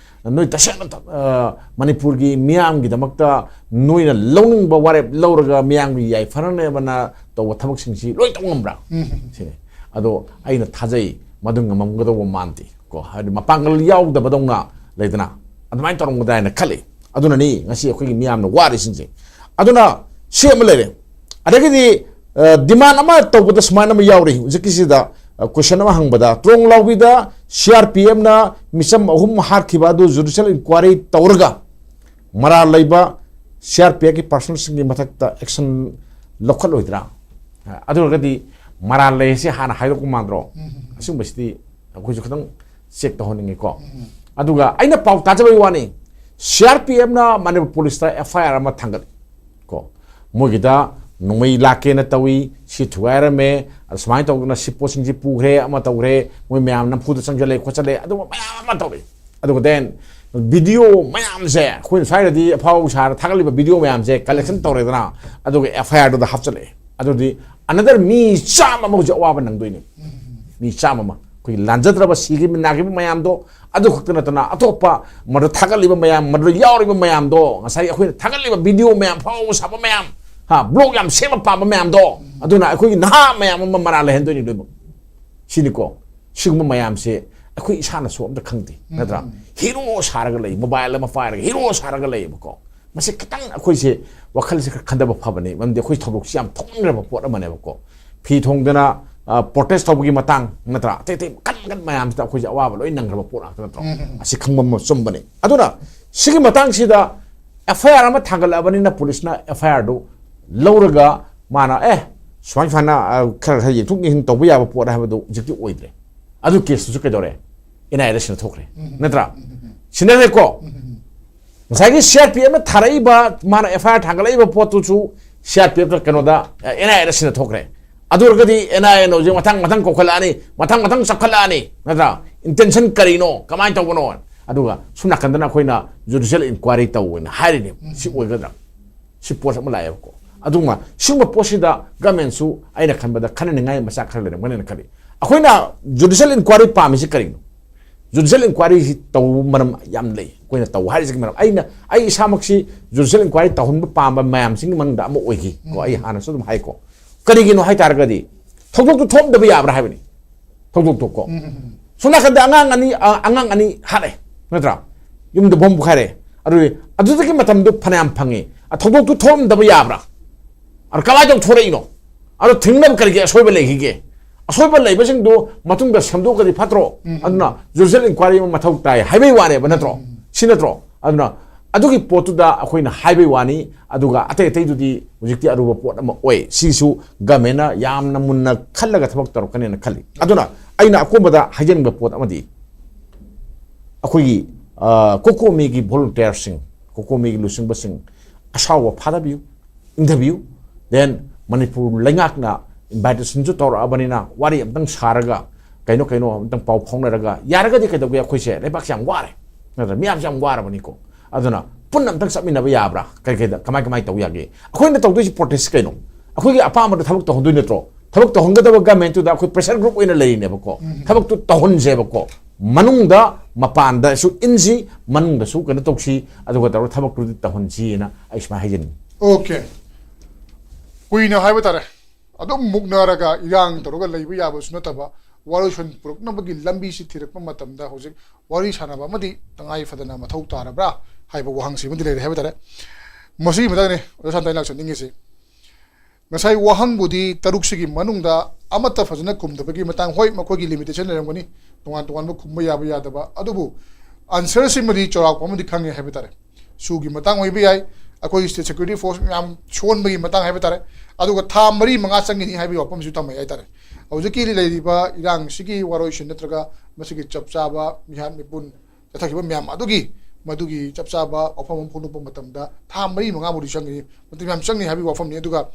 ꯅꯣꯏ ꯇꯁꯦꯡꯅ ꯊ-, ꯑ, ꯃꯅꯤꯄꯨꯔꯒꯤ ꯃꯤꯌꯥꯝꯒꯤꯗꯃꯛꯇ ꯅꯣꯏꯅ ꯂꯧꯅꯤꯡꯕ ꯋꯥꯔꯦꯞ ꯂꯧꯔꯒ ꯃꯤꯌꯥꯝꯒꯤ ꯌꯥꯏꯐꯅꯅꯕꯅ ꯇꯧꯕ ꯊꯕꯛꯁꯤꯡꯁꯤ ꯂꯣꯏ ꯇꯧ ꯉꯝꯕ꯭ꯔꯥ ꯁꯤꯅꯤ꯫ ꯑꯗꯣ ꯑꯩꯅ ꯊꯥꯖꯩ ꯃꯗꯨ ꯉꯝꯃꯝꯒꯗꯧꯕ ꯃꯥꯟꯗꯦ ꯀꯣ, ꯍꯥꯏꯗꯤ ꯃꯄꯥꯡꯒꯜ ꯌꯥꯎꯗꯕꯗꯧꯅ ꯂꯩꯗꯅ, ꯑꯗꯨꯃꯥꯏꯅ ꯇꯧꯔꯝꯒꯗ꯭ꯔꯥ ꯍꯥꯏꯅ ꯈꯜꯂꯤ꯫ ꯑꯗꯨꯅꯅꯤ ꯉꯁꯤ ꯑꯩꯈꯣꯏꯒꯤ ꯃꯤꯌꯥꯝꯅ ꯋꯥꯔꯤꯁꯤꯡꯁꯦ꯫ ꯑꯗꯨꯅ ꯁꯤ ꯑꯃ ꯂꯩꯔꯦ꯫ ꯑꯗꯒꯤꯗꯤ, ꯑ, ꯗꯤꯃꯥꯟ ꯑꯃ ꯇꯧꯕꯗ ꯁꯨꯃꯥꯏꯅ ꯑꯃ ꯌꯥꯎꯔꯤ ꯍꯧꯖꯤꯛꯀꯤꯁꯤꯗ, ꯀꯣꯏꯁꯟ ꯑꯃ ꯍꯪꯕꯗ, ꯇ꯭ꯔꯣꯡꯂꯥꯎꯕꯤꯗ ꯁꯤ ꯑꯥꯔ ꯄꯤ ꯑꯦꯐꯅ ꯃꯤꯆꯝ ꯑꯍꯨꯝ ꯍꯥꯠꯈꯤꯕ ꯑꯗꯨ ꯖꯨꯗꯤꯁꯤꯌꯦꯜ ꯏꯟꯀ꯭ꯋꯥꯏꯔꯤ ꯇꯧꯔꯒ ꯃꯔꯥꯜ ꯂꯩꯕ ꯁꯤ ꯑꯥꯔ ꯄꯤ ꯑꯦꯐꯀꯤ ꯄꯥꯔꯁꯣꯅꯦꯜꯁꯤꯡꯒꯤ ꯃꯊꯛꯇ ꯑꯦꯛꯁꯟ ꯂꯧꯈꯠꯂꯣꯏꯗ꯭ꯔꯥ? ꯑꯗꯨ ꯑꯣꯏꯔꯒꯗꯤ ꯃꯔꯥꯜ ꯂꯩ ꯍꯥꯏꯁꯦ ꯍꯥꯟꯅ ꯍꯥꯏꯗꯣꯛꯄ ꯃꯥꯟꯗ꯭ꯔꯣ? ꯑꯁꯤꯒꯨꯝꯕꯁꯤꯗꯤ ꯑꯩꯈꯣꯏꯁꯨ ꯈꯤꯇꯪ ꯆꯦꯛ ꯇꯧꯍꯟꯅꯤꯡꯉꯤꯀꯣ꯫ ꯑꯗꯨꯒ ꯑꯩꯅ ꯄꯥꯎ ꯇꯥꯖꯕꯒꯤ ꯋꯥꯅꯤ, ꯁꯤ ꯑꯥꯔ ꯄꯤ ꯑꯦꯐꯅ ꯃꯅꯤꯄꯨꯔ ꯄꯨꯂꯤꯁꯇ ꯑꯦꯐ ꯑꯥꯏ ꯑꯥꯔ ꯑꯃ ꯊꯥꯡꯒꯠꯂꯤ꯫ ꯀꯣ, ꯃꯣꯏꯒꯤꯗ ꯅꯣꯡꯃꯩ ꯂꯥꯛꯀꯦꯅ ꯇꯧꯏ, ꯁꯤ ꯊꯨꯒꯥꯏꯔꯝꯃꯦ, ꯑꯗ ꯁꯨꯃꯥꯏꯅ ꯇꯧꯗꯅ ꯁꯤ ꯄꯣꯠꯁꯤꯡꯁꯤ ꯄꯨꯈ꯭ꯔꯦ, ꯑꯃ ꯇꯧꯈ꯭ꯔꯦ, ꯃꯣꯏ ꯃꯌꯥꯝ ꯅꯝꯐꯨꯗ ꯆꯪꯁꯤꯜꯂꯦ ꯈꯣꯠꯆꯜꯂꯦ, ꯑꯗꯨꯒꯨꯝꯕ ꯃꯌꯥꯝ ꯑꯃ ꯇꯧꯔꯤ꯫ ꯑꯗꯨꯒ then ꯚꯤꯗꯤꯑꯣ ꯃꯌꯥꯝꯁꯦ, ꯑꯩꯈꯣꯏꯅ ꯁ꯭ꯋꯥꯏꯗꯗꯤ ꯑꯐꯥꯎ ꯁꯥꯔ ꯊꯥꯒꯠꯂꯤꯕ ꯚꯤꯗꯤꯑꯣ ꯃꯌꯥꯝꯁꯦ ꯀꯂꯦꯛꯁꯟ ꯇꯧꯔꯦꯗꯅ, ꯑꯗꯨꯒ ꯑꯦꯐ ꯑꯥꯏ ꯑꯥꯔꯗꯨꯗ ꯍꯥꯞꯆꯜꯂꯛꯑꯦ꯫ ꯑꯗꯨꯗꯤ another ꯃꯤ ꯆꯥꯝꯃ ꯑꯃ ꯍꯧꯖꯤꯛ ꯑꯋꯥꯕ ꯅꯪꯗꯣꯏꯅꯤ꯫ ꯃꯤ ꯆꯥꯝꯃ ꯑꯃ, ꯑꯩꯈꯣꯏꯒꯤ ꯂꯥꯟꯖꯗ꯭ꯔꯕ, ꯁꯤꯈꯤꯕ ꯅꯥꯈꯤꯕ ꯃꯌꯥꯝꯗꯣ, ꯑꯗꯨ ꯈꯛꯇ ꯅꯠꯇꯅ ꯑꯇꯣꯞꯄ ꯃꯗꯨ ꯊꯥꯒꯠꯂꯤꯕ ꯃꯌꯥꯝ, ꯃꯗꯨꯗ ꯌꯥꯎꯔꯤꯕ ꯃꯌꯥꯝꯗꯣ, ꯉꯁꯥꯏ ꯑꯩꯈꯣꯏꯅ ꯊꯥꯒꯠꯂꯤꯕ ꯚꯤꯗꯤꯑꯣ ꯃꯌꯥꯝ, ꯐꯥꯎꯕ ꯁꯥꯕ ꯃꯌꯥꯝ, ꯍꯥ, ꯕ꯭ꯂꯣꯒ ꯌꯥꯝ ꯁꯦꯝꯕ ꯄꯥꯝꯕ ꯃꯌꯥꯝꯗꯣ, ꯑꯗꯨꯅ ꯑꯩꯈꯣꯏꯒꯤ ꯅꯍꯥ ꯃꯌꯥꯝ ꯑꯃ ꯃꯔꯥꯜ ꯂꯩꯍꯟꯗꯣꯏꯅꯤ ꯂꯣꯏꯅꯃꯛ꯫ ꯁꯤꯅꯤꯀꯣ, ꯁꯤꯒꯨꯝꯕ ꯃꯌꯥꯝꯁꯦ ꯑꯩꯈꯣꯏ ꯏꯁꯥꯅꯁꯨ ꯑꯝꯇ ꯈꯪꯗꯦ, ꯅꯠꯇ꯭ꯔꯥ? ꯍꯤꯔꯣ ꯁꯥꯔꯒ ꯂꯩ, ꯃꯣꯕꯥꯏꯜ ꯑꯃ ꯄꯥꯏꯔꯒ ꯍꯤꯔꯣ ꯁꯥꯔꯒ ꯂꯩꯌꯦꯕꯀꯣ꯫ ꯃꯁꯤ ꯈꯤꯇꯪ ꯑꯩꯈꯣꯏꯁꯦ ꯋꯥꯈꯜꯁꯦ ꯈꯔ ꯈꯟꯊꯕ ꯐꯕꯅꯤ, ꯃꯔꯝꯗꯤ ꯑꯩꯈꯣꯏ ꯊꯧꯗꯣꯛꯁꯤ ꯌꯥꯝ ꯊꯣꯛꯅꯤꯡꯈ꯭ꯔꯕ ꯄꯣꯠ ꯑꯃꯅꯦꯕꯀꯣ꯫ ꯐꯤ ꯊꯣꯡꯗꯅ, ꯑ, ꯄ꯭ꯔꯣꯇꯦꯁ ꯇꯧꯕꯒꯤ ꯃꯇꯥꯡ, ꯅꯠꯇ꯭ꯔꯥ? ꯑꯇꯩ ꯑꯇꯩ ꯃꯈꯟ ꯃꯈꯟ ꯃꯌꯥꯝꯁꯤꯗ ꯑꯩꯈꯣꯏꯁꯦ ꯑꯋꯥꯕ ꯂꯣꯏ ꯅꯪꯈ꯭ꯔꯕ ꯄꯣꯠ ꯉꯥꯛꯇ ꯅꯠꯇ꯭ꯔꯣ? ꯎꯝ, ꯎꯝ, ꯎꯝ꯫ ꯑꯁꯤ ꯈꯪꯕ ꯑꯃ ꯆꯨꯝꯕꯅꯤ꯫ ꯑꯗꯨꯅ ꯁꯤꯒꯤ ꯃꯇꯥꯡꯁꯤꯗ ꯑꯦꯐ ꯑꯥꯏ ꯑꯥꯔ ꯑꯃ ꯊꯥꯡꯒꯠꯂꯛꯑꯕꯅꯤꯅ ꯄꯨꯂꯤꯁꯅ ꯑꯦꯐ ꯑꯥꯏ ꯑꯥꯔꯗꯨ ꯂꯧꯔꯒ ꯃꯥꯅ, "ꯑꯦ, ꯁꯨꯃꯥꯏ ꯁꯨꯃꯥꯏꯅ, ꯑ, ꯈꯔ ꯈꯔ ꯌꯦꯡꯊꯣꯛ ꯌꯦꯡꯁꯤꯟ ꯇꯧꯕ ꯌꯥꯕ ꯄꯣꯠ" ꯍꯥꯏꯕꯗꯨ ꯍꯧꯖꯤꯛꯇꯤ ꯑꯣꯏꯗ꯭ꯔꯦ꯫ ꯑꯗꯨ ꯀꯦꯁꯇꯨꯁꯨ ꯀꯩꯗꯧꯔꯦ? ꯑꯦꯟ ꯑꯥꯏ ꯑꯦꯗ ꯁꯤꯟꯅꯊꯣꯛꯈ꯭ꯔꯦ꯫ ꯎꯝ꯫ ꯅꯠꯇ꯭ꯔꯥ? ꯎꯝ, ꯎꯝ, ꯎꯝ꯫ ꯁꯤꯟꯅꯈ꯭ꯔꯦꯀꯣ? ꯎꯝ, ꯎꯝ, ꯎꯝ꯫ ꯉꯁꯥꯏꯒꯤ ꯁꯤ ꯑꯥꯔ ꯄꯤ ꯑꯦꯐꯅ ꯊꯥꯔꯛꯏꯕ, ꯃꯥꯅ ꯑꯦꯐ ꯑꯥꯏ ꯑꯥꯔ ꯊꯥꯡꯒꯠꯂꯛꯏꯕ ꯄꯣꯠꯇꯨꯁꯨ ꯁꯤ ꯑꯥꯔ ꯄꯤ ꯑꯦꯐꯅ ꯀꯩꯅꯣꯗ, ꯑꯦꯟ ꯑꯥꯏ ꯑꯦꯗ ꯁꯤꯟꯅꯊꯣꯛꯈ꯭ꯔꯦ꯫ ꯑꯗꯨ ꯑꯣꯏꯔꯒꯗꯤ ꯑꯦꯟ ꯑꯥꯏ ꯑꯦꯅ ꯍꯧꯖꯤꯛ ꯃꯊꯪ ꯃꯊꯪ ꯀꯧꯈꯠꯂꯛꯑꯅꯤ, ꯃꯊꯪ ꯃꯊꯪ ꯆꯞꯈꯠꯂꯛꯑꯅꯤ, ꯅꯠꯇ꯭ꯔꯥ? ꯏꯟꯇꯦꯟꯁꯟ ꯀꯔꯤꯅꯣ? ꯀꯃꯥꯏꯅ ꯇꯧꯕꯅꯣ? ꯑꯗꯨꯒ ꯁꯣꯝ ꯅꯥꯀꯟꯗꯅ ꯑꯩꯈꯣꯏꯅ ꯖꯨꯗꯤꯁꯤꯌꯦꯜ ꯏꯟꯀ꯭ꯋꯥꯏꯔꯤ ꯇꯧꯋꯦꯅ ꯍꯥꯏꯔꯤꯅꯦ꯫ ꯁꯤ ꯑꯣꯏꯒꯗ꯭ꯔꯥ? ꯁꯤ ꯄꯣꯠ ꯑꯃ ꯂꯥꯛꯑꯦꯕꯀꯣ꯫ ꯑꯗꯨꯒ ꯁꯤꯒꯨꯝꯕ ꯄꯣꯠꯁꯤꯗ ꯒꯃꯦꯟꯁꯨ ꯑꯩꯅ ꯈꯟꯕꯗ ꯈꯟꯅꯅꯤꯡꯉꯥꯏ ꯃꯆꯥꯛ ꯈꯔ ꯂꯩꯔꯝꯒꯅꯤꯅ ꯈꯜꯂꯤ꯫ ꯑꯩꯈꯣꯏꯅ ꯖꯨꯗꯤꯁꯤꯌꯦꯜ ꯏꯟꯀ꯭ꯋꯥꯏꯔꯤ ꯄꯥꯝꯃꯤꯁꯤ ꯀꯔꯤꯅꯣ? ꯖꯨꯗꯤꯁꯤꯌꯦꯜ ꯏꯟꯀ꯭ꯋꯥꯏꯔꯤꯁꯤ ꯇꯧꯕ ꯃꯔꯝ ꯌꯥꯝ ꯂꯩ꯫ ꯑꯩꯈꯣꯏꯅ ꯇꯧ ꯍꯥꯏꯔꯤꯁꯤꯒꯤ ꯃꯔꯝ, ꯑꯩꯅ, ꯑꯩ ꯏꯁꯥꯃꯛꯁꯤ ꯖꯨꯗꯤꯁꯤꯌꯦꯜ ꯏꯟꯀ꯭ꯋꯥꯏꯔꯤ ꯇꯧꯍꯟꯕ ꯄꯥꯝꯕ ꯃꯌꯥꯝꯁꯤꯒꯤ ꯃꯅꯨꯡꯗ ꯑꯃ ꯑꯣꯏꯈꯤ ꯀꯣ꯫ ꯑꯩ ꯍꯥꯟꯅꯁꯨ ꯑꯗꯨꯝ ꯍꯥꯏꯀꯣ꯫ ꯀꯔꯤꯒꯤꯅꯣ ꯍꯥꯏ ꯇꯥꯔꯒꯗꯤ ꯊꯧꯗꯣꯛꯇꯨ ꯊꯣꯛꯑꯝꯗꯕ ꯌꯥꯕ꯭ꯔꯥ ꯍꯥꯏꯕꯅꯤ꯫ ꯊꯧꯗꯣꯛꯇꯨ ꯀꯣ꯫ ꯎꯝ, ꯎꯝ, ꯎꯝ꯫ ꯁꯣꯝ ꯅꯥꯀꯟꯗ ꯑꯉꯥꯡ ꯑꯅꯤ, ꯑ, ꯑꯉꯥꯡ ꯑꯅꯤ ꯍꯥꯠꯂꯦ, ꯅꯠꯇ꯭ꯔꯥ? ꯌꯨꯝꯗ ꯕꯣꯝ ꯄꯣꯈꯥꯏꯔꯦ꯫ ꯑꯗꯨꯗꯤ ꯑꯗꯨꯗꯒꯤ ꯃꯇꯝꯗꯨ ꯐꯅꯌꯥꯝ ꯐꯪꯉꯤ꯫ ꯑ, ꯊꯧꯗꯣꯛꯇꯨ ꯊꯣꯛꯑꯝꯗꯕ ꯌꯥꯕ꯭ꯔꯥ? ꯑꯗꯣ ꯀꯃꯥꯏꯅ ꯇꯧ ꯊꯣꯔꯛꯏꯅꯣ? ꯑꯗꯣ ꯊꯤꯡꯅꯕ ꯀꯔꯤꯒꯤ ꯑꯁꯣꯏꯕ ꯂꯩꯈꯤꯒꯦ? ꯑꯁꯣꯏꯕ ꯂꯩꯕꯁꯤꯡꯗꯨ ꯃꯇꯨꯡꯗ ꯁꯦꯝꯗꯣꯛꯑꯒꯗꯤ ꯐꯠꯇ꯭ꯔꯣ? ꯑꯗꯨꯅ judicial inquiry ꯑꯃ ꯃꯊꯧ ꯇꯥꯏ ꯍꯥꯏꯕꯩ ꯋꯥꯅꯦꯕ, ꯅꯠꯇ꯭ꯔꯣ? ꯁꯤ ꯅꯠꯇ꯭ꯔꯣ? ꯑꯗꯨꯅ ꯑꯗꯨꯒꯤ ꯄꯣꯠꯇꯨꯗ ꯑꯩꯈꯣꯏꯅ ꯍꯥꯏꯕꯩ ꯋꯥꯅꯤ꯫ ꯑꯗꯨꯒ ꯑꯇꯩ ꯑꯇꯩꯗꯨꯗꯤ ꯍꯧꯖꯤꯛꯇꯤ ꯑꯔꯨꯕ ꯄꯣꯠ ꯑꯃ ꯑꯣꯏ꯫ ꯁꯤꯁꯨ governmentꯅ ꯌꯥꯝꯅ ꯃꯨꯟꯅ ꯈꯜꯂꯒ ꯊꯕꯛ ꯇꯧꯔꯛꯀꯅꯦꯅ ꯈꯜꯂꯤ꯫ ꯑꯗꯨꯅ ꯑꯩꯅ ꯑꯀꯣꯟꯕꯗ ꯍꯥꯏꯖꯅꯤꯡꯕ ꯄꯣꯠ ꯑꯃꯗꯤ, ꯑꯩꯈꯣꯏꯒꯤ, ꯑ, COCOMIꯒꯤ volunteerꯁꯤꯡ, COCOMIꯒꯤ ꯂꯨꯆꯤꯡꯕꯁꯤꯡ ꯑꯁꯥꯎꯕ ꯐꯥꯗꯕꯤꯌꯨ, ꯏꯪꯊꯕꯤꯌꯨ꯫ Then ꯃꯅꯤꯄꯨꯔ ꯂꯩꯉꯥꯛꯅ invitationꯁꯨ ꯇꯧꯔꯛꯑꯕꯅꯤꯅ ꯋꯥꯔꯤ ꯑꯝꯇꯪ ꯁꯥꯔꯒ, ꯀꯩꯅꯣ ꯀꯩꯅꯣ ꯑꯝꯇꯪ ꯄꯥꯎ ꯐꯥꯎꯅꯔꯒ ꯌꯥꯔꯒꯗꯤ ꯀꯩꯗꯧꯒꯦ? ꯑꯩꯈꯣꯏꯁꯦ ꯂꯩꯕꯥꯛꯁꯦ ꯌꯥꯝ ꯋꯥꯔꯦ, ꯅꯠꯇ꯭ꯔ? ꯃꯤꯌꯥꯝꯁꯦ ꯌꯥꯝ ꯋꯥꯔꯕꯅꯤꯀꯣ꯫ ꯑꯗꯨꯅ ꯄꯨꯟꯅ ꯑꯝꯇꯪ ꯆꯠꯃꯤꯟꯅꯕ ꯌꯥꯕ꯭ꯔꯥ? ꯀꯩ ꯀꯩꯗ ꯀꯃꯥꯏ ꯀꯃꯥꯏ ꯇꯧ ꯌꯥꯒꯦ? ꯑꯩꯈꯣꯏꯅ ꯇꯧꯗꯣꯏꯁꯤ protest ꯀꯩꯅꯣ? ꯑꯩꯈꯣꯏꯒꯤ ꯑꯄꯥꯝꯕꯗ ꯊꯕꯛ ꯇꯧꯍꯟꯗꯣꯏ ꯅꯠꯇ꯭ꯔꯣ? ꯊꯕꯛ ꯇꯧꯍꯟꯒꯗꯕ governmentꯇꯨꯗ ꯑꯩꯈꯣꯏ pressure group ꯑꯣꯏꯅ ꯂꯩꯔꯤꯅꯦꯕꯀꯣ꯫ ꯊꯕꯛꯇꯨ ꯇꯧꯍꯟꯁꯦꯕꯀꯣ꯫ ꯃꯅꯨꯡꯗ ꯃꯄꯥꯟꯗꯁꯨ ꯏꯟꯁꯤ, ꯃꯅꯨꯡꯗꯁꯨ ꯀꯩꯅꯣ ꯇꯧꯁꯤ, ꯑꯗꯨꯒ ꯇꯧꯔꯒ ꯊꯕꯛꯇꯨꯗꯤ ꯇꯧꯍꯟꯁꯤꯅ ꯑꯩ ꯁꯨꯃꯥꯏꯅ ꯍꯥꯏꯖꯅꯤꯡꯉꯤ꯫ Okay, ꯀꯨꯏꯅ ꯍꯥꯏꯕ ꯇꯥꯔꯦ, ꯑꯗꯨꯝ ꯃꯨꯛꯅꯔꯒ ꯏꯔꯥꯡ ꯇꯧꯔꯒ ꯂꯩꯕ ꯌꯥꯕꯁꯨ ꯅꯠꯇꯕ, ꯋꯥꯔꯣꯏꯁꯣꯟ ꯄꯨꯔꯛꯅꯕꯒꯤ ꯂꯝꯕꯤꯁꯤ ꯊꯤꯔꯛꯄ ꯃꯇꯝꯗ ꯍꯧꯖꯤꯛ ꯋꯥꯔꯤ ꯁꯥꯟꯅꯕ ꯑꯃꯗꯤ ꯇꯉꯥꯏ ꯐꯗꯅ ꯃꯊꯧ ꯇꯥꯔꯕ꯭ꯔꯥ ꯍꯥꯏꯕ ꯋꯥꯍꯪꯁꯤ ꯑꯃꯗꯤ ꯂꯩꯔꯦ ꯍꯥꯏꯕ ꯇꯥꯔꯦ꯫ ꯃꯁꯤꯒꯤ ꯃꯇꯥꯡꯅꯤ ꯑꯣꯖꯥ ꯁꯥꯟꯇꯥꯏ ꯂꯥꯛꯆꯅꯤꯡꯉꯤꯁꯤ꯫ ꯉꯁꯥꯏ ꯋꯥꯍꯪꯕꯨꯗꯤ ꯇꯔꯨꯛꯁꯤꯒꯤ ꯃꯅꯨꯡꯗ ꯑꯃꯠꯇ ꯐꯖꯅ ꯈꯨꯝꯗꯕꯒꯤ ꯃꯇꯥꯡ, ꯍꯣꯏ, ꯃꯈꯣꯏꯒꯤ limitation ꯂꯩꯔꯝꯒꯅꯤ, ꯇꯣꯉꯥꯟ ꯇꯣꯉꯥꯟꯕ ꯈꯨꯝꯕ ꯌꯥꯕ ꯌꯥꯗꯕ, ꯑꯗꯨꯕꯨ answerꯁꯤꯃꯗꯤ ꯆꯥꯎꯔꯥꯛꯄ ꯑꯃꯗꯤ ꯈꯪꯉꯦ ꯍꯥꯏꯕ ꯇꯥꯔꯦ꯫ ꯁꯨꯒꯤ ꯃꯇꯥꯡ ꯑꯣꯏꯕ ꯌꯥꯏ, ꯑꯩꯈꯣꯏꯒꯤ state security force ꯃꯌꯥꯝ ꯁꯣꯟꯕꯒꯤ ꯃꯇꯥꯡ ꯍꯥꯏꯕ ꯇꯥꯔꯦ, ꯑꯗꯨꯒ ꯊꯥ ꯃꯔꯤ ꯃꯉꯥ ꯆꯪꯒꯅꯤ ꯍꯥꯏꯕꯒꯤ ꯋꯥꯐꯝꯁꯨ ꯊꯝꯃꯦ ꯍꯥꯏꯇꯥꯔꯦ꯫ ꯍꯧꯖꯤꯛꯀꯤ ꯂꯩꯔꯤꯕ ꯏꯔꯥꯡꯁꯤꯒꯤ ꯋꯥꯔꯣꯏꯁꯤꯟ ꯅꯠꯇ꯭ꯔꯒ ꯃꯁꯤꯒꯤ ꯆꯞ ꯆꯥꯕ ꯃꯤꯍꯥꯠ ꯃꯤꯄꯨꯟ ꯆꯠꯊꯈꯤꯕ ꯃꯌꯥꯝ ꯑꯗꯨꯒꯤ ꯃꯗꯨꯒꯤ ꯆꯞ ꯆꯥꯕ ꯋꯥꯐꯝ ꯑꯃ ꯐꯣꯡꯗꯣꯛꯄ ꯃꯇꯝꯗ ꯊꯥ ꯃꯔꯤ ꯃꯉꯥꯃꯨꯛꯇꯤ ꯆꯪꯒꯅꯤ, ꯃꯇꯝ ꯌꯥꯝ ꯆꯪꯅꯤ ꯍꯥꯏꯕꯒꯤ ꯋꯥꯐꯝꯅꯤ꯫ ꯑꯗꯨꯒ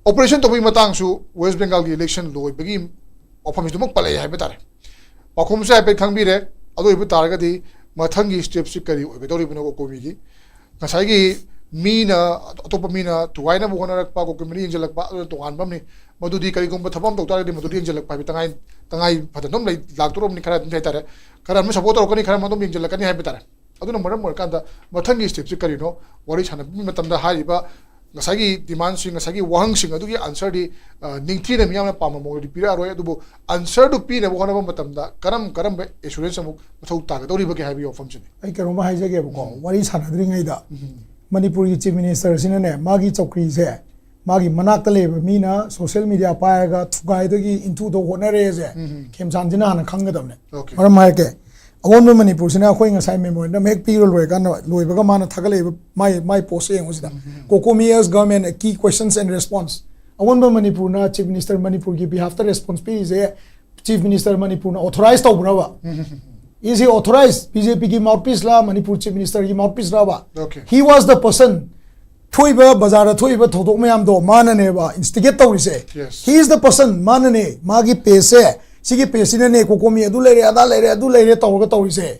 operation ꯇꯧꯕꯒꯤ ꯃꯇꯥꯡꯁꯨ West Bengalꯒꯤ election ꯂꯣꯏꯕꯒꯤ ꯋꯥꯐꯝꯁꯤꯗꯨꯃꯛ ꯄꯜꯂꯛꯑꯦ ꯍꯥꯏꯕ ꯇꯥꯔꯦ꯫ ꯄꯥꯎꯈꯨꯝꯁꯦ ꯍꯥꯏꯐꯦꯠ ꯈꯪꯕꯤꯔꯦ꯫ ꯑꯗꯨ ꯑꯣꯏꯕ ꯇꯥꯔꯒꯗꯤ ꯃꯊꯪꯒꯤ stepꯁꯤ ꯀꯔꯤ ꯑꯣꯏꯒꯗꯧꯔꯤꯕꯅꯣ COCOMIꯒꯤ? ꯉꯁꯥꯏꯒꯤ ꯃꯤꯅ, ꯑꯇꯣꯞꯄ ꯃꯤꯅ ꯊꯨꯒꯥꯏꯅꯕ ꯍꯣꯠꯅꯔꯛꯄ, COCOMIꯅ ꯌꯦꯡꯁꯤꯜꯂꯛꯄ, ꯑꯗꯨꯅ ꯇꯣꯉꯥꯟꯕ ꯑꯃꯅꯤ꯫ ꯃꯗꯨꯗꯤ ꯀꯔꯤꯒꯨꯝꯕ ꯊꯕꯛ ꯑꯃ ꯇꯧ ꯇꯥꯔꯒꯗꯤ ꯃꯗꯨꯗꯤ ꯌꯦꯡꯁꯤꯜꯂꯛꯄ ꯍꯥꯏꯕ ꯇꯉꯥꯏ, ꯇꯉꯥꯏ ꯐꯗꯅ ꯑꯗꯨꯝ ꯂꯩ, ꯂꯥꯛꯇꯧꯔꯕꯅꯤ ꯈꯔ ꯑꯗꯨꯝ ꯍꯥꯏꯇꯥꯔꯦ꯫ ꯈꯔ ꯑꯃꯅ support ꯇꯧꯔꯛꯀꯅꯤ, ꯈꯔ ꯑꯃ ꯑꯗꯨꯝ ꯌꯦꯡꯁꯤꯜꯂꯛꯀꯅꯤ ꯍꯥꯏꯕ ꯇꯥꯔꯦ꯫ ꯑꯗꯨꯅ ꯃꯔꯝ ꯑꯣꯏꯔꯀꯥꯟꯗ ꯃꯊꯪꯒꯤ stepꯁꯤ ꯀꯔꯤꯅꯣ? ꯋꯥꯔꯤ ꯁꯥꯟꯅꯕꯒꯤ ꯃꯇꯝꯗ ꯍꯥꯏꯔꯤꯕ ꯉꯁꯥꯏꯒꯤ demandꯁꯤꯡ, ꯉꯁꯥꯏꯒꯤ ꯋꯥꯍꯪꯁꯤꯡ ꯑꯗꯨꯒꯤ answerꯗꯤ, ꯑ, ꯅꯤꯡꯊꯤꯅ ꯃꯤꯌꯥꯝꯅ ꯄꯥꯝꯕ ꯃꯑꯣꯡꯗꯗꯤ ꯄꯤꯔꯛꯑꯔꯣꯏ꯫ ꯑꯗꯨꯕꯨ answerꯗꯨ ꯄꯤꯅꯕ ꯍꯣꯠꯅꯕ ꯃꯇꯝꯗ ꯀꯔꯝ ꯀꯔꯝꯕ assurance ꯑꯃꯨꯛ ꯃꯊꯧ ꯇꯥꯒꯗꯧꯔꯤꯕꯒꯦ ꯍꯥꯏꯕꯒꯤ ꯋꯥꯐꯝꯁꯤꯅꯤ꯫ ꯑꯩ ꯀꯩꯅꯣꯝꯃ ꯍꯥꯏꯖꯒꯦꯕꯀꯣ, ꯋꯥꯔꯤ ꯁꯥꯟꯅꯗ꯭ꯔꯤꯉꯩꯗ ꯃꯅꯤꯄꯨꯔꯒꯤ Chief Ministerꯁꯤꯅꯅꯦ, ꯃꯥꯒꯤ ꯆꯧꯀ꯭ꯔꯤꯁꯦ ꯃꯥꯒꯤ ꯃꯅꯥꯛꯇ ꯂꯩꯕ ꯃꯤꯅ social media ꯄꯥꯏꯔꯒ ꯊꯨꯒꯥꯏꯗꯒꯤ ꯏꯟꯊꯨꯗ ꯍꯣꯠꯅꯔꯦꯁꯦ ꯈꯦꯝꯆꯥꯟꯁꯤꯅ ꯍꯥꯟꯅ ꯈꯪꯒꯗꯕꯅꯦ꯫ ꯃꯔꯝ ꯍꯥꯏꯔꯛꯀꯦ, ꯑꯑꯣꯟꯕ ꯃꯅꯤꯄꯨꯔꯁꯤꯅ ꯑꯩꯈꯣꯏ ꯉꯁꯥꯏ memorandum ꯍꯦꯛ ꯄꯤꯔ ꯂꯣꯏꯔꯀꯥꯟꯗ, ꯂꯣꯏꯕꯒ ꯃꯥꯅ ꯊꯥꯒꯠꯂꯛꯏꯕ ꯃꯥꯏ ꯃꯥꯏ post ꯌꯦꯡꯉꯨ ꯁꯤꯗ꯫ "COCOMI urge government, key questions and response." ꯑꯑꯣꯟꯕ ꯃꯅꯤꯄꯨꯔꯅ chief minister ꯃꯅꯤꯄꯨꯔꯒꯤ behalf ꯇ response ꯄꯤꯔꯤꯁꯦ, chief minister ꯃꯅꯤꯄꯨꯔꯅ authorize ꯇꯧꯕ꯭ꯔꯕ? Is he authorized? BJP ꯒꯤ mouthpiece ꯂꯥ, ꯃꯅꯤꯄꯨꯔ chief minister ꯒꯤ mouthpiece ꯂꯥꯕ? Okay. He was the person. ꯊꯣꯛꯏꯕ ꯕꯖꯥꯔꯗ ꯊꯣꯛꯏꯕ ꯊꯧꯗꯣꯛ ꯃꯌꯥꯝꯗꯣ ꯃꯥꯅꯅꯦꯕ instigate ꯇꯧꯔꯤꯁꯦ꯫ Yes. He is the person. ꯃꯥꯅꯅꯦ, ꯃꯥꯒꯤ page ꯁꯦ, ꯁꯤꯒꯤ page ꯁꯤꯅꯅꯦ COCOMI ꯑꯗꯨ ꯂꯩꯔꯦ, ꯑꯗꯥ ꯂꯩꯔꯦ, ꯑꯗꯨ ꯂꯩꯔꯦ ꯇꯧꯔꯒ ꯇꯧꯔꯤꯁꯦ꯫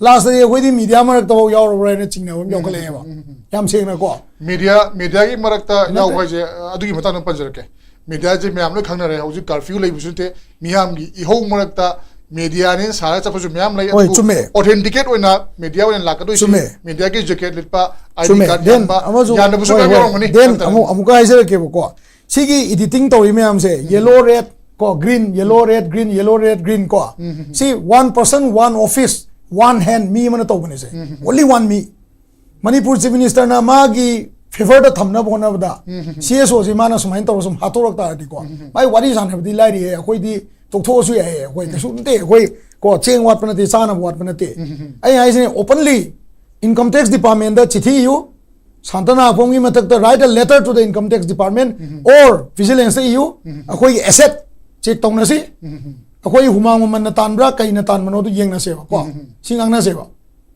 Last ꯇꯗꯤ ꯑꯩꯈꯣꯏꯗꯤ media ꯃꯔꯛꯇꯐꯥꯎ ꯌꯥꯎꯔꯕ꯭ꯔꯥ ꯍꯥꯏꯅ ꯆꯤꯡꯅꯕ ꯑꯃ ꯌꯥꯎꯈꯠꯂꯛꯑꯦꯕ, ꯌꯥꯝ ꯁꯦꯡꯅꯀꯣ꯫ Media, media ꯒꯤ ꯃꯔꯛꯇ ꯅꯠꯇꯦ꯫ ꯌꯥꯎꯕ ꯍꯥꯏꯁꯦ, ꯑꯗꯨꯒꯤ ꯃꯇꯥꯡꯗ ꯄꯟꯖꯔꯛꯀꯦ꯫ Media ꯁꯦ ꯃꯌꯥꯝ ꯂꯣꯏ ꯈꯪꯅꯔꯦ, ꯍꯧꯖꯤꯛ curfew ꯂꯩꯕꯁꯨ ꯅꯠꯇꯦ, ꯃꯤꯌꯥꯝꯒꯤ ꯏꯍꯧ ꯃꯔꯛꯇ media ꯅꯦꯅ ꯁꯥꯔꯒ ꯆꯠꯄꯁꯨ ꯃꯌꯥꯝ ꯂꯩ꯫ ꯍꯣꯏ, ꯑꯗꯨꯕꯨ ꯆꯨꯝꯃꯦ꯫ Authenticate ꯑꯣꯏꯅ media ꯑꯣꯏꯅ ꯂꯥꯛꯀꯗꯣꯏꯁꯤ, ꯆꯨꯝꯃꯦ꯫ Media ꯒꯤ jacket ꯂꯤꯠꯄ, ID ꯆꯨꯝꯃꯦ꯫ card Then ꯌꯥꯟꯕ, ꯑꯃꯁꯨ, ꯌꯥꯟꯗꯕꯁꯨ ꯍꯣꯏ, ꯃꯌꯥꯝ ꯍꯣꯏ꯫ ꯌꯥꯎꯔꯝꯒꯅꯤ꯫ Then ꯅꯠꯇ꯭ꯔꯒꯅ ꯑꯃꯨꯛ, ꯑꯃꯨꯛꯀ ꯍꯥꯏꯖꯔꯛꯀꯦꯕꯀꯣ, ꯁꯤꯒꯤ editing ꯇꯧꯔꯤ ꯃꯌꯥꯝꯁꯦ, yellow red ꯀꯣ, green, yellow red green, yellow red green ꯀꯣ, ꯁꯤ one person, one office, one hand, ꯃꯤ ꯑꯃꯅ ꯇꯧꯕꯅꯦ ꯁꯦ, only one ꯃꯤ꯫ ꯃꯅꯤꯄꯨꯔ chief minister ꯅ ꯃꯥꯒꯤ favour ꯗ ꯊꯝꯅꯕ ꯍꯣꯠꯅꯕꯗ CSO ꯁꯤ ꯃꯥꯅ ꯁꯨꯃꯥꯏꯅ ꯇꯧꯔ ꯁꯨꯝ ꯍꯥꯠꯇꯣꯔꯛ ꯇꯥꯔꯗꯤꯀꯣ, ꯃꯥꯏ ꯋꯥꯔꯤ ꯁꯥꯟꯅꯕꯗꯤ ꯂꯥꯏꯔꯤꯌꯦ, ꯑꯩꯈꯣꯏꯗꯤ ꯇꯣꯛꯊꯣꯛꯑꯁꯨ ꯌꯥꯏꯌꯦ, ꯑꯩꯈꯣꯏ ꯀꯩꯁꯨ ꯅꯠꯇꯦ, ꯑꯩꯈꯣꯏ ꯀꯣ, ꯆꯦꯡ ꯋꯥꯠꯄ ꯅꯠꯇꯦ, ꯆꯥꯅꯕ ꯋꯥꯠꯄ ꯅꯠꯇꯦ꯫ ꯑꯩ ꯍꯥꯏꯁꯤꯅꯦ, openly income tax department ꯗ ꯆꯤꯊꯤ ꯏꯌꯨ, ꯁꯥꯟꯇꯅꯥ ꯈꯣꯡꯒꯤ ꯃꯊꯛꯇ write a letter to the income tax department or vigilance ꯇ ꯏꯌꯨ, ꯑꯩꯈꯣꯏꯒꯤ asset check ꯇꯧꯅꯁꯤ, ꯑꯩꯈꯣꯏ ꯍꯨꯃꯥꯡ ꯃꯃꯜꯅ ꯇꯥꯟꯕ꯭ꯔꯥ ꯀꯩꯅ ꯇꯥꯟꯕꯅꯣꯗꯨ ꯌꯦꯡꯅꯁꯦꯕ ꯀꯣ, ꯁꯤ ꯉꯥꯡꯅꯁꯦꯕ,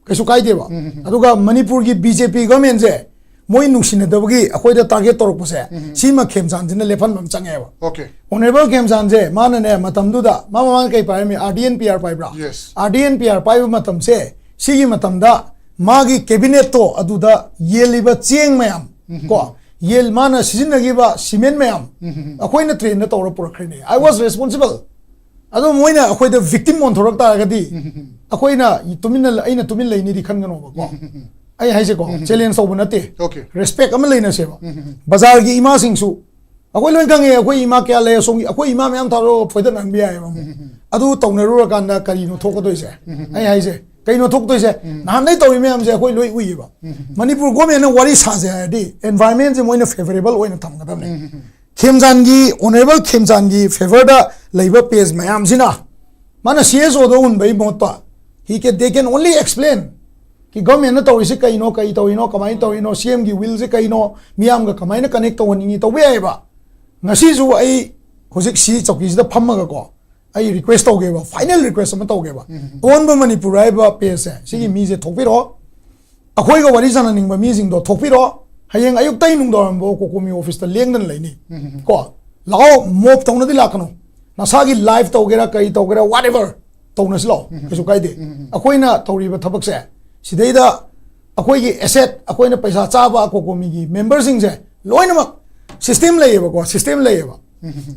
ꯀꯩꯁꯨ ꯀꯥꯏꯗꯦꯕ꯫ ꯑꯗꯨꯒ ꯃꯅꯤꯄꯨꯔꯒꯤ BJP government ꯁꯦ ꯃꯣꯏ ꯅꯨꯡꯁꯤꯅꯗꯕꯒꯤ ꯑꯩꯈꯣꯏꯗ target ꯇꯧꯔꯛꯄꯁꯦ, ꯁꯤꯃ ꯈꯦꯝꯆꯥꯟꯁꯤꯅ ꯂꯦꯞꯍꯟꯕ ꯑꯃ ꯆꯪꯉꯦꯕ꯫ Okay. Honourable ꯈꯦꯝꯆꯥꯟꯁꯦ ꯃꯥꯅꯅꯦ, ꯃꯇꯝꯗꯨꯗ ꯃꯥ ꯃꯃꯥꯡꯗ ꯀꯩ ꯄꯥꯏꯔꯝꯃꯤ? RD and PR ꯄꯥꯏꯕ꯭ꯔꯥ? Yes. RD and PR ꯄꯥꯏꯕ ꯃꯇꯝꯁꯦ, ꯁꯤꯒꯤ ꯃꯇꯝꯗ ꯃꯥꯒꯤ cabinet ꯇꯣ ꯑꯗꯨꯗ ꯌꯦꯜꯂꯤꯕ ꯆꯦꯡ ꯃꯌꯥꯝ ꯀꯣ, ꯌꯦꯜ, ꯃꯥꯅ ꯁꯤꯖꯤꯟꯅꯈꯤꯕ cement ꯃꯌꯥꯝ ꯑꯩꯈꯣꯏꯅ train ꯗ ꯇꯧꯔ ꯄꯨꯔꯛꯈ꯭ꯔꯤꯅꯦ꯫ I was responsible. ꯑꯗꯣ ꯃꯣꯏꯅ ꯑꯩꯈꯣꯏꯗ victim ꯑꯣꯟꯊꯣꯔꯛ ꯇꯥꯔꯒꯗꯤ, ꯑꯩꯈꯣꯏꯅ ꯇꯨꯃꯤꯟꯅ, ꯑꯩꯅ ꯇꯨꯃꯤꯟ ꯂꯩꯅꯤꯗꯤ ꯈꯟꯒꯅꯣꯕꯀꯣ꯫ ꯑꯩ ꯍꯥꯏꯁꯦꯀꯣ, challenge ꯇꯧꯕ ꯅꯠꯇꯦ꯫ Okay. Respect ꯑꯃ ꯂꯩꯅꯁꯦꯕ꯫ ꯕꯖꯥꯔꯒꯤ ꯏꯃꯥꯁꯤꯡꯁꯨ, ꯑꯩꯈꯣꯏ ꯂꯣꯏ ꯈꯪꯉꯦ, ꯑꯩꯈꯣꯏ ꯏꯃꯥ ꯀꯌꯥ ꯂꯩ ꯑꯁꯣꯝꯒꯤ, ꯑꯩꯈꯣꯏ ꯏꯃꯥ ꯃꯌꯥꯝ ꯊꯥꯔꯛꯑꯒ ꯐꯣꯏꯗꯠꯅꯍꯟꯕ ꯌꯥꯏꯌꯦꯕ ꯑꯃꯨꯛ꯫ ꯑꯗꯨ ꯇꯧꯅꯔꯨꯔꯀꯥꯟꯗ ꯀꯔꯤꯅꯣ ꯊꯣꯛꯀꯗꯣꯏꯁꯦ? ꯑꯩ ꯍꯥꯏꯁꯦ, ꯀꯩꯅꯣ ꯊꯣꯛꯇꯣꯏꯁꯦ? ꯅꯍꯥꯟꯗꯩ ꯇꯧꯔꯤ ꯃꯌꯥꯝꯁꯦ ꯑꯩꯈꯣꯏ ꯂꯣꯏ ꯎꯏꯌꯦꯕ꯫ ꯃꯅꯤꯄꯨꯔ ꯒꯣꯔꯃꯦꯟꯅ ꯋꯥꯔꯤ ꯁꯥꯁꯦ ꯍꯥꯏꯔꯗꯤ environment ꯁꯦ ꯃꯣꯏꯅ favourable ꯑꯣꯏꯅ ꯊꯝꯒꯗꯕꯅꯦ꯫ ꯈꯦꯝꯆꯥꯟꯒꯤ, Honourable ꯈꯦꯝꯆꯥꯟꯒꯤ favour ꯗ ꯂꯩꯕ page ꯃꯌꯥꯝꯁꯤꯅ ꯃꯥꯅ C S O ꯗ ꯍꯨꯟꯕꯒꯤ ꯃꯍꯨꯠꯇ he can, they can only explain ꯀꯤ ꯒꯣꯔꯃꯦꯟꯅ ꯇꯧꯔꯤꯁꯤ ꯀꯩꯅꯣ, ꯀꯩ ꯇꯧꯔꯤꯅꯣ, ꯀꯃꯥꯏꯅ ꯇꯧꯔꯤꯅꯣ, C M ꯒꯤ will ꯁꯦ ꯀꯩꯅꯣ, ꯃꯤꯌꯥꯝꯒ ꯀꯃꯥꯏꯅ connect ꯇꯧꯍꯟꯅꯤꯡꯉꯤ ꯇꯧꯕ ꯌꯥꯏꯑꯕ꯫ ꯉꯁꯤꯁꯨ ꯑꯩ ꯍꯧꯖꯤꯛ ꯁꯤ ꯆꯧꯀꯤꯁꯤꯗ ꯐꯝꯃꯒꯀꯣ, ꯑꯩ request ꯇꯧꯒꯦꯕ, final request ꯑꯃ ꯇꯧꯒꯦꯕ꯫ ꯑꯑꯣꯟꯕ ꯃꯅꯤꯄꯨꯔ ꯍꯥꯏꯕ page ꯁꯦ, ꯁꯤꯒꯤ ꯃꯤꯁꯦ ꯊꯣꯛꯄꯤꯔꯛꯑꯣ꯫ ꯑꯩꯈꯣꯏꯒ ꯋꯥꯔꯤ ꯁꯥꯟꯅꯅꯤꯡꯕ ꯃꯤꯁꯤꯡꯗꯣ ꯊꯣꯛꯄꯤꯔꯛꯑꯣ꯫ ꯍꯌꯦꯡ ꯑꯌꯨꯛꯇꯩ ꯅꯨꯡꯗꯥꯡꯋꯥꯏꯔꯝꯐꯥꯎ ꯀꯣꯀꯣꯃꯤ office ꯇ ꯂꯦꯡꯗꯅ ꯂꯩꯅꯤ꯫ ꯀꯣ, ꯂꯥꯛꯑꯣ, mob ꯇꯧꯅꯗꯤ ꯂꯥꯛꯀꯅꯨ꯫ ꯅꯁꯥꯒꯤ live ꯇꯧꯒꯦꯔꯥ, ꯀꯔꯤ ꯇꯧꯒꯦꯔꯥ, whatever, ꯇꯧꯅꯁꯤ ꯂꯥꯛꯑꯣ, ꯀꯩꯁꯨ ꯀꯥꯏꯗꯦ꯫ ꯑꯩꯈꯣꯏꯅ ꯇꯧꯔꯤꯕ ꯊꯕꯛꯁꯦ, ꯁꯤꯗꯩꯗ ꯑꯩꯈꯣꯏꯒꯤ asset, ꯑꯩꯈꯣꯏꯅ ꯄꯩꯁꯥ ꯆꯥꯕ ꯀꯣꯀꯣꯃꯤꯒꯤ member ꯁꯤꯡꯁꯦ ꯂꯣꯏꯅꯃꯛ system ꯂꯩꯌꯦꯕꯀꯣ, system ꯂꯩꯌꯦꯕ꯫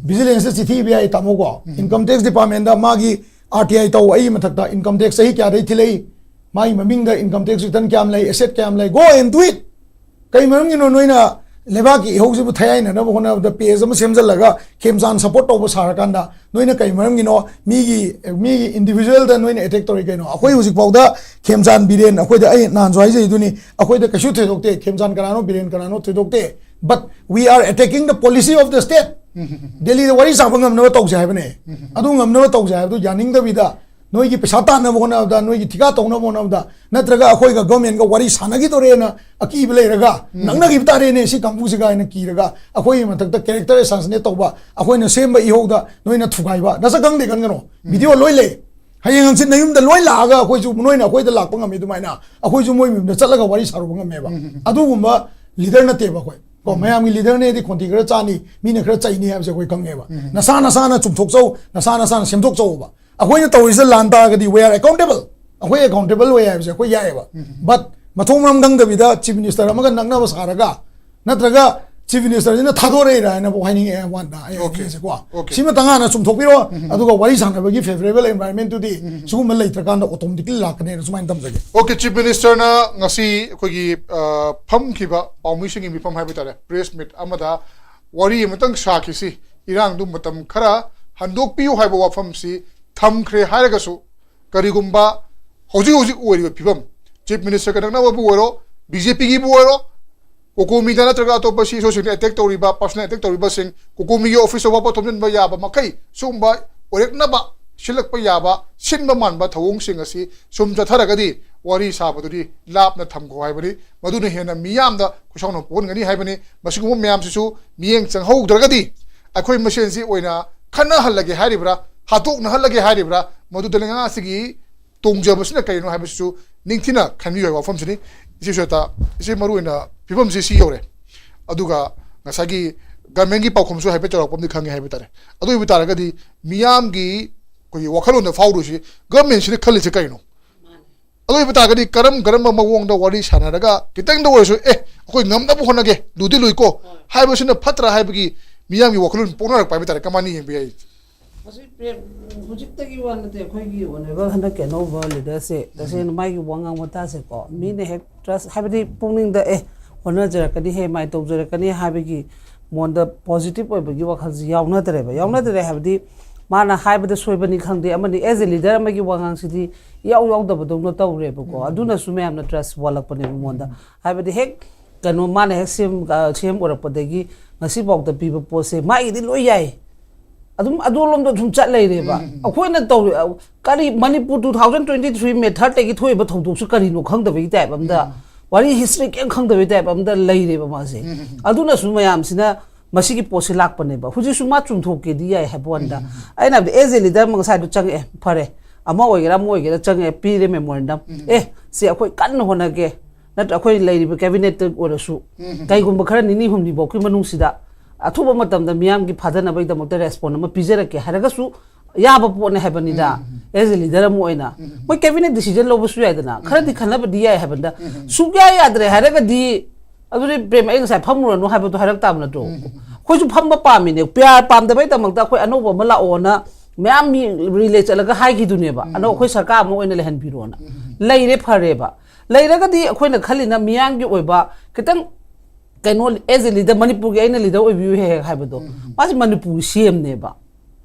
Vigilance ꯇ ꯆꯤꯊꯤ ꯏꯕ ꯌꯥꯏ, ꯇꯥꯃꯣꯀꯣ꯫ Income tax department ꯗ ꯃꯥꯒꯤ R T I ꯇꯧ, ꯑꯩꯒꯤ ꯃꯊꯛꯇ income tax ꯆꯍꯤ ꯀꯌꯥꯗꯩ ꯊꯤꯂꯛꯏ, ꯃꯥꯒꯤ ꯃꯃꯤꯡꯗ income tax return ꯀꯌꯥꯝ ꯂꯩ, asset ꯀꯌꯥꯝ ꯂꯩ, go and do it꯫ ꯀꯩ ꯃꯔꯝꯒꯤꯅꯣ ꯅꯣꯏꯅ ꯂꯩꯕꯥꯛꯀꯤ ꯏꯍꯧꯁꯤꯕꯨ ꯊꯌꯥꯏꯅꯅꯕ ꯍꯣꯠꯅꯕꯗ page ꯑꯃ ꯁꯦꯝꯖꯤꯜꯂꯒ ꯈꯦꯝꯆꯥꯟ support ꯇꯧꯕ ꯁꯥꯔꯀꯥꯟꯗ ꯅꯣꯏꯅ ꯀꯩ ꯃꯔꯝꯒꯤꯅꯣ ꯃꯤꯒꯤ, ꯃꯤꯒꯤ individual ꯗ ꯅꯣꯏꯅ attack ꯇꯧꯔꯤ ꯀꯩꯅꯣ? ꯑꯩꯈꯣꯏ ꯍꯧꯖꯤꯛꯐꯥꯎꯗ ꯈꯦꯝꯆꯥꯟ ꯕꯤꯔꯦꯟ, ꯑꯩꯈꯣꯏꯗ, ꯑꯩ ꯅꯍꯥꯟꯁꯨ ꯍꯥꯏꯖꯩꯗꯨꯅꯤ, ꯑꯩꯈꯣꯏꯗ ꯀꯩꯁꯨ ꯊꯣꯏꯗꯣꯛꯇꯦ꯫ ꯈꯦꯝꯆꯥꯟ ꯀꯅꯥꯅꯣ, ꯕꯤꯔꯦꯟ ꯀꯅꯥꯅꯣ ꯊꯣꯏꯗꯣꯛꯇꯦ꯫ But we are attacking the policy of the state꯫ ꯗꯦꯜꯂꯤꯗ ꯋꯥꯔꯤ ꯁꯥꯕ ꯉꯝꯅꯕ ꯇꯧꯁꯦ ꯍꯥꯏꯕꯅꯦ꯫ ꯑꯗꯨ ꯉꯝꯅꯕ ꯇꯧꯁꯦ ꯍꯥꯏꯕꯗꯨ ꯌꯥꯅꯤꯡꯗꯕꯤꯗ ꯅꯣꯏꯒꯤ ꯄꯩꯁꯥ ꯇꯥꯟꯅꯕ ꯍꯣꯠꯅꯕꯗ, ꯅꯣꯏꯒꯤ ꯊꯤꯀꯥ ꯇꯧꯅꯕ ꯍꯣꯠꯅꯕꯗ, ꯅꯠꯇ꯭ꯔꯒ ꯑꯩꯈꯣꯏꯒ ꯒꯣꯔꯃꯦꯟꯒ ꯋꯥꯔꯤ ꯁꯥꯟꯅꯈꯤꯗꯣꯔꯦꯅ ꯑꯀꯤꯕ ꯂꯩꯔꯒ, ꯅꯛꯅꯈꯤꯕ ꯇꯥꯔꯦꯅꯦ ꯁꯤ ꯀꯥꯡꯕꯨꯁꯤꯒ ꯍꯥꯏꯅ ꯀꯤꯔꯒ, ꯑꯩꯈꯣꯏꯒꯤ ꯃꯊꯛꯇ character assassinate ꯇꯧꯕ, ꯑꯩꯈꯣꯏꯅ ꯁꯦꯝꯕ ꯏꯍꯧꯗ ꯅꯣꯏꯅ ꯊꯨꯒꯥꯏꯕ꯫ ꯅꯁꯛ ꯈꯪꯗꯦ ꯈꯟꯒꯅꯣ, video ꯂꯣꯏ ꯂꯩ꯫ ꯍꯌꯦꯡ ꯍꯪꯆꯤꯠ ꯅꯌꯨꯝꯗ ꯂꯣꯏ ꯂꯥꯛꯑꯒ ꯑꯩꯈꯣꯏꯁꯨ, ꯅꯣꯏꯅ ꯑꯩꯈꯣꯏꯗ ꯂꯥꯛꯄ ꯉꯝꯃꯤ ꯑꯗꯨꯃꯥꯏꯅ ꯑꯩꯈꯣꯏꯁꯨ ꯃꯣꯏ ꯃꯌꯨꯝꯗ ꯆꯠꯂꯒ ꯋꯥꯔꯤ ꯁꯥꯔꯨꯕ ꯉꯝꯃꯦꯕ꯫ ꯑꯗꯨꯒꯨꯝꯕ leader ꯅꯠꯇꯦꯕ ꯑꯩꯈꯣꯏ꯫ ꯀꯣ, ꯃꯌꯥꯝꯒꯤ leader ꯅꯦꯗꯤ ꯈꯣꯟꯊꯤ ꯈꯔ ꯆꯥꯅꯤ, ꯃꯤꯅ ꯈꯔ ꯆꯩꯅꯤ ꯍꯥꯏꯕꯁꯦ ꯑꯩꯈꯣꯏ ꯈꯪꯉꯦꯕ꯫ ꯅꯁꯥ ꯅꯁꯥꯅ ꯆꯨꯝꯊꯣꯛꯆꯧ, ꯅꯁꯥ ꯅꯁꯥꯅ ꯁꯦꯝꯗꯣꯛꯆꯧꯕ꯫ ꯑꯩꯈꯣꯏꯅ ꯇꯧꯔꯤꯁꯦ ꯂꯥꯟ ꯇꯥꯔꯒꯗꯤ we are accountable꯫ ꯑꯩꯈꯣꯏ accountable ꯑꯣꯏ ꯍꯥꯏꯕꯁꯦ ꯑꯩꯈꯣꯏ ꯌꯥꯏꯑꯕ꯫ But ꯃꯊꯣꯡ ꯃꯔꯝ ꯈꯪꯗꯕꯤꯗ chief minister ꯑꯃꯒ ꯅꯛꯅꯕ ꯁꯥꯔꯒ, ꯅꯠꯇ꯭ꯔꯒ chief minister ꯁꯤꯅ ꯊꯥꯗꯣꯔꯛꯏꯔꯥ ꯍꯥꯏꯅꯕꯨ ꯍꯥꯏꯅꯤꯡꯉꯛꯑꯦ ꯋꯥꯟꯗ ꯑꯩ Okay. ꯍꯥꯏꯅꯤꯡꯉꯤꯁꯦꯀꯣ꯫ Okay. ꯁꯤꯃꯇꯪ ꯍꯥꯟꯅ ꯆꯨꯝꯊꯣꯛꯄꯤꯔꯣ, ꯑꯗꯨꯒ ꯋꯥꯔꯤ ꯁꯥꯟꯅꯕꯒꯤ favourable environment ꯇꯨꯗꯤ ꯁꯤꯒꯨꯝꯕ ꯂꯩꯇ꯭ꯔꯀꯥꯟꯗ automatically ꯂꯥꯛꯀꯅꯦꯅ ꯁꯨꯃꯥꯏꯅ ꯊꯝꯖꯒꯦ꯫ Okay, chief minister ꯅ ꯉꯁꯤ ꯑꯩꯈꯣꯏꯒꯤ, ꯑ, ꯐꯝꯈꯤꯕ ꯄꯥꯎꯃꯤꯁꯤꯡꯒꯤ ꯃꯤꯐꯝ ꯍꯥꯏꯕ ꯇꯥꯔꯦ, press meet ꯑꯃꯗ ꯋꯥꯔꯤ ꯑꯃꯇꯪ ꯁꯥꯈꯤꯁꯤ, ꯏꯔꯥꯡꯗꯨ ꯃꯇꯝ ꯈꯔ ꯍꯟꯗꯣꯛꯄꯤꯌꯨ ꯍꯥꯏꯕ ꯋꯥꯐꯝꯁꯤ ꯊꯝꯈ꯭ꯔꯦ ꯍꯥꯏꯔꯒꯁꯨ, ꯀꯔꯤꯒꯨꯝꯕ ꯍꯧꯖꯤꯛ ꯍꯧꯖꯤꯛ ꯑꯣꯏꯔꯤꯕ ꯐꯤꯕꯝ, ꯆꯤꯐ ꯃꯤꯅꯤꯁꯇꯔꯒ ꯅꯛꯅꯕꯕꯨ ꯑꯣꯏꯔꯣ, ꯕꯤ ꯖꯦ ꯄꯤꯒꯤꯕꯨ ꯑꯣꯏꯔꯣ, ꯀꯣꯀꯣꯃꯤꯗ ꯅꯠꯇ꯭ꯔꯒ ꯑꯇꯣꯞꯄ ꯁꯤ ꯏꯁꯣꯁꯤꯡꯅ ꯑꯦꯇꯦꯛ ꯇꯧꯔꯤꯕ, ꯄꯥꯔꯁꯣꯅꯦꯜ ꯑꯦꯇꯦꯛ ꯇꯧꯔꯤꯕꯁꯤꯡ, ꯀꯣꯀꯣꯃꯤꯒꯤ ꯑꯣꯐꯤꯁꯇ ꯋꯥꯄꯣꯠ ꯊꯣꯝꯖꯤꯟꯕ ꯌꯥꯕ ꯃꯈꯩ ꯁꯨꯝꯕ ꯑꯣꯏꯔꯛꯅꯕ ꯁꯤꯜꯂꯛꯄ ꯌꯥꯕ ꯁꯤꯟꯕ ꯃꯥꯟꯕ ꯊꯧꯑꯣꯡꯁꯤꯡ ꯑꯁꯤ ꯁꯨꯝ ꯆꯠꯊꯔꯒꯗꯤ ꯋꯥꯔꯤ ꯁꯥꯕꯗꯨꯗꯤ ꯂꯥꯞꯅ ꯊꯝꯈꯣ ꯍꯥꯏꯕꯅꯤ꯫ ꯃꯗꯨꯅ ꯍꯦꯟꯅ ꯃꯤꯌꯥꯝꯗ ꯈꯨꯠꯁꯥꯎꯅ ꯄꯣꯛꯍꯟꯒꯅꯤ ꯍꯥꯏꯕꯅꯤ꯫ ꯃꯁꯤꯒꯨꯝꯕ ꯃꯌꯥꯝꯁꯤꯁꯨ ꯃꯤꯠꯌꯦꯡ ꯆꯪꯍꯧꯗ꯭ꯔꯒꯗꯤ ꯑꯩꯈꯣꯏ ꯃꯁꯦꯟꯁꯤ ꯑꯣꯏꯅ ꯈꯠꯅꯍꯜꯂꯒꯦ ꯍꯥꯏꯔꯤꯕ꯭ꯔꯥ, ꯍꯥꯠꯇꯣꯛꯅꯍꯜꯂꯒꯦ ꯍꯥꯏꯔꯤꯕ꯭ꯔꯥ, ꯃꯗꯨꯗ ꯂꯩꯉꯥꯛꯁꯤꯒꯤ ꯇꯣꯡꯖꯕꯁꯤꯅ ꯀꯔꯤꯅꯣ ꯍꯥꯏꯕꯁꯤꯁꯨ ꯅꯤꯡꯊꯤꯅ ꯈꯟꯕꯤꯌꯨ ꯍꯥꯏꯕ ꯋꯥꯐꯝꯁꯤꯅꯤ꯫ ꯏꯆꯦ ꯁꯨꯖꯥꯇꯥ, ꯏꯆꯦ, ꯃꯔꯨꯑꯣꯏꯅ ꯐꯤꯕꯝꯁꯤ ꯁꯤ ꯌꯧꯔꯦ꯫ ꯑꯗꯨꯒ ꯉꯁꯥꯏꯒꯤ ꯒꯃꯦꯟꯒꯤ ꯄꯥꯎꯈꯨꯝꯁꯨ ꯍꯥꯏꯐꯦꯠ ꯆꯥꯎꯔꯥꯛꯄ ꯑꯃꯗꯤ ꯈꯪꯉꯦ ꯍꯥꯏꯕ ꯇꯥꯔꯦ꯫ ꯑꯗꯨ ꯑꯣꯏꯕ ꯇꯥꯔꯒꯗꯤ ꯃꯤꯌꯥꯝꯒꯤ ꯑꯩꯈꯣꯏꯒꯤ ꯋꯥꯈꯜꯂꯣꯟꯗ ꯐꯥꯎꯔꯨꯁꯤ, ꯒꯃꯦꯟꯁꯤꯅ ꯈꯜꯂꯤꯁꯤ ꯀꯔꯤꯅꯣ? ꯑꯗꯨ ꯑꯣꯏꯕ ꯇꯥꯔꯒꯗꯤ ꯀꯔꯝ ꯀꯔꯝꯕ ꯃꯑꯣꯡꯗ ꯋꯥꯔꯤ ꯁꯥꯟꯅꯔꯒ ꯈꯤꯇꯪꯗ ꯑꯣꯏꯔꯁꯨ, "ꯑꯦ, ꯑꯩꯈꯣꯏ ꯉꯝꯅꯕ ꯍꯣꯠꯅꯒꯦ, ꯂꯨꯗꯤ ꯂꯨꯏꯀꯣ" ꯍꯥꯏꯕꯁꯤꯅ ꯐꯠꯇ꯭ꯔꯥ ꯍꯥꯏꯕꯒꯤ ꯃꯤꯌꯥꯝꯒꯤ ꯋꯥꯈꯜꯂꯣꯟ ꯄꯣꯛꯅꯔꯛꯄ ꯍꯥꯏꯕ ꯇꯥꯔꯦ꯫ ꯀꯃꯥꯏꯅ ꯌꯦꯡꯕ ꯌꯥꯏ? ꯍꯧꯖꯤꯛ ꯄ꯭ꯔꯦꯝ, ꯍꯧꯖꯤꯛꯇꯒꯤ ꯋꯥ ꯅꯠꯇꯦ, ꯑꯩꯈꯣꯏꯒꯤ ꯑꯣꯅꯔꯦꯕꯜ ꯍꯟꯗꯛꯀꯤ ꯑꯅꯧꯕ ꯂꯤꯗꯔꯁꯦ, ꯇꯁꯦꯡꯅ ꯃꯥꯒꯤ ꯋꯥꯉꯥꯡ ꯋꯥꯇꯥꯁꯦꯀꯣ, ꯃꯤꯅ ꯍꯦꯛ ꯇ꯭ꯔꯁ, ꯍꯥꯏꯕꯗꯤ ꯄꯨꯛꯅꯤꯡꯗ, "ꯑꯦ, ꯍꯣꯠꯅꯖꯔꯛꯀꯅꯤ ꯍꯦ, ꯃꯥꯏ ꯇꯧꯖꯔꯛꯀꯅꯤ" ꯍꯥꯏꯕꯒꯤ ꯃꯉꯣꯟꯗ ꯄꯣꯖꯤꯇꯤꯚ ꯑꯣꯏꯕꯒꯤ ꯋꯥꯈꯜꯁꯤ ꯌꯥꯎꯅꯗ꯭ꯔꯦꯕ꯫ ꯌꯥꯎꯅꯗ꯭ꯔꯦ ꯍꯥꯏꯕꯗꯤ ꯃꯥꯅ ꯍꯥꯏꯕꯗ ꯁꯣꯏꯕꯅꯤ ꯈꯪꯗꯦ, ꯑꯃꯅꯤ, ꯑꯦꯖ ꯑꯦ ꯂꯤꯗꯔ ꯑꯃꯒꯤ ꯋꯥꯉꯥꯡꯁꯤꯗꯤ ꯏꯌꯥꯎ ꯌꯥꯎꯗꯕꯗꯧꯅ ꯇꯧꯔꯦꯕꯀꯣ꯫ ꯑꯗꯨꯅꯁꯨ ꯃꯌꯥꯝꯅ ꯇ꯭ꯔꯁ ꯋꯥꯠꯂꯛꯄꯅꯦꯕ ꯃꯉꯣꯟꯗ꯫ ꯍꯥꯏꯕꯗꯤ ꯍꯦꯛ ꯀꯩꯅꯣ, ꯃꯥꯅ ꯍꯦꯛ ꯁꯤ ꯑꯦꯝ, ꯑ, ꯁꯤ ꯑꯦꯝ ꯑꯣꯏꯔꯛꯄꯗꯒꯤ ꯉꯁꯤꯐꯥꯎꯗ ꯄꯤꯕ ꯄꯣꯠꯁꯦ ꯃꯥꯒꯤꯗꯤ ꯂꯣꯏ ꯌꯥꯏ, ꯑꯗꯨꯝ ꯑꯗꯣꯝꯂꯣꯝꯗ ꯁꯨꯝ ꯆꯠ ꯂꯩꯔꯦꯕ꯫ ꯑꯩꯈꯣꯏꯅ ꯇꯧꯔꯤ, ꯑ, ꯀꯔꯤ Manipur two thousand twenty three May third ꯇꯒꯤ ꯊꯣꯛꯏꯕ ꯊꯧꯗꯣꯛꯁꯤ ꯀꯔꯤꯅꯣ ꯈꯪꯗꯕꯒꯤ ꯇꯥꯏꯞ ꯑꯝꯗ, ꯋꯥꯔꯤ ꯍꯤꯁꯇ꯭ꯔꯤ ꯀꯩꯝ ꯈꯪꯗꯕꯒꯤ ꯇꯥꯏꯞ ꯑꯝꯗ ꯂꯩꯔꯦꯕ ꯃꯥꯁꯦ꯫ ꯑꯗꯨꯅꯁꯨ ꯃꯌꯥꯝꯁꯤꯅ ꯃꯁꯤꯒꯤ ꯄꯣꯠꯁꯤ ꯂꯥꯛꯄꯅꯦꯕ꯫ ꯍꯧꯖꯤꯛꯁꯨ ꯃꯥ ꯆꯨꯝꯊꯣꯛꯀꯦꯗꯤ ꯌꯥꯏ ꯍꯥꯏꯕ ꯋꯥꯅꯤꯗ꯫ ꯑꯩꯅ ꯍꯥꯏꯕꯗꯤ, ꯑꯦꯖ ꯑꯦ ꯂꯤꯗꯔ ꯑꯃ ꯉꯁꯥꯏꯗꯣ ꯆꯪꯉꯛꯑꯦ, ꯐꯔꯦ, ꯑꯃ ꯑꯣꯏꯒꯦꯔꯥ ꯑꯃ ꯑꯣꯏꯒꯦꯔꯥ ꯆꯪꯉꯛꯑꯦ, ꯄꯤꯔꯦ ꯃꯦꯃꯣꯔꯦꯟꯗꯝ꯫ "ꯑꯦ, ꯁꯤ ꯑꯩꯈꯣꯏ ꯀꯟꯅ ꯍꯣꯠꯅꯒꯦ, ꯅꯠꯇ꯭ꯔ ꯑꯩꯈꯣꯏ ꯂꯩꯔꯤꯕ ꯀꯦꯕꯤꯅꯦꯠꯇ ꯑꯣꯏꯔꯁꯨ, ꯀꯩꯒꯨꯝꯕ ꯈꯔ ꯅꯤꯅꯤ ꯍꯨꯝꯅꯤ ꯐꯥꯎꯒꯤ ꯃꯅꯨꯡꯁꯤꯗ ꯑꯊꯨꯕ ꯃꯇꯝꯗ ꯃꯤꯌꯥꯝꯒꯤ ꯐꯥꯗꯅꯕꯒꯤꯗꯃꯛꯇ ꯔꯦꯁꯄꯣꯟ ꯑꯃ ꯄꯤꯖꯔꯛꯀꯦ" ꯍꯥꯏꯔꯒꯁꯨ ꯌꯥꯕ ꯄꯣꯠꯅꯦ ꯍꯥꯏꯕꯅꯤꯗ꯫ ꯑꯦꯖ ꯑꯦ ꯂꯤꯗꯔ ꯑꯃ ꯑꯣꯏꯅ ꯃꯣꯏ ꯀꯦꯕꯤꯅꯦꯠ ꯗꯤꯁꯤꯖꯟ ꯂꯧꯕꯁꯨ ꯌꯥꯏꯗꯅ, ꯈꯔꯗꯤ ꯈꯟꯅꯕꯗꯤ ꯌꯥꯏ ꯍꯥꯏꯕꯅꯤꯗ꯫ ꯁꯨꯛꯌꯥ ꯌꯥꯗ꯭ꯔꯦ ꯍꯥꯏꯔꯒꯗꯤ, ꯑꯗꯨꯗꯤ ꯄ꯭ꯔꯦꯝ, ꯑꯩ ꯉꯁꯥꯏ "ꯐꯝꯃꯨꯔꯅꯨ" ꯍꯥꯏꯕꯗꯣ ꯍꯥꯏꯔꯛ ꯇꯥꯕ ꯅꯠꯇ꯭ꯔꯣ? ꯑꯩꯈꯣꯏꯁꯨ ꯐꯝꯕ ꯄꯥꯝꯃꯤꯅꯦ꯫ ꯄꯤ ꯑꯥꯔ ꯄꯥꯝꯗꯕꯩꯗꯃꯛꯇ ꯑꯩꯈꯣꯏ ꯑꯅꯧꯕ ꯑꯃ ꯂꯥꯛꯑꯣꯅ ꯃꯌꯥꯝ ꯃꯤ ꯔꯤꯂꯦ ꯆꯠꯂꯒ ꯍꯥꯏꯈꯤꯗꯨꯅꯦꯕ, "ꯑꯅꯧ-, ꯑꯩꯈꯣꯏ ꯁꯔꯀꯥꯔ ꯑꯃ ꯑꯣꯏꯅ ꯂꯩꯍꯟꯕꯤꯔꯣꯅ"꯫ ꯂꯩꯔꯦ, ꯐꯔꯦꯕ꯫ ꯂꯩꯔꯒꯗꯤ ꯑꯩꯈꯣꯏꯅ ꯈꯜꯂꯤꯅ ꯃꯤꯌꯥꯝꯒꯤ ꯑꯣꯏꯕ ꯈꯤꯇꯪ ꯀꯩꯅꯣ, ꯑꯦꯖ ꯑꯦ ꯂꯤꯗꯔ, ꯃꯅꯤꯄꯨꯔꯒꯤ ꯑꯩꯅ ꯂꯤꯗꯔ ꯑꯣꯏꯕꯤꯌꯨ ꯍꯦꯛ ꯍꯦꯛ ꯍꯥꯏꯕꯗꯣ, ꯃꯥꯁꯦ ꯃꯅꯤꯄꯨꯔꯒꯤ ꯁꯤ ꯑꯦꯝꯅꯦꯕ꯫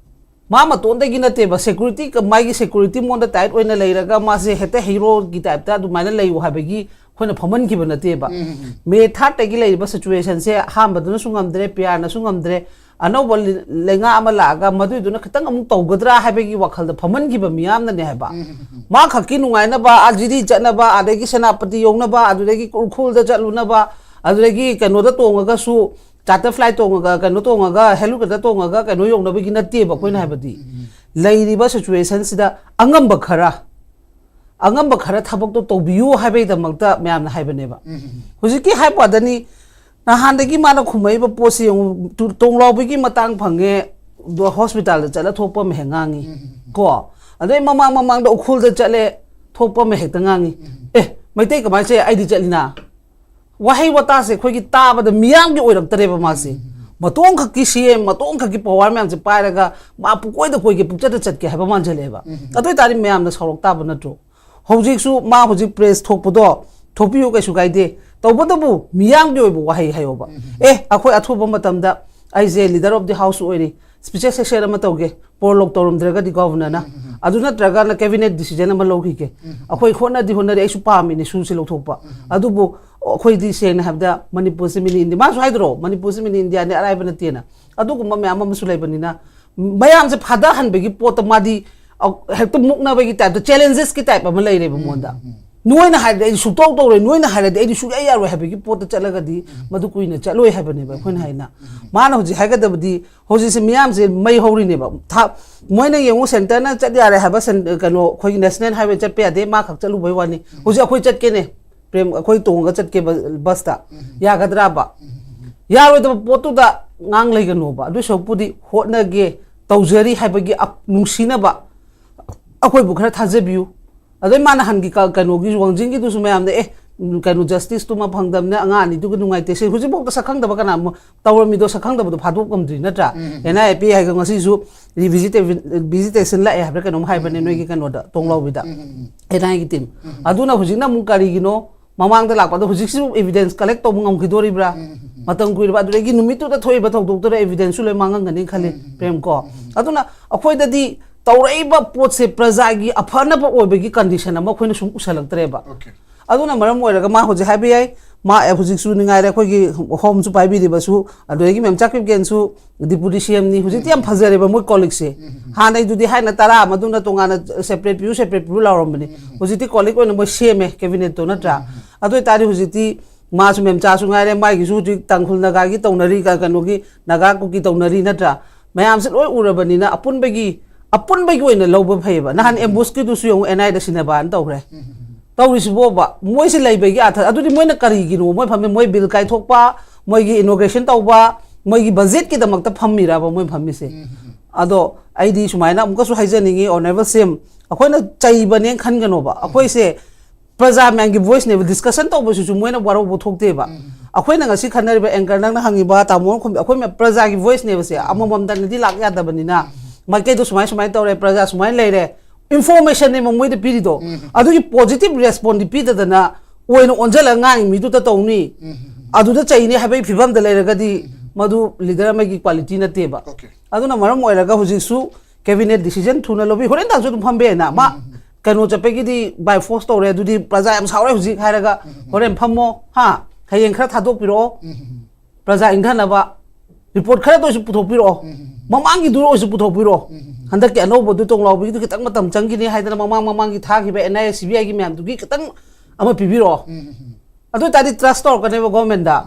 ꯃꯥ ꯃꯇꯣꯟꯗꯒꯤ ꯅꯠꯇꯦꯕ, ꯁꯦꯀ꯭ꯌꯨꯔꯤꯇꯤ, ꯃꯥꯒꯤ ꯁꯦꯀ꯭ꯌꯨꯔꯤꯇꯤ ꯃꯉꯣꯟꯗ ꯇꯥꯏꯠ ꯑꯣꯏꯅ ꯂꯩꯔꯒ ꯃꯥꯁꯦ ꯍꯦꯛꯇ ꯍꯤꯔꯣꯒꯤ ꯇꯥꯏꯞꯇ ꯑꯗꯨꯃꯥꯏꯅ ꯂꯩꯌꯨ ꯍꯥꯏꯕꯒꯤ ꯑꯩꯈꯣꯏꯅ ꯐꯝꯍꯟꯈꯤꯕ ꯅꯠꯇꯦꯕ꯫ ꯃꯦ ꯊꯥꯔꯠꯇꯒꯤ ꯂꯩꯔꯤꯕ ꯁꯤꯆꯨꯋꯦꯁꯟꯁꯦ ꯑꯍꯥꯟꯕꯗꯨꯅꯁꯨ ꯉꯝꯗ꯭ꯔꯦ, ꯄꯤꯌꯥꯔꯅꯁꯨ ꯉꯝꯗ꯭ꯔꯦ, ꯑꯅꯧꯕ ꯂꯩꯉꯥꯛ ꯑꯃ ꯂꯥꯛꯑꯒ ꯃꯗꯨꯏꯗꯨꯅ ꯈꯤꯇꯪ ꯑꯃꯨꯛ ꯇꯧꯒꯗ꯭ꯔꯥ ꯍꯥꯏꯕꯒꯤ ꯋꯥꯈꯜꯗ ꯐꯝꯍꯟꯈꯤꯕ ꯃꯤꯌꯥꯝꯅꯅꯦ ꯍꯥꯏꯕ꯫ ꯃꯥ ꯈꯛꯀꯤ ꯅꯨꯡꯉꯥꯏꯅꯕ, ꯑꯥ, ꯖꯤꯔꯤ ꯆꯠꯅꯕ, ꯑꯗꯒꯤ ꯁꯦꯅꯥꯄꯇꯤ ꯌꯧꯅꯕ, ꯑꯗꯨꯗꯒꯤ ꯎꯈ꯭ꯔꯨꯜꯗ ꯆꯠꯂꯨꯅꯕ, ꯑꯗꯨꯗꯒꯤ ꯀꯩꯅꯣꯗ ꯇꯣꯡꯉꯒꯁꯨ, ꯆꯥꯔꯇꯔ ꯐ꯭ꯂꯥꯏꯠ ꯇꯣꯡꯉꯒ, ꯀꯩꯅꯣ ꯇꯣꯡꯉꯒ, ꯍꯦꯂꯤꯀꯣꯞꯇꯔ ꯇꯣꯡꯉꯒ ꯀꯩꯅꯣ ꯌꯧꯅꯕꯒꯤ ꯅꯠꯇꯦꯕ ꯑꯩꯈꯣꯏꯅ ꯍꯥꯏꯕꯗꯤ꯫ ꯂꯩꯔꯤꯕ ꯁꯤꯆꯨꯋꯦꯁꯟꯁꯤꯗ ꯑꯉꯝꯕ ꯈꯔ, ꯑꯉꯝꯕ ꯈꯔ ꯊꯕꯛꯇꯣ ꯇꯧꯕꯤꯌꯨ ꯍꯥꯏꯕꯒꯤꯗꯃꯛꯇ ꯃꯌꯥꯝꯅ ꯍꯥꯏꯕꯅꯦꯕ꯫ ꯍꯧꯖꯤꯛꯀꯤ ꯍꯥꯏꯕ ꯋꯥꯗꯅꯤ, ꯅꯍꯥꯟꯗꯒꯤ ꯃꯥꯅ ꯈꯨꯝꯃꯛꯏꯕ ꯄꯣꯠꯁꯤ ꯌꯦꯡꯉꯨ, ꯇꯨ-, ꯇꯣꯡꯂꯥꯎꯕꯤꯒꯤ ꯃꯇꯥꯡ ꯐꯪꯉꯦ, ꯗꯣ ꯍꯣꯁꯄꯤꯇꯥꯜꯗ ꯆꯠꯂ ꯊꯣꯛꯄ ꯑꯃ ꯍꯦꯛ ꯉꯥꯡꯉꯤ꯫ ꯀꯣ? ꯑꯗꯩ ꯃꯃꯥꯡ ꯃꯃꯥꯡꯗ ꯎꯈ꯭ꯔꯨꯜꯗ ꯆꯠꯂꯦ, ꯊꯣꯛꯄ ꯑꯃ ꯍꯦꯛꯇ ꯉꯥꯡꯉꯤ꯫ ꯑꯦ, ꯃꯩꯇꯩ ꯀꯃꯥꯏꯅ ꯆꯠ-, ꯑꯩꯗꯤ ꯆꯠꯂꯤꯅ? ꯋꯥꯍꯩ ꯋꯥꯇꯥꯁꯦ ꯑꯩꯈꯣꯏꯒꯤ ꯇꯥꯕꯗ ꯃꯤꯌꯥꯝꯒꯤ ꯑꯣꯏꯔꯛꯇꯔꯦꯕ ꯃꯥꯁꯦ꯫ ꯃꯇꯣꯟꯈꯛꯀꯤ ꯁꯤ ꯑꯦꯝ, ꯃꯇꯣꯟꯈꯛꯀꯤ ꯄꯋꯥꯔ ꯃꯌꯥꯝꯁꯦ ꯄꯥꯏꯔꯒ ꯃꯥ ꯄꯨꯀꯣꯏꯗ ꯀꯣꯏꯒꯦ, ꯄꯨꯛꯆꯠꯇ ꯆꯠꯀꯦ ꯍꯥꯏꯕ ꯃꯥꯟꯁꯤꯜꯂꯛꯑꯦꯕ꯫ ꯑꯗꯨ ꯑꯣꯏꯇꯥꯔꯗꯤ ꯃꯌꯥꯝꯅ ꯁꯥꯎꯔꯛ ꯇꯥꯕ ꯅꯠꯇ꯭ꯔꯣ? ꯍꯧꯖꯤꯛꯁꯨ ꯃꯥ ꯍꯧꯖꯤꯛ ꯄ꯭ꯔꯦꯁ ꯊꯣꯛꯄꯗꯣ ꯊꯣꯛꯄꯤꯌꯨ, ꯀꯩꯁꯨ ꯀꯥꯏꯗꯦ꯫ ꯇꯧꯕꯇꯕꯨ ꯃꯤꯌꯥꯝꯒꯤ ꯑꯣꯏꯕ ꯋꯥꯍꯩ ꯍꯥꯏꯌꯣꯕ꯫ ꯑꯦ, ꯑꯩꯈꯣꯏ ꯑꯊꯨꯕ ꯃꯇꯝꯗ ꯑꯩꯁꯦ leader of the house ꯑꯣꯏꯔꯤ, special session ꯑꯃ ꯇꯧꯒꯦ, ꯄ꯭ꯔꯣꯂꯣꯛ ꯇꯧꯔꯝꯗ꯭ꯔꯒꯗꯤ ꯒꯣꯚꯔꯅꯔꯅ, ꯑꯗꯨ ꯅꯠꯇ꯭ꯔꯒꯅ cabinet decision ꯑꯃ ꯂꯧꯈꯤꯒꯦ꯫ ꯑꯩꯈꯣꯏ ꯍꯣꯠꯅꯗꯤ ꯍꯣꯠꯅꯔꯤ, ꯑꯩꯁꯨ ꯄꯥꯝꯃꯤꯅꯦ ꯁꯨꯁꯦ ꯂꯧꯊꯣꯛꯄ꯫ ꯑꯗꯨꯕꯨ ꯑꯩꯈꯣꯏꯗꯤ ꯁꯦꯡꯅ ꯍꯥꯏꯕꯗ ꯃꯅꯤꯄꯨꯔꯁꯦ mini India, ꯃꯥꯁꯨ ꯍꯥꯏꯗ꯭ꯔꯣ, ꯃꯅꯤꯄꯨꯔꯁꯦ mini Indiaꯅꯦ, ꯑꯔꯥꯏꯕ ꯅꯠꯇꯦꯅ꯫ ꯑꯗꯨꯒꯨꯝꯕ ꯃꯌꯥꯝ ꯑꯃꯁꯨ ꯂꯩꯕꯅꯤꯅ ꯃꯌꯥꯝꯁꯦ ꯐꯥꯗꯍꯟꯕꯒꯤ ꯄꯣꯠꯇ ꯃꯥꯗꯤ, ꯑ, ꯍꯦꯛꯇ ꯃꯨꯛꯅꯕꯒꯤ typeꯇ, challengesꯀꯤ type ꯑꯃ ꯂꯩꯔꯦꯕ ꯃꯉꯣꯟꯗ꯫ ꯅꯣꯏꯅ ꯍꯥꯏꯔꯗꯤ ꯑꯩꯗꯤ ꯁꯨꯛꯇꯧ ꯇꯧꯔꯣꯏ, ꯅꯣꯏꯅ ꯍꯥꯏꯔꯗꯤ ꯑꯩꯗꯤ ꯁꯨꯛꯌꯥ ꯌꯥꯔꯣꯏ ꯍꯥꯏꯕꯒꯤ ꯄꯣꯠꯇ ꯆꯠꯂꯒꯗꯤ ꯃꯗꯨ ꯀꯨꯏꯅ ꯆꯠꯂꯣꯏ ꯍꯥꯏꯕꯅꯦꯕ ꯑꯩꯈꯣꯏꯅ ꯍꯥꯏꯅ꯫ ꯃꯥꯅ ꯍꯧꯖꯤꯛ ꯍꯥꯏꯒꯗꯕꯗꯤ, ꯍꯧꯖꯤꯛꯁꯦ ꯃꯤꯌꯥꯝꯁꯦ ꯃꯩ ꯍꯧꯔꯤꯅꯦꯕ꯫ ꯊꯥ-, ꯃꯣꯏꯅ ꯌꯦꯡꯉꯨ, centreꯅ ꯆꯠ ꯌꯥꯔꯦ ꯍꯥꯏꯕ ꯁꯦꯟ-, ꯀꯩꯅꯣ, ꯑꯩꯈꯣꯏꯒꯤ national highway ꯆꯠꯄ ꯌꯥꯗꯦ, ꯃꯥ ꯈꯛ ꯆꯠꯂꯨꯕꯩ ꯋꯥꯅꯤ꯫ ꯍꯧꯖꯤꯛ ꯑꯩꯈꯣꯏ ꯆꯠꯀꯦꯅꯦ, ꯄ꯭ꯔꯦꯝ, ꯑꯩꯈꯣꯏ ꯇꯣꯡꯉꯒ ꯆꯠꯀꯦꯕ ꯕꯁꯇ꯫ ꯌꯥꯒꯗ꯭ꯔꯕ? ꯌꯥꯔꯣꯏꯗꯕ ꯄꯣꯠꯇꯨꯗ ꯉꯥꯡ ꯂꯩꯒꯅꯣꯕ꯫ ꯑꯗꯨꯏ ꯁꯔꯨꯛꯄꯨꯗꯤ ꯍꯣꯠꯅꯒꯦ, ꯇꯧꯖꯔꯤ ꯍꯥꯏꯕꯒꯤ ꯑ-, ꯅꯨꯡꯁꯤꯅꯕ, ꯑꯩꯈꯣꯏꯕꯨ ꯈꯔ ꯊꯥꯖꯕꯤꯌꯨ꯫ ꯑꯗꯩ ꯃꯥꯅ ꯍꯟꯒꯤ ꯀ-, ꯀꯩꯅꯣꯒꯤ ꯋꯥꯡꯖꯤꯡꯒꯤꯗꯨꯁꯨ ꯃꯌꯥꯝꯅ, "ꯑꯦ, ꯎꯝ, ꯀꯩꯅꯣ, justiceꯇꯨꯃ ꯐꯪꯗꯕꯅꯦ, ꯑꯉꯥꯡ ꯑꯅꯤꯗꯨꯒ ꯅꯨꯡꯉꯥꯏꯇꯦ", ꯁꯤ ꯍꯧꯖꯤꯛꯐꯥꯎꯗ ꯁꯛꯈꯪꯗꯕ ꯀꯅꯥ ꯑꯃ ꯇꯧꯔꯝꯃꯤꯗꯣ, ꯁꯛꯈꯪꯗꯕꯗꯣ ꯐꯥꯗꯣꯛ ꯉꯝꯗ꯭ꯔꯤ ꯅꯠꯇ꯭ꯔꯥ? ꯎꯝ, ꯎꯝ, ꯎꯝ꯫ ꯑꯦꯟ ꯑꯥꯏ ꯑꯦ ꯄꯤ ꯍꯥꯏꯒ ꯉꯁꯤꯁꯨ revisit-, visitation ꯂꯥꯛꯑꯦ ꯍꯥꯏꯕ꯭ꯔꯥ ꯀꯩꯅꯣꯝ ꯍꯥꯏꯕꯅꯦ, ꯎꯝ, ꯎꯝ, ꯅꯣꯏꯒꯤ ꯎꯝ꯫ ꯀꯩꯅꯣꯗ, ꯇꯣꯡꯂꯥꯎꯕꯤꯗ꯫ ꯎꯝ, ꯎꯝ, ꯎꯝ꯫ ꯑꯦꯟ ꯑꯥꯏꯒꯤ team꯫ ꯎꯝ, ꯎꯝ꯫ ꯑꯗꯨꯅ ꯍꯧꯖꯤꯛꯅ ꯑꯃꯨꯛ ꯀꯔꯤꯒꯤꯅꯣ ꯃꯃꯥꯡꯗ ꯂꯥꯛꯄꯗꯣ ꯍꯧꯖꯤꯛꯁꯨ evidence collect ꯇꯧꯕ ꯉꯝꯈꯤꯗꯣꯔꯤꯕ꯭ꯔꯥ? ꯎꯝ, ꯎꯝ, ꯎꯝ꯫ ꯃꯇꯝ ꯀꯨꯏꯔꯕ, ꯑꯗꯨꯗꯒꯤ ꯅꯨꯃꯤꯠꯇꯨꯗ ꯊꯣꯛꯏꯕ ꯊꯧꯗꯣꯛꯇꯨꯗ evidence ꯁꯨ ꯂꯣꯏ ꯃꯥꯡꯉꯝꯒꯅꯤ ꯈꯜꯂꯤ, ꯄ꯭ꯔꯦꯝ ꯀꯣ꯫ ꯑꯗꯨꯅ ꯑꯩꯈꯣꯏꯗꯗꯤ ꯇꯧꯔꯛꯏꯕ ꯄꯣꯠꯁꯦ ꯄ꯭ꯔꯖꯥꯒꯤ ꯑꯐꯅꯕ ꯑꯣꯏꯕꯒꯤ condition ꯑꯃ ꯑꯩꯈꯣꯏꯅ ꯁꯨꯝ ꯎꯁꯜꯂꯛꯇ꯭ꯔꯦꯕ꯫ Okay. ꯑꯗꯨꯅ ꯃꯔꯝ ꯑꯣꯏꯔꯒ ꯃꯥ ꯍꯧꯖꯤꯛ ꯍꯥꯏꯕ ꯌꯥꯏ, ꯃꯥ ꯑꯦ, ꯍꯧꯖꯤꯛꯁꯨ ꯅꯤꯡꯉꯥꯏꯔꯦ ꯑꯩꯈꯣꯏꯒꯤ home ꯁꯨ ꯄꯥꯏꯕꯤꯔꯤꯕꯁꯨ, ꯑꯗꯨꯗꯒꯤ ꯃꯦꯝ ꯆꯥꯛꯄꯤꯕꯒꯦꯟꯁꯨ Deputy C M ꯅꯤ, ꯍꯧꯖꯤꯛꯇꯤ ꯌꯥꯝ ꯐꯖꯔꯦꯕ ꯃꯣꯏ colleague ꯁꯦ꯫ ꯍꯥꯟꯅꯩꯗꯨꯗꯤ ꯍꯥꯏꯅ ꯇꯔꯥ ꯑꯃꯗꯨꯅ ꯇꯣꯉꯥꯟꯅ separate ꯄꯤꯌꯨ, separate ꯄꯤꯌꯨ ꯂꯥꯎꯔꯝꯕꯅꯤ꯫ ꯍꯧꯖꯤꯛꯇꯤ colleague ꯑꯣꯏꯅ ꯃꯣꯏ ꯁꯦꯝꯃꯦ cabinet ꯇꯣ, ꯅꯠꯇ꯭ꯔꯥ? ꯑꯗꯨ ꯑꯣꯏꯇꯥꯔꯗꯤ ꯍꯧꯖꯤꯛꯇꯤ ꯃꯥꯁꯨ ꯃꯦꯝꯆꯥꯁꯨ ꯉꯥꯏꯔꯦ, ꯃꯥꯒꯤꯁꯨ ꯍꯧꯖꯤꯛ ꯇꯥꯡꯈꯨꯜ ꯅꯥꯒꯥꯒꯤ ꯇꯧꯅꯔꯤ, ꯀ-, ꯀꯩꯅꯣꯒꯤ ꯅꯥꯒꯥ ꯀꯨꯀꯤ ꯇꯧꯅꯔꯤ, ꯅꯠꯇ꯭ꯔꯥ? ꯃꯌꯥꯝꯁꯦ ꯂꯣꯏ ꯎꯔꯕꯅꯤꯅ ꯑꯄꯨꯟꯕꯒꯤ, ꯑꯄꯨꯟꯕꯒꯤ ꯑꯣꯏꯅ ꯂꯧꯕ ꯐꯩꯌꯦꯕ꯫ ꯅꯍꯥꯟ ambush ꯀꯤꯗꯨꯁꯨ ꯌꯦꯡꯉꯨ, N I A ꯗ ꯁꯤꯟꯅꯕꯅ ꯇꯧꯈ꯭ꯔꯦ꯫ ꯇꯧꯔꯤꯁꯤꯕꯣꯕ, ꯃꯣꯏꯁꯦ ꯂꯩꯕꯒꯤ ꯑꯥꯊ-, ꯑꯗꯨꯗꯤ ꯃꯣꯏꯅ ꯀꯔꯤꯒꯤꯅꯣ ꯃꯣꯏ ꯐꯝꯃꯤ? ꯃꯣꯏ bill ꯀꯥꯏꯊꯣꯛꯄ, ꯃꯣꯏꯒꯤ inauguration ꯇꯧꯕ, ꯃꯣꯏꯒꯤ budget ꯀꯤꯗꯃꯛꯇ ꯐꯝꯃꯤꯔꯕ ꯃꯣꯏ ꯐꯝꯃꯤꯁꯦ? ꯑꯗꯣ ꯑꯩꯗꯤ ꯁꯨꯃꯥꯏꯅ ꯑꯃꯨꯛꯀꯁꯨ ꯍꯥꯏꯖꯅꯤꯡꯉꯤ, Honourable C M, ꯑꯩꯈꯣꯏꯅ ꯆꯩꯕꯅꯦ ꯈꯟꯒꯅꯣꯕ꯫ ꯑꯩꯈꯣꯏꯁꯦ ꯄ꯭ꯔꯖꯥ ꯃꯌꯥꯝꯒꯤ voice ꯅꯦꯕ, discussion ꯇꯧꯕꯁꯤꯁꯨ ꯃꯣꯏꯅ ꯋꯥꯔꯧꯕ ꯊꯣꯛꯇꯦꯕ꯫ ꯑꯩꯈꯣꯏꯅ ꯉꯁꯤ ꯈꯟꯅꯔꯤꯕ anchor, ꯅꯪꯅ ꯍꯪꯉꯤꯕ ꯇꯥꯃꯣ ꯈꯨꯝꯕꯤ, ꯑꯩꯈꯣꯏ ꯃꯌꯥꯝ ꯄ꯭ꯔꯖꯥꯒꯤ voice ꯅꯦꯕꯁꯦ, ꯑꯃꯃꯝꯇꯅꯗꯤ ꯂꯥꯛ ꯌꯥꯗꯕꯅꯤꯅ, ꯃꯥꯏꯀꯩꯗꯣ ꯁꯨꯃꯥꯏ ꯁꯨꯃꯥꯏꯅ ꯇꯧꯔꯦ, ꯄ꯭ꯔꯖꯥ ꯁꯨꯃꯥꯏꯅ ꯂꯩꯔꯦ, information ꯅꯦꯕ ꯃꯣꯏꯗ ꯄꯤꯔꯤꯗꯣ꯫ ꯑꯗꯨꯒꯤ positive response ꯗꯤ ꯄꯤꯗꯗꯅ ꯑꯣꯏꯅ ꯑꯣꯟꯁꯤꯜꯂꯒ ꯉꯥꯡꯉꯤ ꯃꯤꯗꯨꯗ ꯇꯧꯅꯤ꯫ ꯑꯗꯨꯗ ꯆꯩꯅꯤ ꯍꯥꯏꯕꯒꯤ ꯐꯤꯕꯝꯗ ꯂꯩꯔꯒꯗꯤ ꯃꯗꯨ leader ꯑꯃꯒꯤ quality ꯅꯠꯇꯦꯕ꯫ Okay. ꯑꯗꯨꯅ ꯃꯔꯝ ꯑꯣꯏꯔꯒ ꯍꯧꯖꯤꯛꯁꯨ cabinet decision ꯊꯨꯅ ꯂꯧꯕꯤ, ꯍꯣꯔꯦꯟ ꯅꯨꯡꯗꯥꯡꯁꯨ ꯑꯗꯨꯝ ꯐꯝꯕ ꯌꯥꯏꯅ꯫ ꯃꯥ ꯀꯩꯅꯣ ꯆꯠꯄꯒꯤꯗꯤ by force ꯇꯧꯔꯦ, ꯑꯗꯨꯗꯤ ꯄ꯭ꯔꯖꯥ ꯌꯥꯝ ꯁꯥꯎꯔꯦ ꯍꯧꯖꯤꯛ ꯍꯥꯏꯔꯒ, ꯍꯣꯔꯦꯟ ꯐꯝꯃꯣ, ꯍꯥ, ꯍꯌꯦꯡ ꯈꯔ ꯊꯥꯗꯣꯛꯄꯤꯔꯛꯑꯣ, ꯄ꯭ꯔꯖꯥ ꯏꯪꯊꯅꯕ report ꯈꯔꯗ ꯑꯣꯏꯁꯨ ꯄꯨꯊꯣꯛꯄꯤꯔꯛꯑꯣ, ꯃꯃꯥꯡꯒꯤꯗꯨ ꯑꯣꯏꯁꯨ ꯄꯨꯊꯣꯛꯄꯤꯔꯛꯑꯣ꯫ ꯍꯟꯗꯛꯀꯤ ꯑꯅꯧꯕꯗꯨ ꯇꯣꯡꯂꯥꯎꯕꯤꯒꯤꯗꯨ ꯈꯤꯇꯪ ꯃꯇꯝ ꯆꯪꯈꯤꯅꯤ ꯍꯥꯏꯗꯅ ꯃꯃꯥꯡ ꯃꯃꯥꯡꯒꯤ ꯊꯥꯈꯤꯕ N I A C B I ꯒꯤ ꯃꯌꯥꯝꯗꯨꯒꯤ ꯈꯤꯇꯪ ꯑꯃ ꯄꯤꯕꯤꯔꯛꯑꯣ꯫ ꯑꯗꯨ ꯑꯣꯏꯇꯥꯔꯗꯤ trust ꯇꯧꯔꯛꯀꯅꯦꯕ government ꯇ꯫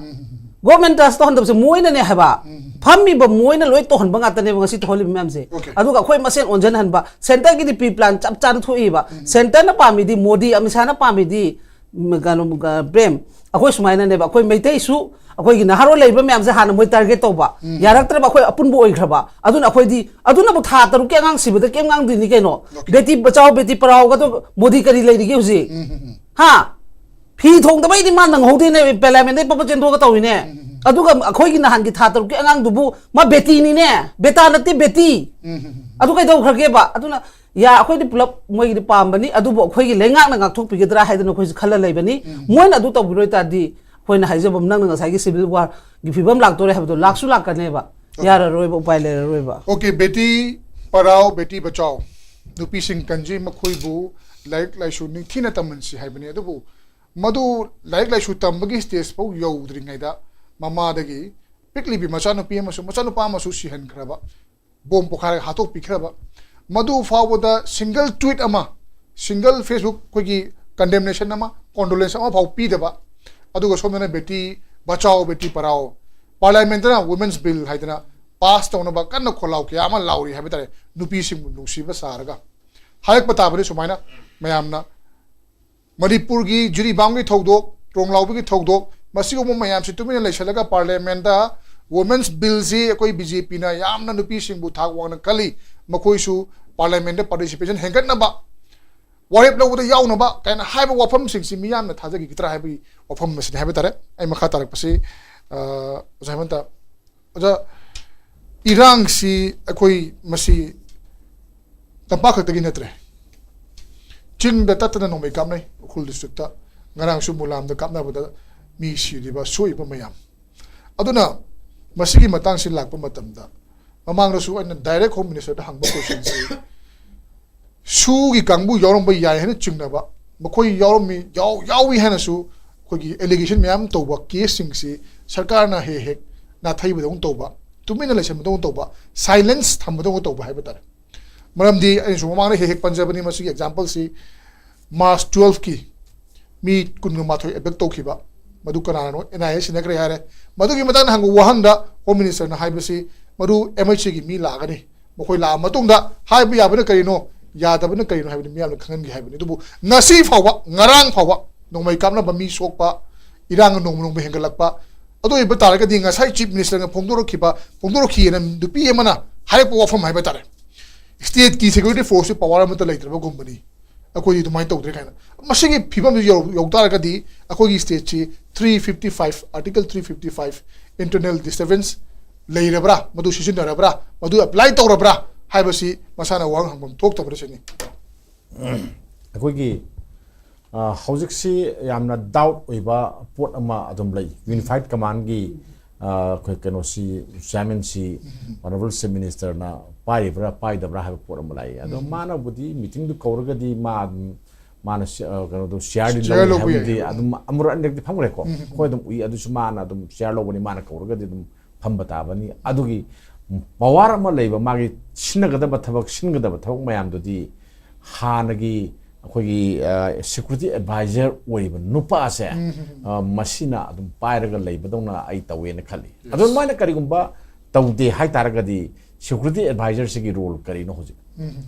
Government trust ꯇꯧꯍꯟꯗꯕꯁꯦ ꯃꯣꯏꯅꯅꯦ ꯍꯥꯏꯕ꯫ ꯐꯝꯃꯤꯕ ꯃꯣꯏꯅ ꯂꯣꯏ ꯇꯧꯍꯟꯕ ꯉꯥꯛꯇꯅꯦꯕ ꯉꯁꯤ ꯊꯣꯛꯍꯜꯂꯤꯕ ꯃꯌꯥꯝꯁꯦ꯫ Okay. ꯑꯗꯨꯒ ꯑꯩꯈꯣꯏ ꯃꯁꯦꯟ ꯑꯣꯟꯁꯤꯟꯍꯟꯕ꯫ Centre ꯒꯤꯗꯤ pre plan ꯆꯞ ꯆꯥꯅ ꯊꯣꯛꯏꯕ꯫ Centre ꯅ ꯄꯥꯝꯃꯤꯗꯤ, ꯃꯣꯗꯤ, ꯑꯃꯤꯠ ꯁꯥꯍꯅ ꯄꯥꯝꯃꯤꯗꯤ, ꯎꯝ, ꯀꯩꯅꯣ, ꯄ꯭ꯔꯦꯝ, ꯑꯩꯈꯣꯏ ꯁꯨꯃꯥꯏꯅꯅꯦꯕ, ꯑꯩꯈꯣꯏ ꯃꯩꯇꯩꯁꯨ, ꯑꯩꯈꯣꯏꯒꯤ ꯅꯍꯥꯔꯣꯜ ꯂꯩꯔꯤꯕ ꯃꯌꯥꯝꯁꯦ ꯍꯥꯟꯅ ꯃꯣꯏ target ꯇꯧꯕ꯫ ꯌꯥꯔꯛꯇ꯭ꯔꯕ ꯑꯩꯈꯣꯏ ꯑꯄꯨꯟꯕ ꯑꯣꯏꯈ꯭ꯔꯕ꯫ ꯑꯗꯨꯅ ꯑꯩꯈꯣꯏꯗꯤ, ꯑꯗꯨꯅꯕꯨ ꯊꯥ ꯇꯔꯨꯛꯀꯤ ꯑꯉꯥꯡ ꯁꯤꯕꯗ ꯀꯩꯝ ꯉꯥꯡꯗꯣꯏꯅꯤ ꯀꯩꯅꯣ꯫ Okay. ꯕꯦꯇꯤ ꯕꯆꯥꯎ, ꯕꯦꯇꯤ ꯄꯔꯥꯎꯒꯗꯣ ꯃꯣꯗꯤ ꯀꯔꯤ ꯂꯩꯔꯤꯒꯦ ꯍꯧꯖꯤꯛ? ꯍꯥ? ꯐꯤ ꯊꯣꯡꯗꯕꯩꯗꯤ ꯃꯥ ꯅꯪꯍꯧꯗꯦꯅꯦ, parliament ꯗꯩ ꯄꯞ ꯄꯞ ꯆꯦꯟꯊꯣꯛꯑꯒ ꯇꯧꯏꯅꯦ꯫ ꯑꯗꯨꯒ ꯑꯩꯈꯣꯏꯒꯤ ꯅꯍꯥꯟꯒꯤ ꯊꯥ ꯇꯔꯨꯛꯀꯤ ꯑꯉꯥꯡꯗꯨꯕꯨ ꯃꯥ ꯕꯦꯇꯤꯅꯤꯅꯦ, ꯕꯦꯇꯥ ꯅꯠꯇꯦ, ꯕꯦꯇꯤ꯫ ꯑꯗꯨ ꯀꯩꯗꯧꯈ꯭ꯔꯒꯦꯕ? ꯑꯗꯨꯅ ꯌꯥ, ꯑꯩꯈꯣꯏꯗꯤ ꯄꯨꯂꯞ ꯃꯣꯏꯒꯤꯗꯤ ꯄꯥꯝꯕꯅꯤ, ꯑꯗꯨꯕꯨ ꯑꯩꯈꯣꯏꯒꯤ ꯂꯩꯉꯥꯛꯅ ꯉꯥꯛꯊꯣꯛꯄꯤꯒꯗ꯭ꯔꯥ ꯍꯥꯏꯗꯅ ꯑꯩꯈꯣꯏꯁꯨ ꯈꯜꯂ ꯂꯩꯕꯅꯤ꯫ ꯃꯣꯏꯅ ꯑꯗꯨ ꯇꯧꯕꯤꯔꯣꯏ ꯇꯥꯔꯗꯤ ꯑꯩꯈꯣꯏꯅ ꯍꯥꯏꯖꯕ, ꯅꯪꯅ ꯉꯁꯥꯏꯒꯤ civil war ꯒꯤ ꯐꯤꯕꯝ ꯂꯥꯛꯇꯣꯔꯦ ꯍꯥꯏꯕꯗꯣ, ꯂꯥꯛꯁꯨ ꯂꯥꯛꯀꯅꯦꯕ꯫ ꯌꯥꯔꯔꯣꯏꯕ, ꯎꯄꯥꯏ ꯂꯩꯔꯔꯣꯏꯕ꯫ Okay, ꯕꯦꯇꯤ ꯄꯔꯥꯎ ꯕꯦꯇꯤ ꯕꯆꯥꯎ, ꯅꯨꯄꯤꯁꯤꯡ ꯀꯟꯖꯤ ꯃꯈꯣꯏꯕꯨ ꯂꯥꯏꯔꯤꯛ ꯂꯥꯏꯁꯨ ꯅꯤꯡꯊꯤꯅ ꯇꯝꯍꯟꯁꯤ ꯍꯥꯏꯕꯅꯤ꯫ ꯑꯗꯨꯕꯨ ꯃꯗꯨ ꯂꯥꯏꯔꯤꯛ ꯂꯥꯏꯁꯨ ꯇꯝꯕꯒꯤ stage ꯐꯥꯎ ꯌꯧꯗ꯭ꯔꯤꯉꯩꯗ ꯃꯃꯥꯗꯒꯤ ꯄꯤꯛꯂꯤꯕꯤ ꯃꯆꯥꯅꯨꯄꯤ ꯑꯃꯁꯨ ꯃꯆꯥꯅꯨꯄꯥ ꯑꯃꯁꯨ ꯁꯤꯍꯟꯈ꯭ꯔꯕ, ꯕꯣꯝ ꯄꯣꯈꯥꯏꯔꯒ ꯍꯥꯠꯇꯣꯛꯄꯤꯈ꯭ꯔꯕ, ꯃꯗꯨ ꯐꯥꯎꯕꯗ single tweet ꯑꯃ, single Facebook ꯑꯩꯈꯣꯏꯒꯤ condemnation ꯑꯃ, condolence ꯑꯃ ꯐꯥꯎ ꯄꯤꯗꯕ꯫ ꯑꯗꯨꯒ ꯁꯣꯝꯗꯅ ꯕꯦꯇꯤ ꯕꯆꯥꯎ ꯕꯦꯇꯤ ꯄꯔꯥꯎ, parliament ꯇꯅ women's bill ꯍꯥꯏꯗꯅ pass ꯇꯧꯅꯕ ꯀꯟꯅ ꯈꯣꯜꯂꯥꯎ ꯀꯌꯥ ꯑꯃ ꯂꯥꯎꯔꯤ ꯍꯥꯏꯕ ꯇꯥꯔꯦ, ꯅꯨꯄꯤꯁꯤꯡꯕꯨ ꯅꯨꯡꯁꯤꯕ ꯁꯥꯔꯒ꯫ ꯍꯥꯏꯔꯛꯄ ꯇꯥꯕꯅꯤ ꯁꯨꯃꯥꯏꯅ ꯃꯌꯥꯝꯅ, ꯃꯅꯤꯄꯨꯔꯒꯤ ꯖꯤꯔꯤꯕꯥꯝꯒꯤ ꯊꯧꯗꯣꯛ, ꯇ꯭ꯔꯣꯡꯂꯥꯎꯕꯤꯒꯤ ꯊꯧꯗꯣꯛ, ꯃꯁꯤꯒꯨꯝꯕ ꯃꯌꯥꯝꯁꯤ ꯇꯨꯃꯤꯟꯅ ꯂꯩꯁꯜꯂꯒ parliament ꯇ women's bill ꯁꯤ ꯑꯩꯈꯣꯏ B J P ꯅ ꯌꯥꯝꯅ ꯅꯨꯄꯤꯁꯤꯡꯕꯨ ꯊꯥꯛ ꯋꯥꯡꯅ ꯈꯜꯂꯤ, ꯃꯈꯣꯏꯁꯨ parliament ꯇ participation ꯍꯦꯟꯒꯠꯅꯕ, ꯋꯥꯔꯦꯞ ꯂꯧꯕꯗ ꯌꯥꯎꯅꯕ ꯀꯥꯏꯅ ꯍꯥꯏꯕ ꯋꯥꯐꯝꯁꯤꯡꯁꯤ ꯃꯤꯌꯥꯝꯅ ꯊꯥꯖꯈꯤꯒꯗ꯭ꯔꯥ ꯍꯥꯏꯕꯒꯤ ꯋꯥꯐꯝ ꯑꯁꯤꯅꯤ ꯍꯥꯏꯕ ꯇꯥꯔꯦ꯫ ꯑꯩ ꯃꯈꯥ ꯇꯥꯔꯛꯄꯁꯤ, ꯑ, ꯑꯣꯖꯥ ꯍꯦꯃꯟꯇ, ꯑꯣꯖꯥ, ꯏꯔꯥꯡꯁꯤ ꯑꯩꯈꯣꯏ ꯃꯁꯤ ꯇꯝꯄꯥꯛ ꯈꯛꯇꯒꯤ ꯅꯠꯇ꯭ꯔꯦ, ꯆꯤꯡꯗ ꯇꯠꯇꯅ ꯅꯣꯡꯃꯩ ꯀꯥꯞꯅꯩ꯫ ꯎꯈ꯭ꯔꯨꯜ district ꯇ ꯉꯔꯥꯡꯁꯨ ꯃꯨꯂꯥꯝꯗ ꯀꯥꯞꯅꯕꯗ ꯃꯤ ꯁꯤꯔꯤꯕ, ꯁꯣꯛꯏꯕ ꯃꯌꯥꯝ꯫ ꯑꯗꯨꯅ ꯃꯁꯤꯒꯤ ꯃꯇꯥꯡꯁꯤ ꯂꯥꯛꯄ ꯃꯇꯝꯗ ꯃꯃꯥꯡꯗꯁꯨ ꯑꯩꯅ direct Home Minister ꯗ ꯍꯪꯕ question ꯁꯤ, ꯁꯨꯒꯤ ꯀꯥꯡꯕꯨ ꯌꯥꯎꯔꯝꯕ ꯌꯥꯏ ꯍꯥꯏꯅ ꯆꯤꯡꯅꯕ, ꯃꯈꯣꯏ ꯌꯥꯎꯔꯝꯃꯤ, ꯌꯥꯎ-, ꯌꯥꯎꯏ ꯍꯥꯏꯅꯁꯨ ꯑꯩꯈꯣꯏꯒꯤ allegation ꯃꯌꯥꯝ ꯇꯧꯕ case ꯁꯤꯡꯁꯤ ꯁꯔꯀꯥꯔꯅ ꯍꯦꯛ ꯍꯦꯛ ꯅꯥꯊꯩꯕꯗꯧꯅ ꯇꯧꯕ, ꯇꯨꯃꯤꯟꯅ ꯂꯩꯁꯟꯕꯗꯧꯅ ꯇꯧꯕ, silence ꯊꯝꯕꯗꯧꯅ ꯇꯧꯕ ꯍꯥꯏꯕ ꯇꯥꯔꯦ꯫ ꯃꯔꯝꯗꯤ ꯑꯩꯅꯁꯨ ꯃꯃꯥꯡꯗ ꯍꯦꯛ ꯍꯦꯛ ꯄꯟꯖꯕꯅꯤ, ꯃꯁꯤꯒꯤ example ꯁꯤ March twelve ꯀꯤ ꯃꯤ ꯀꯨꯟꯒ ꯃꯥꯊꯣꯏ abduct ꯇꯧꯈꯤꯕ, ꯃꯗꯨ ꯀꯅꯥꯅꯣ? N I A ꯁꯤꯟꯅꯈ꯭ꯔꯦ ꯍꯥꯏꯔꯦ꯫ ꯃꯗꯨꯒꯤ ꯃꯇꯥꯡꯗ ꯍꯪꯕ ꯋꯥꯍꯪꯗ Home Minister ꯅ ꯍꯥꯏꯕꯁꯤ, ꯃꯗꯨ M H A ꯒꯤ ꯃꯤ ꯂꯥꯛꯑꯒꯅꯤ, ꯃꯈꯣꯏ ꯂꯥꯛꯑ ꯃꯇꯨꯡꯗ ꯍꯥꯏꯕ ꯌꯥꯕꯅ ꯀꯔꯤꯅꯣ, ꯌꯥꯗꯕꯅ ꯀꯔꯤꯅꯣ ꯍꯥꯏꯕꯗꯨ ꯃꯤꯌꯥꯝꯅ ꯈꯪꯍꯟꯒꯦ ꯍꯥꯏꯕꯅꯤ꯫ ꯑꯗꯨꯕꯨ ꯉꯁꯤ ꯐꯥꯎꯕ, ꯉꯔꯥꯡ ꯐꯥꯎꯕ ꯅꯣꯡꯃꯩ ꯀꯥꯞꯅꯕ, ꯃꯤ ꯁꯣꯛꯄ, ꯏꯔꯥꯡꯅ ꯅꯣꯡꯃ ꯅꯣꯡꯃ ꯍꯦꯟꯒꯠꯂꯛꯄ, ꯑꯗꯨ ꯑꯣꯏꯕ ꯇꯥꯔꯒꯗꯤ ꯉꯁꯥꯏ Chief Minister ꯅ ꯐꯣꯡꯗꯣꯔꯛꯈꯤꯕ, ꯐꯣꯡꯗꯣꯔꯛꯈꯤꯑꯅ ꯅꯨꯄꯤ ꯑꯃꯅ ꯍꯥꯏꯔꯛꯄ ꯋꯥꯐꯝ ꯍꯥꯏꯕ ꯇꯥꯔꯦ, state ꯀꯤ security force ꯁꯤ power ꯑꯃꯠꯇ ꯂꯩꯇ꯭ꯔꯕꯒꯨꯝꯕꯅꯤ, ꯑꯩꯈꯣꯏꯗꯤ ꯑꯗꯨꯃꯥꯏꯅ ꯇꯧꯗ꯭ꯔꯦ ꯀꯥꯏꯅ꯫ ꯃꯁꯤꯒꯤ ꯐꯤꯕꯝꯁꯤ ꯌꯧ-, ꯌꯧ ꯇꯥꯔꯒꯗꯤ ꯑꯩꯈꯣꯏꯒꯤ state ꯁꯤ three fifty five, Article three fifty five internal disturbance ꯂꯩꯔꯕ꯭ꯔꯥ, ꯃꯗꯨ ꯁꯤꯖꯤꯟꯅꯔꯕ꯭ꯔꯥ, ꯃꯗꯨ apply ꯇꯧꯔꯕ꯭ꯔꯥ ꯍꯥꯏꯕꯁꯤ ꯃꯁꯥꯅ ꯋꯥꯍꯪ ꯍꯪꯐꯝ ꯊꯣꯛꯇꯕ꯭ꯔꯥ ꯁꯤꯅꯤ꯫ ꯑꯩꯈꯣꯏꯒꯤ ꯑ, ꯍꯧꯖꯤꯛꯁꯤ ꯌꯥꯝꯅ ꯗꯥꯎꯠ ꯑꯣꯏꯕ ꯄꯣꯠ ꯑꯃ ꯑꯗꯨꯝ ꯂꯩ꯫ ꯌꯨꯅꯤꯐꯥꯏꯠ ꯀꯃꯥꯟꯒꯤ, ꯑ, ꯑꯩꯈꯣꯏ ꯀꯩꯅꯣꯁꯤ, ꯆꯤꯌꯥꯔꯃꯦꯟꯁꯤ, ꯑꯣꯅꯔꯦꯕꯜ ꯆꯤꯐ ꯃꯤꯅꯤꯁꯇꯔꯅ ꯄꯥꯏꯔꯤꯕ꯭ꯔꯥ ꯄꯥꯏꯗꯕ꯭ꯔꯥ ꯍꯥꯏꯕ ꯄꯣꯠ ꯑꯃ ꯂꯥꯛꯏ꯫ ꯑꯗꯣ ꯃꯥꯅꯕꯨꯗꯤ ꯃꯤꯇꯤꯡꯗꯨ ꯀꯧꯔꯒꯗꯤ ꯃꯥ ꯑꯗꯨꯝ, ꯃꯥꯅ ꯁꯤ-, ꯑ, ꯀꯩꯅꯣꯗꯣ ꯆꯤꯌꯥꯔꯗꯤ ꯆꯤꯌꯥꯔ ꯂꯧꯕ ꯂꯧꯕ ꯌꯥꯏ꯫ ꯑꯗꯨꯝ ꯑꯃꯨꯔꯛ ꯑꯅꯤꯔꯛꯇꯤ ꯐꯝꯈ꯭ꯔꯦꯀꯣ꯫ ꯑꯩꯈꯣꯏ ꯑꯗꯨꯝ ꯎꯏ꯫ ꯑꯗꯨꯁꯨ ꯃꯥꯅ ꯑꯗꯨꯝ ꯆꯤꯌꯥꯔ ꯂꯧꯕꯅꯤ, ꯃꯥꯅ ꯀꯧꯔꯒꯗꯤ ꯑꯗꯨꯝ ꯐꯝꯕ ꯇꯥꯕꯅꯤ꯫ ꯑꯗꯨꯒꯤ ꯄꯋꯥꯔ ꯑꯃ ꯂꯩꯕ, ꯃꯥꯒꯤ ꯁꯤꯟꯅꯒꯗꯕ ꯊꯕꯛ, ꯁꯤꯟꯒꯗꯕ ꯊꯕꯛ ꯃꯌꯥꯝꯗꯨꯗꯤ ꯍꯥꯟꯅꯒꯤ ꯑꯩꯈꯣꯏꯒꯤ, ꯑ, ꯁꯦꯀ꯭ꯌꯨꯔꯤꯇꯤ ꯑꯦꯗꯚꯥꯏꯖꯔ ꯑꯣꯏꯔꯤꯕ ꯅꯨꯄꯥꯁꯦ, ꯑ, ꯃꯁꯤꯅ ꯑꯗꯨꯝ ꯄꯥꯏꯔꯒ ꯂꯩꯕꯗꯧꯅ ꯑꯩ ꯇꯧꯋꯦꯅ ꯈꯜꯂꯤ꯫ ꯑꯗꯨꯃꯥꯏꯅ ꯀꯔꯤꯒꯨꯝꯕ ꯇꯧꯗꯦ ꯍꯥꯏꯇꯥꯔꯒꯗꯤ ꯁꯦꯀ꯭ꯌꯨꯔꯤꯇꯤ ꯑꯦꯗꯚꯥꯏꯖꯔꯁꯤꯒꯤ ꯔꯣꯜ ꯀꯔꯤꯅꯣ ꯍꯧꯖꯤꯛ?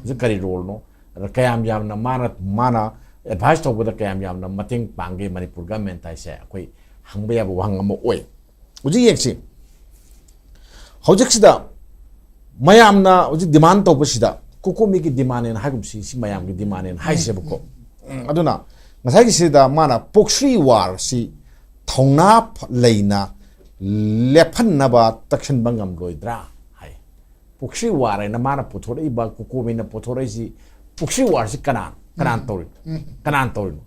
ꯍꯧꯖꯤꯛ ꯀꯔꯤ ꯔꯣꯜꯅꯣ? ꯑꯗ ꯀꯌꯥꯝ ꯌꯥꯝꯅ ꯃꯥꯅ, ꯃꯥꯅ ꯑꯦꯗꯚꯥꯏꯁ ꯇꯧꯕꯗ ꯀꯌꯥꯝ ꯌꯥꯝꯅ ꯃꯇꯦꯡ ꯄꯥꯡꯒꯦ ꯃꯅꯤꯄꯨꯔ ꯒꯃꯦꯟꯇ ꯍꯥꯏꯁꯦ ꯑꯩꯈꯣꯏ ꯍꯪꯕ ꯌꯥꯕ ꯋꯥꯍꯪ ꯑꯃ ꯑꯣꯏ꯫ ꯍꯧꯖꯤꯛ ꯌꯦꯡꯁꯤ, ꯍꯧꯖꯤꯛꯁꯤꯗ ꯃꯌꯥꯝꯅ ꯍꯧꯖꯤꯛ ꯗꯤꯃꯥꯟ ꯇꯧꯕꯁꯤꯗ, ꯀꯣꯀꯣꯃꯤꯒꯤ ꯗꯤꯃꯥꯟꯅꯦꯅ ꯍꯥꯏꯒꯨꯝꯁꯤ, ꯁꯤ ꯃꯌꯥꯝꯒꯤ ꯗꯤꯃꯥꯟꯅꯦꯅ ꯍꯥꯏꯁꯦꯕꯀꯣ꯫ ꯎꯝ, ꯑꯗꯨꯅ ꯉꯁꯥꯏꯒꯤꯁꯤꯗ ꯃꯥꯅ ꯄꯣꯛꯁ꯭ꯔꯤ ꯋꯥꯔꯁꯤ ꯊꯧꯅꯥ ꯐ-, ꯂꯩꯅ ꯂꯦꯞꯍꯟꯅꯕ ꯇꯛꯁꯤꯟꯕ ꯉꯝꯂꯣꯏꯗ꯭ꯔꯥ ꯍꯥꯏ꯫ ꯄꯣꯛꯁ꯭ꯔꯤ ꯋꯥꯔ ꯍꯥꯏꯅ ꯃꯥꯅ ꯄꯨꯊꯣꯔꯛꯏꯕ, ꯀꯣꯀꯣꯃꯤꯅ ꯄꯨꯊꯣꯔꯛꯏꯁꯤ, ꯄꯣꯛꯁ꯭ꯔꯤ ꯋꯥꯔꯁꯤ ꯀꯅꯥꯅ, ꯀꯅꯥꯅ ꯇꯧꯔꯤꯅꯣ? ꯀꯅꯥꯅ ꯇꯧꯔꯤꯅꯣ?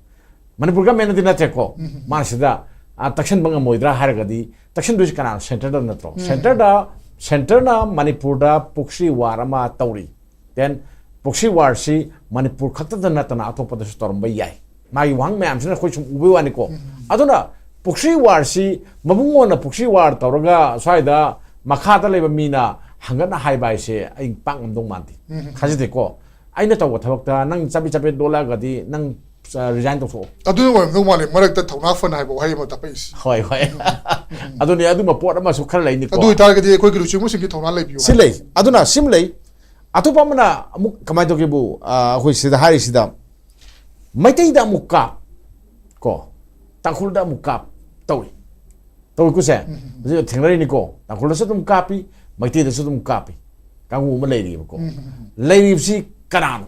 ꯃꯅꯤꯄꯨꯔ ꯒꯃꯦꯟꯅꯗꯤ ꯅꯠꯇ꯭ꯔꯦꯀꯣ꯫ ꯃꯥꯅ ꯁꯤꯗ, ꯑ, ꯇꯛꯁꯤꯟꯕ ꯉꯝꯃꯣꯏꯗ꯭ꯔꯥ ꯍꯥꯏꯔꯒꯗꯤ, ꯇꯛꯁꯤꯟꯗꯣꯏꯁꯤ ꯀꯅꯥꯅꯣ? ꯁꯦꯟꯇꯔꯗ ꯅꯠꯇ꯭ꯔꯣ? ꯁꯦꯟꯇꯔꯗ, ꯁꯦꯟꯇꯔꯅ ꯃꯅꯤꯄꯨꯔꯗ ꯄꯣꯛꯁ꯭ꯔꯤ ꯋꯥꯔ ꯑꯃ ꯇꯧꯔꯤ꯫ Then ꯄꯣꯛꯁ꯭ꯔꯤ ꯋꯥꯔꯁꯤ ꯃꯅꯤꯄꯨꯔ ꯈꯛꯇꯗ ꯅꯠꯇꯅ ꯑꯇꯣꯞꯄꯗꯁꯨ ꯇꯧꯔꯝꯕ ꯌꯥꯏ꯫ ꯃꯥꯒꯤ ꯋꯥꯍꯪ ꯃꯌꯥꯝꯁꯤꯅ ꯑꯩꯈꯣꯏ ꯁꯨꯝ ꯎꯕꯩ ꯋꯥꯅꯤꯀꯣ꯫ ꯑꯗꯨꯅ ꯄꯣꯛꯁ꯭ꯔꯤ ꯋꯥꯔꯁꯤ ꯃꯕꯨꯡꯉꯣꯟꯅ ꯄꯣꯛꯁ꯭ꯔꯤ ꯋꯥꯔ ꯇꯧꯔꯒ ꯁ꯭ꯋꯥꯏꯗ ꯃꯈꯥꯗ ꯂꯩꯕ ꯃꯤꯅ ꯍꯪꯒꯠꯅ ꯍꯥꯏꯕ ꯍꯥꯏꯁꯦ ꯑꯩ ꯄꯥꯛ ꯉꯝꯗꯧ ꯃꯥꯟꯗꯦ꯫ ꯊꯥꯖꯗꯦꯀꯣ꯫ ꯑꯩꯅ ꯇꯧꯕ ꯊꯕꯛꯇ ꯅꯪ ꯆꯄꯦꯠ ꯆꯄꯦꯠ ꯂꯣꯜꯂꯛꯑꯒꯗꯤ ꯅꯪ, ꯑ, ꯔꯤꯖꯥꯏꯟ ꯇꯧꯊꯣꯛꯑꯣ꯫ ꯑꯗꯨꯅ ꯑꯣꯏꯔꯝꯗꯧ ꯃꯥꯜꯂꯦ ꯃꯔꯛꯇ ꯊꯧꯅꯥ ꯐꯅ ꯍꯥꯏꯕ ꯋꯥꯍꯩ ꯑꯃ ꯇꯞꯄꯛꯏꯁꯦ꯫ ꯍꯣꯏ, ꯍꯣꯏ꯫ ꯑꯗꯨꯅꯤ, ꯑꯗꯨꯝꯕ ꯄꯣꯠ ꯑꯃꯁꯨ ꯈꯔ ꯂꯩꯅꯤꯀꯣ꯫ ꯑꯗꯨ ꯑꯣꯏꯇꯥꯔꯒꯗꯤ ꯑꯩꯈꯣꯏꯒꯤ ꯂꯨꯆꯤꯡꯕꯁꯤꯡꯒꯤ ꯊꯧꯅꯥ ꯂꯩꯕꯤꯌꯨ ꯁꯤ ꯍꯥꯏ꯫ ꯂꯩ꯫ ꯑꯗꯨꯅ ꯁꯤꯃ ꯂꯩ꯫ ꯑꯇꯣꯞꯄ ꯑꯃꯅ ꯑꯃꯨꯛ ꯀꯃꯥꯏꯅ ꯇꯧꯒꯦꯕꯨ, ꯑ, ꯑꯩꯈꯣꯏ ꯁꯤꯗ ꯍꯥꯏꯔꯤꯁꯤꯗ ꯃꯩꯇꯩꯗ ꯑꯃꯨꯛ ꯀꯥꯞ ꯀꯣ, ꯇꯥꯡꯈꯨꯜꯗ ꯑꯃꯨꯛ ꯀꯥꯞ ꯇꯧꯏ꯫ ꯇꯧꯏꯀꯣ ꯁꯦ? ꯍꯧꯖꯤꯛ ꯊꯦꯡꯅꯔꯤꯅꯤꯀꯣ꯫ ꯇꯥꯡꯈꯨꯜꯗꯁꯨ ꯑꯗꯨꯝ ꯀꯥꯞꯄꯤ, ꯃꯩꯇꯩꯗꯁꯨ ꯑꯗꯨꯝ ꯀꯥꯞꯄꯤ꯫ ꯀꯥꯡꯕꯨ ꯑꯃ ꯂꯩꯔꯤꯕꯀꯣ꯫ ꯂꯩꯔꯤꯕꯁꯤ ꯀꯅꯥꯅꯣ?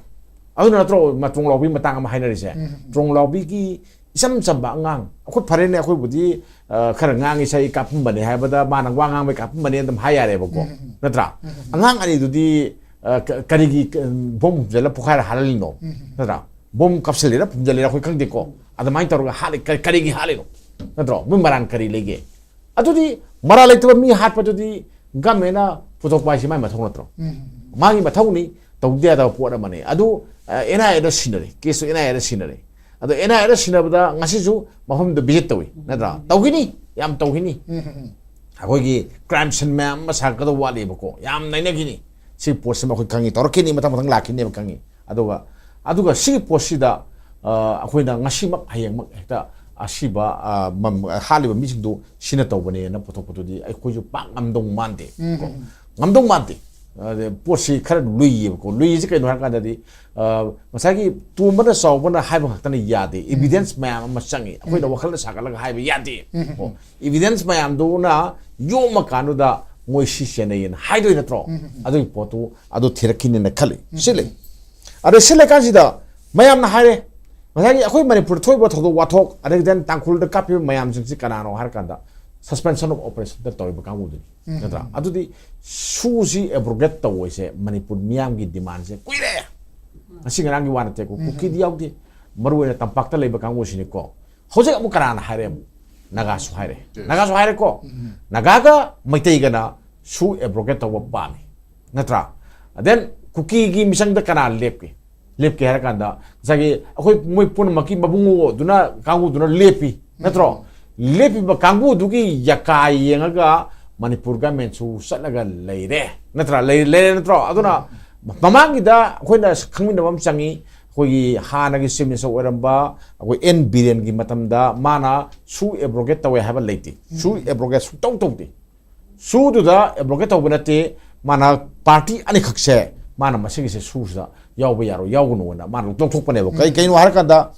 ꯑꯗꯨꯅ ꯅꯠꯇ꯭ꯔꯣ ꯃ-, ꯇ꯭ꯔꯣꯡꯂꯥꯎꯕꯤ ꯃꯇꯥꯡ ꯑꯃ ꯍꯥꯏꯅꯔꯤꯁꯦ? ꯇ꯭ꯔꯣꯡꯂꯥꯎꯕꯤꯒꯤ ꯏꯆꯝ ꯆꯝꯕ ꯑꯉꯥꯡ, ꯑꯩꯈꯣꯏ ꯐꯔꯦꯅꯦ, ꯑꯩꯈꯣꯏꯕꯨꯗꯤ, ꯑ, ꯈꯔ ꯉꯥꯡꯉꯤ ꯁꯛꯏ ꯀꯥꯞꯄꯝꯕꯅꯦ ꯍꯥꯏꯕꯗ ꯃꯥꯅ ꯋꯥ ꯉꯥꯡꯕꯩ ꯀꯥꯞꯄꯝꯕꯅꯦ ꯑꯗꯨꯝ ꯍꯥꯏ ꯌꯥꯔꯦꯕꯀꯣ꯫ ꯅꯠꯇ꯭ꯔꯥ? ꯑꯉꯥꯡ ꯑꯅꯤꯗꯨꯗꯤ, ꯑ, ꯀ-, ꯀꯔꯤꯒꯤ, ꯀ-, ꯕꯣꯝ ꯍꯨꯝꯖꯤꯜꯂ ꯄꯣꯈꯥꯏꯔ ꯍꯥꯜꯍꯜꯂꯤꯅꯣ? ꯅꯠꯇ꯭ꯔꯥ? ꯕꯣꯝ ꯀꯥꯞꯁꯤꯜꯂꯤꯔ ꯐꯨꯝꯖꯤꯜꯂꯤꯔ ꯑꯩꯈꯣꯏ ꯈꯪꯗꯦꯀꯣ꯫ ꯑꯗꯨꯃꯥꯏꯅ ꯇꯧꯔꯒ ꯍꯥꯠꯂꯤ꯫ ꯀꯔꯤ- ꯀꯔꯤꯒꯤ ꯍꯥꯠꯂꯤꯅꯣ? ꯅꯠꯇ꯭ꯔꯣ? ꯃꯣꯏ ꯃꯔꯥꯟ ꯀꯔꯤ ꯂꯩꯒꯦ? ꯑꯗꯨꯗꯤ ꯃꯔꯥꯜ ꯂꯩꯇꯕ ꯃꯤ ꯍꯥꯠꯄꯗꯨꯗꯤ ꯒꯃꯦꯟꯅ ꯄꯨꯊꯣꯛꯄ ꯍꯥꯏꯁꯤ ꯃꯥꯏ ꯃꯊꯧ ꯅꯠꯇ꯭ꯔꯣ? ꯃꯥꯒꯤ ꯃꯊꯧꯅꯤ, ꯇꯧꯗ ꯌꯥꯗꯕ ꯄꯣꯠ ꯑꯃꯅꯤ꯫ ꯑꯗꯨ ꯑꯦꯟ ꯑꯥꯏ ꯑꯦꯗ ꯁꯤꯟꯅꯔꯦ, ꯀꯦꯁꯇꯨ ꯑꯦꯟ ꯑꯥꯏ ꯑꯦꯗ ꯁꯤꯟꯅꯔꯦ꯫ ꯑꯗꯣ ꯑꯦꯟ ꯑꯥꯏ ꯑꯦꯗ ꯁꯤꯟꯅꯕꯗ ꯉꯁꯤꯁꯨ ꯃꯐꯝꯗꯨ ꯚꯤꯖꯤꯠ ꯇꯧꯏ, ꯅꯠꯇ꯭ꯔꯥ? ꯇꯧꯈꯤꯅꯤ, ꯌꯥꯝ ꯇꯧꯈꯤꯅꯤ꯫ ꯑꯩꯈꯣꯏꯒꯤ ꯀ꯭ꯔꯥꯏꯝ ꯁꯤꯟ ꯃꯌꯥꯝ ꯑꯃ ꯁꯥꯒꯠꯀꯗꯕ ꯋꯥꯠꯂꯤꯕꯀꯣ, ꯌꯥꯝ ꯅꯩꯅꯈꯤꯅꯤ꯫ ꯁꯤ ꯄꯣꯠꯁꯤꯃ ꯑꯩꯈꯣꯏ ꯈꯪꯉꯤ, ꯇꯧꯔꯛꯈꯤꯅꯤ, ꯃꯊꯪ ꯃꯊꯪ ꯂꯥꯛꯈꯤꯅꯦꯕ ꯈꯪꯉꯤ꯫ ꯑꯗꯨꯒ ꯑꯗꯨꯒ ꯁꯤꯒꯤ ꯄꯣꯠꯁꯤꯗ ꯑ, ꯑꯩꯈꯣꯏꯅ ꯉꯁꯤꯃꯛ ꯍꯌꯦꯡꯃꯛ ꯍꯦꯛꯇ ꯑꯁꯤꯕ, ꯑ, ꯃꯝ-, ꯍꯥꯠꯂꯤꯕ ꯃꯤꯁꯤꯡꯗꯨ ꯁꯤꯅ ꯇꯧꯕꯅꯦꯅ ꯄꯨꯊꯣꯛꯄꯗꯨꯗꯤ ꯑꯩꯈꯣꯏꯁꯨ ꯄꯥꯛ ꯉꯝꯗꯧ ꯃꯥꯟꯗꯦ꯫ ꯀꯣ? ꯉꯝꯗꯧ ꯃꯥꯟꯗꯦ꯫ ꯑꯗ ꯄꯣꯠꯁꯤ ꯈꯔ ꯂꯨꯏꯌꯦꯕꯀꯣ꯫ ꯂꯨꯏꯁꯤ ꯀꯩꯅꯣ ꯍꯥꯏꯔꯀꯥꯟꯗꯗꯤ, ꯑ, ꯉꯁꯥꯏꯒꯤ ꯇꯣꯝꯕꯅ ꯆꯥꯎꯕꯅ ꯍꯥꯏꯕ ꯈꯛꯇꯅ ꯌꯥꯗꯦ꯫ ꯏꯚꯤꯗꯦꯟꯁ ꯃꯌꯥꯝ ꯑꯃ ꯆꯪꯉꯤ꯫ ꯑꯩꯈꯣꯏꯅ ꯋꯥꯈꯜꯅ ꯁꯥꯒꯠꯂꯒ ꯍꯥꯏꯕ ꯌꯥꯗꯦ꯫ ꯀꯣ? ꯏꯚꯤꯗꯦꯟꯁ ꯃꯌꯥꯝꯗꯨꯅ ꯌꯣꯝꯃ ꯀꯥꯟꯗꯨꯗ ꯃꯣꯏ ꯁꯤ ꯆꯦꯟꯅꯩꯌꯦꯅ ꯍꯥꯏꯗꯣꯏ ꯅꯠꯇ꯭ꯔꯣ? ꯑꯗꯨꯒꯤ ꯄꯣꯠꯇꯨ ꯑꯗꯨ ꯊꯤꯔꯛꯈꯤꯅꯤꯅ ꯈꯜꯂꯤ꯫ ꯁꯤ ꯂꯩ꯫ ꯑꯗ ꯁꯤ ꯂꯩꯀꯥꯟꯁꯤꯗ ꯃꯌꯥꯝꯅ ꯍꯥꯏꯔꯦ, ꯉꯁꯥꯏꯒꯤ ꯑꯩꯈꯣꯏ ꯃꯅꯤꯄꯨꯔꯗ ꯊꯣꯛꯏꯕ ꯊꯧꯗꯣꯛ ꯋꯥꯊꯣꯛ, ꯑꯗꯒꯤ then ꯇꯥꯡꯈꯨꯜꯗ ꯀꯥꯞꯄꯤꯕ ꯃꯌꯥꯝꯁꯤꯡꯁꯤ ꯀꯅꯥꯅꯣ ꯍꯥꯏꯔꯀꯥꯟꯗ, suspension of operation ꯇꯧꯔꯤꯕ ꯀꯥꯡꯕꯨꯗꯨꯅꯤ꯫ ꯅꯠꯇ꯭ꯔꯥ? ꯑꯗꯨꯗꯤ ꯁꯨꯁꯤ ꯑꯦꯕ꯭ꯔꯣꯒꯦꯠ ꯇꯧꯕꯁꯦ ꯃꯅꯤꯄꯨꯔ ꯃꯤꯌꯥꯝꯒꯤ ꯗꯤꯃꯥꯟꯁꯦ ꯀꯨꯏꯔꯦ꯫ ꯉꯁꯤ ꯉꯔꯥꯡꯒꯤ ꯋꯥ ꯅꯠꯇꯦꯀꯣ, ꯀꯨꯀꯤꯗꯤ ꯌꯥꯎꯗꯦ꯫ ꯃꯔꯨ ꯑꯣꯏꯅ ꯇꯝꯄꯥꯛꯇ ꯂꯩꯕ ꯀꯥꯡꯕꯨꯁꯤꯅꯤꯀꯣ꯫ ꯍꯧꯖꯤꯛ ꯑꯃꯨꯛ ꯀꯅꯥꯅ ꯍꯥꯏꯔꯦ ꯑꯃꯨꯛ? ꯅꯥꯒꯥꯁꯨ ꯍꯥꯏꯔꯦ꯫ ꯅꯥꯒꯥꯁꯨ ꯍꯥꯏꯔꯦꯀꯣ꯫ ꯅꯥꯒꯥꯒ ꯃꯩꯇꯩꯒꯅ ꯁꯨ ꯑꯦꯕ꯭ꯔꯣꯒꯦꯠ ꯇꯧꯕ ꯄꯥꯝꯃꯤ꯫ ꯅꯠꯇ꯭ꯔꯥ? Then ꯀꯨꯀꯤꯒꯤ ꯃꯤꯆꯪꯗ ꯀꯅꯥ ꯂꯦꯞꯀꯦ? ꯂꯦꯞꯀꯦ ꯍꯥꯏꯔ ꯀꯥꯟꯗ ꯉꯁꯥꯏꯒꯤ ꯑꯩꯈꯣꯏ ꯃꯣꯏ ꯄꯨꯝꯅꯃꯛꯀꯤ ꯃꯕꯨꯡꯉꯣꯗꯨꯅ, ꯀꯥꯡꯕꯨꯗꯨꯅ ꯂꯦꯞꯄꯤ꯫ ꯅꯠꯇ꯭ꯔꯣ? ꯂꯦꯞꯄꯤꯕ ꯀꯥꯡꯕꯨꯗꯨꯒꯤ ꯌꯥꯀꯥ ꯌꯦꯡꯉꯒ ꯃꯅꯤꯄꯨꯔ ꯒꯃꯦꯟꯁꯨ ꯆꯠꯂꯒ ꯂꯩꯔꯦ꯫ ꯅꯠꯇ꯭ꯔꯥ? ꯂꯩ-, ꯂꯩꯔꯦ ꯅꯠꯇ꯭ꯔꯣ? ꯑꯗꯨꯅ ꯃꯃꯥꯡꯒꯤꯗ ꯑꯩꯈꯣꯏꯅ ꯈꯪꯃꯤꯟꯅꯕ ꯑꯃ ꯆꯪꯉꯤ꯫ ꯑꯩꯈꯣꯏꯒꯤ ꯍꯥꯟꯅꯒꯤ ꯆꯤꯐ ꯃꯤꯅꯤꯁꯇꯔ ꯑꯣꯏꯔꯝꯕ ꯑꯩꯈꯣꯏ ꯑꯦꯟ ꯕꯤꯔꯦꯟꯒꯤ ꯃꯇꯝꯗ ꯃꯥꯅ ꯁꯨ ꯑꯦꯕ꯭ꯔꯣꯒꯦꯠ ꯇꯧꯋꯦ ꯍꯥꯏꯕ ꯂꯩꯇꯦ꯫ ꯁꯨ ꯑꯦꯕ꯭ꯔꯣꯒꯦꯠ ꯁꯨꯡꯇꯧ ꯇꯧꯗꯦ꯫ ꯁꯨꯗꯨꯗ ꯑꯦꯕ꯭ꯔꯣꯒꯦꯠ ꯇꯧꯕ ꯅꯠꯇꯦ, ꯃꯥꯅ ꯄꯥꯔꯇꯤ ꯑꯅꯤꯈꯛꯁꯦ ꯃꯥꯅ ꯃꯁꯤꯒꯤꯁꯦ ꯁꯨꯁꯤꯗ ꯌꯥꯎꯕ ꯌꯥꯔꯣꯏ, ꯌꯥꯎꯒꯅꯨꯅ ꯃꯥꯅ ꯂꯧꯊꯣꯛꯄꯅꯦꯕ꯫ ꯀꯩ, ꯀꯩꯅꯣ ꯍꯥꯏꯔꯀꯥꯟꯗ,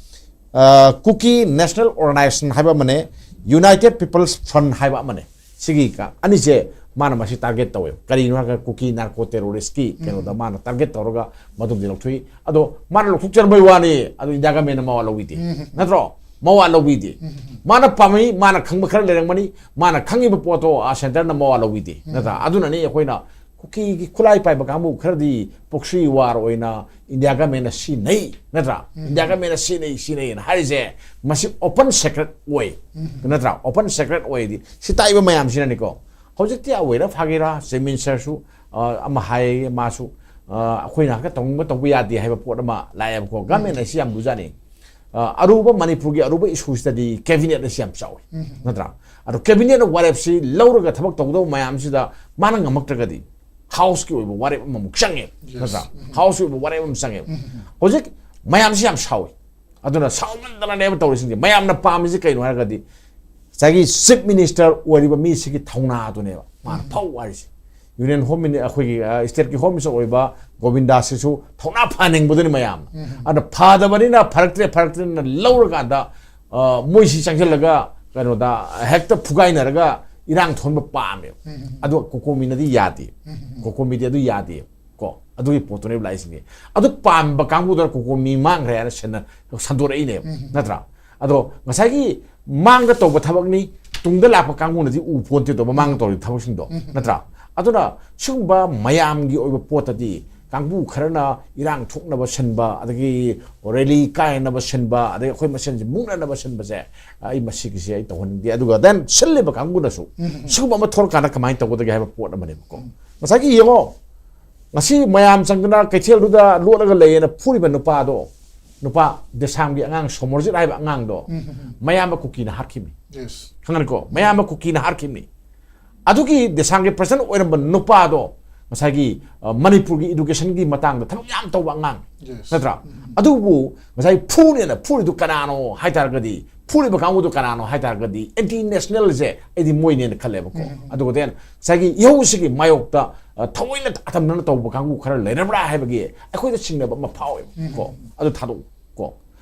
ꯑ, ꯀꯨꯀꯤ ꯅꯦꯁꯅꯦꯜ ꯑꯣꯔꯒꯅꯥꯏꯖꯦꯁꯟ ꯍꯥꯏꯕ ꯑꯃꯅꯦ, ꯌꯨꯅꯥꯏꯇꯦꯗ ꯄꯤꯄꯜꯁ ꯐ꯭ꯔꯟꯠ ꯍꯥꯏꯕ ꯑꯃꯅꯦ꯫ ꯁꯤꯒꯤ ꯀ-, ꯑꯅꯤꯁꯦ ꯃꯥꯅ ꯃꯁꯤ ꯇꯥꯔꯒꯦꯠ ꯇꯧꯋꯦ꯫ ꯀꯔꯤꯅꯣ ꯍꯥꯏꯔꯒ ꯀꯨꯀꯤ ꯅꯥꯔꯀꯣ ꯇꯦꯔꯣꯔꯤꯁꯀꯤ ꯀꯩꯅꯣꯗ ꯃꯥꯅ ꯇꯥꯔꯒꯦꯠ ꯇꯧꯔꯒ ꯃꯗꯨꯝꯗꯤ ꯂꯧꯊꯣꯛꯏ꯫ ꯑꯗꯣ ꯃꯥꯅ ꯂꯧꯊꯣꯛꯆꯔꯝꯕꯩ ꯋꯥꯅꯤ, ꯑꯗꯨ ꯏꯟꯗꯤꯌꯥ ꯒꯃꯦꯟꯅ ꯃꯋꯥ ꯂꯧꯕꯤꯗꯦ꯫ ꯅꯠꯇ꯭ꯔꯣ? ꯃꯋꯥ ꯂꯧꯕꯤꯗꯦ꯫ ꯃꯥꯅ ꯄꯥꯝꯃꯤ, ꯃꯥꯅ ꯈꯪꯕ ꯈꯔ ꯂꯩꯔꯝꯒꯅꯤ, ꯃꯥꯅ ꯈꯪꯉꯤꯕ ꯄꯣꯠꯇꯣ ꯑꯥ ꯁꯦꯟꯇꯔꯅ ꯃꯋꯥ ꯂꯧꯕꯤꯗꯦ꯫ ꯅꯠꯇ꯭ꯔꯥ? ꯑꯗꯨꯅꯅꯤ ꯑꯩꯈꯣꯏꯅ ꯀꯨꯀꯤꯒꯤ ꯈꯨꯠꯂꯥꯏ ꯄꯥꯏꯕ ꯀꯥꯡꯕꯨ ꯈꯔꯗꯤ proxy war ꯑꯣꯏꯅ ꯏꯟꯗꯤꯌꯥ ꯒꯃꯦꯟꯅ ꯁꯤꯖꯤꯟꯅꯩ, ꯅꯠꯇ꯭ꯔꯥ? ꯏꯟꯗꯤꯌꯥ ꯒꯃꯦꯟꯅ ꯁꯤꯖꯤꯟꯅꯩ, ꯁꯤꯖꯤꯟꯅꯩꯅ ꯍꯥꯏꯔꯤꯁꯦ, ꯃꯁꯤ open secret ꯑꯣꯏ, ꯅꯠꯇ꯭ꯔꯥ? Open secret ꯑꯣꯏꯗꯤ ꯁꯤ ꯇꯥꯛꯏꯕ ꯃꯌꯥꯝꯁꯤꯅꯅꯤꯀꯣ꯫ ꯍꯧꯖꯤꯛꯇꯤ ꯑꯋꯦꯔ ꯐꯥꯒꯦꯔꯥ, ꯆꯤꯐ ꯃꯤꯅꯤꯁꯇꯔꯁꯨ, ꯑ, ꯑꯃ ꯍꯥꯏ, ꯃꯥꯁꯨ, ꯑ, ꯑꯩꯈꯣꯏꯅ ꯍꯦꯛꯇ ꯇꯧꯅꯤꯡꯕ ꯇꯧꯕ ꯌꯥꯗꯦ ꯍꯥꯏꯕ ꯄꯣꯠ ꯑꯃ ꯂꯥꯛꯑꯦꯕꯀꯣ꯫ ꯒꯃꯦꯟ ꯑꯁꯤ ꯌꯥꯝ ꯂꯨꯖꯥꯅꯤ꯫ ꯑ, ꯑꯔꯨꯕ, ꯃꯅꯤꯄꯨꯔꯒꯤ ꯑꯔꯨꯕ ꯏꯁꯨꯁꯤꯗꯗꯤ ꯀꯦꯕꯤꯅꯦꯠ ꯑꯁꯤ ꯌꯥꯝ ꯆꯥꯎꯏ, ꯅꯠꯇ꯭ꯔꯥ? ꯑꯗꯣ ꯀꯦꯕꯤꯅꯦꯠꯅ ꯋꯥꯔꯦꯞꯁꯤ ꯂꯧꯔꯒ ꯊꯕꯛ ꯇꯧꯒꯗꯧꯕ ꯃꯌꯥꯝꯁꯤꯗ ꯃꯥꯅ ꯉꯝꯃꯛꯇ꯭ꯔꯒꯗꯤ ꯍꯥꯎꯁꯀꯤ ꯑꯣꯏꯕ ꯋꯥꯔꯦꯞ ꯑꯃꯃꯨꯛ ꯆꯪꯉꯦ, ꯅꯠꯇ꯭ꯔꯥ? ꯍꯥꯎꯁꯀꯤ ꯑꯣꯏꯕ ꯋꯥꯔꯦꯞ ꯑꯃ ꯆꯪꯉꯦꯕ꯫ ꯍꯧꯖꯤꯛ ꯃꯌꯥꯝꯁꯤ ꯌꯥꯝ ꯁꯥꯎꯏ꯫ ꯑꯗꯨꯅ ꯁꯥꯎꯃꯟꯗꯅꯅꯦꯕ ꯇꯧꯔꯤꯁꯤꯡꯁꯦ꯫ ꯃꯌꯥꯝꯅ ꯄꯥꯝꯃꯤꯁꯤ ꯀꯩꯅꯣ ꯍꯥꯏꯔꯒꯗꯤ ꯉꯁꯥꯏꯒꯤ ꯆꯤꯐ ꯃꯤꯅꯤꯁꯇꯔ ꯑꯣꯏꯔꯤꯕ ꯃꯤꯁꯤꯒꯤ ꯊꯧꯅꯥꯗꯨꯅꯦꯕ ꯃꯥꯅ ꯐꯧ ꯍꯥꯏꯔꯤꯁꯦ꯫ ꯌꯨꯅꯤꯌꯟ ꯍꯣꯝ ꯃꯤꯅꯤ-, ꯑꯩꯈꯣꯏꯒꯤ, ꯑ, ꯁ꯭ꯇꯦꯠꯀꯤ ꯍꯣꯝ ꯃꯤꯅꯤꯁꯇꯔ ꯑꯣꯏꯕ ꯒꯣꯕꯤꯟꯗꯥꯁꯤꯁꯨ ꯊꯧꯅꯥ ꯐꯍꯟꯅꯤꯡꯕꯗꯨꯅꯤ ꯃꯌꯥꯝꯅ꯫ ꯑꯗꯨꯅ ꯐꯗꯕꯅꯤꯅ ꯐꯔꯛꯇ꯭ꯔꯦ, ꯐꯔꯛꯇ꯭ꯔꯦꯅ ꯂꯧꯔꯀꯥꯟꯗ, ꯑ, ꯃꯣꯏꯁꯤ ꯆꯪꯁꯤꯜꯂꯒ ꯀꯩꯅꯣꯗ ꯍꯦꯛꯇ ꯐꯨꯒꯥꯏꯅꯔꯒ ꯏꯔꯥꯡ ꯊꯣꯟꯕ ꯄꯥꯝꯃꯦꯕ꯫ ꯑꯗꯣ ꯀꯣꯀꯣꯃꯤꯅꯗꯤ ꯌꯥꯗꯦ꯫ ꯀꯣꯀꯣꯃꯤꯗꯤ ꯑꯗꯨ ꯌꯥꯗꯦ꯫ ꯀꯣ, ꯑꯗꯨꯒꯤ ꯄꯣꯠꯇꯨꯅꯦꯕ ꯂꯥꯛꯏꯁꯤꯡꯁꯦ꯫ ꯑꯗꯨ ꯄꯥꯝꯕ ꯀꯥꯡꯕꯨꯗꯨꯅ ꯀꯣꯀꯣꯃꯤ ꯃꯥꯡꯈ꯭ꯔꯦ ꯍꯥꯏꯅ ꯁꯟꯅ-, ꯁꯟꯗꯣꯔꯛꯏꯅꯦꯕ, ꯅꯠꯇ꯭ꯔꯥ? ꯑꯗꯣ ꯉꯁꯥꯏꯒꯤ ꯃꯥꯡꯗ ꯇꯧꯕ ꯊꯕꯛꯅꯤ, ꯇꯨꯡꯗ ꯂꯥꯛꯄ ꯀꯥꯡꯕꯨꯅꯗꯤ ꯎ ꯄꯣꯟꯇꯦꯗꯣ, ꯃꯃꯥꯡꯗ ꯇꯧꯔꯤꯕ ꯊꯕꯛꯁꯤꯡꯗꯣ, ꯅꯠꯇ꯭ꯔꯥ? ꯑꯗꯨꯅ ꯁꯤꯒꯨꯝꯕ ꯃꯌꯥꯝꯒꯤ ꯑꯣꯏꯕ ꯄꯣꯠꯇꯗꯤ ꯀꯥꯡꯕꯨ ꯈꯔꯅ ꯏꯔꯥꯡ ꯊꯣꯛꯅꯕ ꯁꯤꯟꯕ, ꯑꯗꯒꯤ ꯔꯦꯂꯤ ꯀꯥꯏꯅꯅꯕ ꯁꯤꯟꯕ, ꯑꯗꯒꯤ ꯑꯩꯈꯣꯏ ꯃꯁꯦꯟꯁꯦ ꯃꯨꯛꯅꯅꯕ ꯁꯤꯟꯕꯁꯦ, ꯑꯩ ꯃꯁꯤꯒꯤꯁꯦ ꯑꯩ ꯇꯧꯍꯟꯅꯤꯡꯗꯦ꯫ ꯑꯗꯨꯒ then ꯁꯤꯜꯂꯤꯕ ꯀꯥꯡꯕꯨꯅꯁꯨ ꯁꯤꯒꯨꯝꯕ ꯑꯃ ꯊꯣꯛꯂꯀꯥꯟꯗ ꯀꯃꯥꯏꯅ ꯇꯧꯒꯗꯒꯦ ꯍꯥꯏꯕ ꯄꯣꯠ ꯑꯃꯅꯦꯕꯀꯣ꯫ ꯉꯁꯥꯏꯒꯤ ꯌꯦꯡꯉꯣ, ꯉꯁꯤ ꯃꯌꯥꯝ ꯆꯪꯗꯅ ꯀꯩꯊꯦꯜꯗꯨꯗ ꯂꯣꯠꯂꯒ ꯂꯩꯌꯦꯅ ꯐꯨꯔꯤꯕ ꯅꯨꯄꯥꯗꯣ, ꯅꯨꯄꯥ ꯗꯦꯁꯥꯝꯒꯤ ꯑꯉꯥꯡ ꯁꯣꯃꯣꯔꯖꯤꯠ ꯍꯥꯏꯕ ꯑꯉꯥꯡꯗꯣ, ꯃꯌꯥꯝꯕ ꯀꯨꯀꯤꯅ ꯍꯥꯠꯈꯤꯕꯅꯤ꯫ ꯈꯪꯉꯅꯤꯀꯣ? ꯃꯌꯥꯝꯕ ꯀꯨꯀꯤꯅ ꯍꯥꯠꯈꯤꯕꯅꯤ꯫ ꯑꯗꯨꯒꯤ ꯗꯦꯁꯥꯝꯒꯤ ꯄ꯭ꯔꯁꯤꯗꯦꯟ ꯑꯣꯏꯔꯝꯕ ꯅꯨꯄꯥꯗꯣ ꯉꯁꯥꯏꯒꯤ, ꯑ, ꯃꯅꯤꯄꯨꯔꯒꯤ educationꯒꯤ ꯃꯇꯥꯡꯗ ꯊꯕꯛ ꯌꯥꯝ ꯇꯧꯕ ꯑꯉꯥꯡ, ꯅꯠꯇ꯭ꯔꯥ? ꯑꯗꯨꯕꯨ ꯉꯁꯥꯏ ꯐꯨꯅꯦꯅ ꯐꯨꯔꯤꯗꯨ ꯀꯅꯥꯅꯣ ꯍꯥꯏꯇꯥꯔꯒꯗꯤ, ꯐꯨꯔꯤꯕ ꯀꯥꯡꯕꯨꯗꯨ ꯀꯅꯥꯅꯣ ꯍꯥꯏꯇꯥꯔꯒꯗꯤ, ꯑꯦꯟꯇꯤ ꯅꯦꯁꯅꯦꯜꯁꯦ ꯑꯩꯗꯤ ꯃꯣꯏꯅꯦꯅ ꯈꯜꯂꯦꯕꯀꯣ꯫ ꯑꯗꯨꯒ then ꯉꯁꯥꯏꯒꯤ ꯏꯍꯧꯁꯤꯒꯤ ꯃꯥꯌꯣꯛꯇ, ꯑ, ꯊꯑꯣꯏꯅ ꯑꯇꯝꯅꯅ ꯇꯧꯕ ꯀꯥꯡꯕꯨ ꯈꯔ ꯂꯩꯔꯕ꯭ꯔꯥ ꯍꯥꯏꯕꯒꯤ ꯑꯩꯈꯣꯏꯗ ꯆꯤꯡꯅꯕ ꯑꯃ ꯐꯥꯎꯋꯦꯕꯀꯣ꯫ ꯑꯗꯨ ꯊꯥꯗꯣꯛꯎ꯫ ꯀꯣ꯫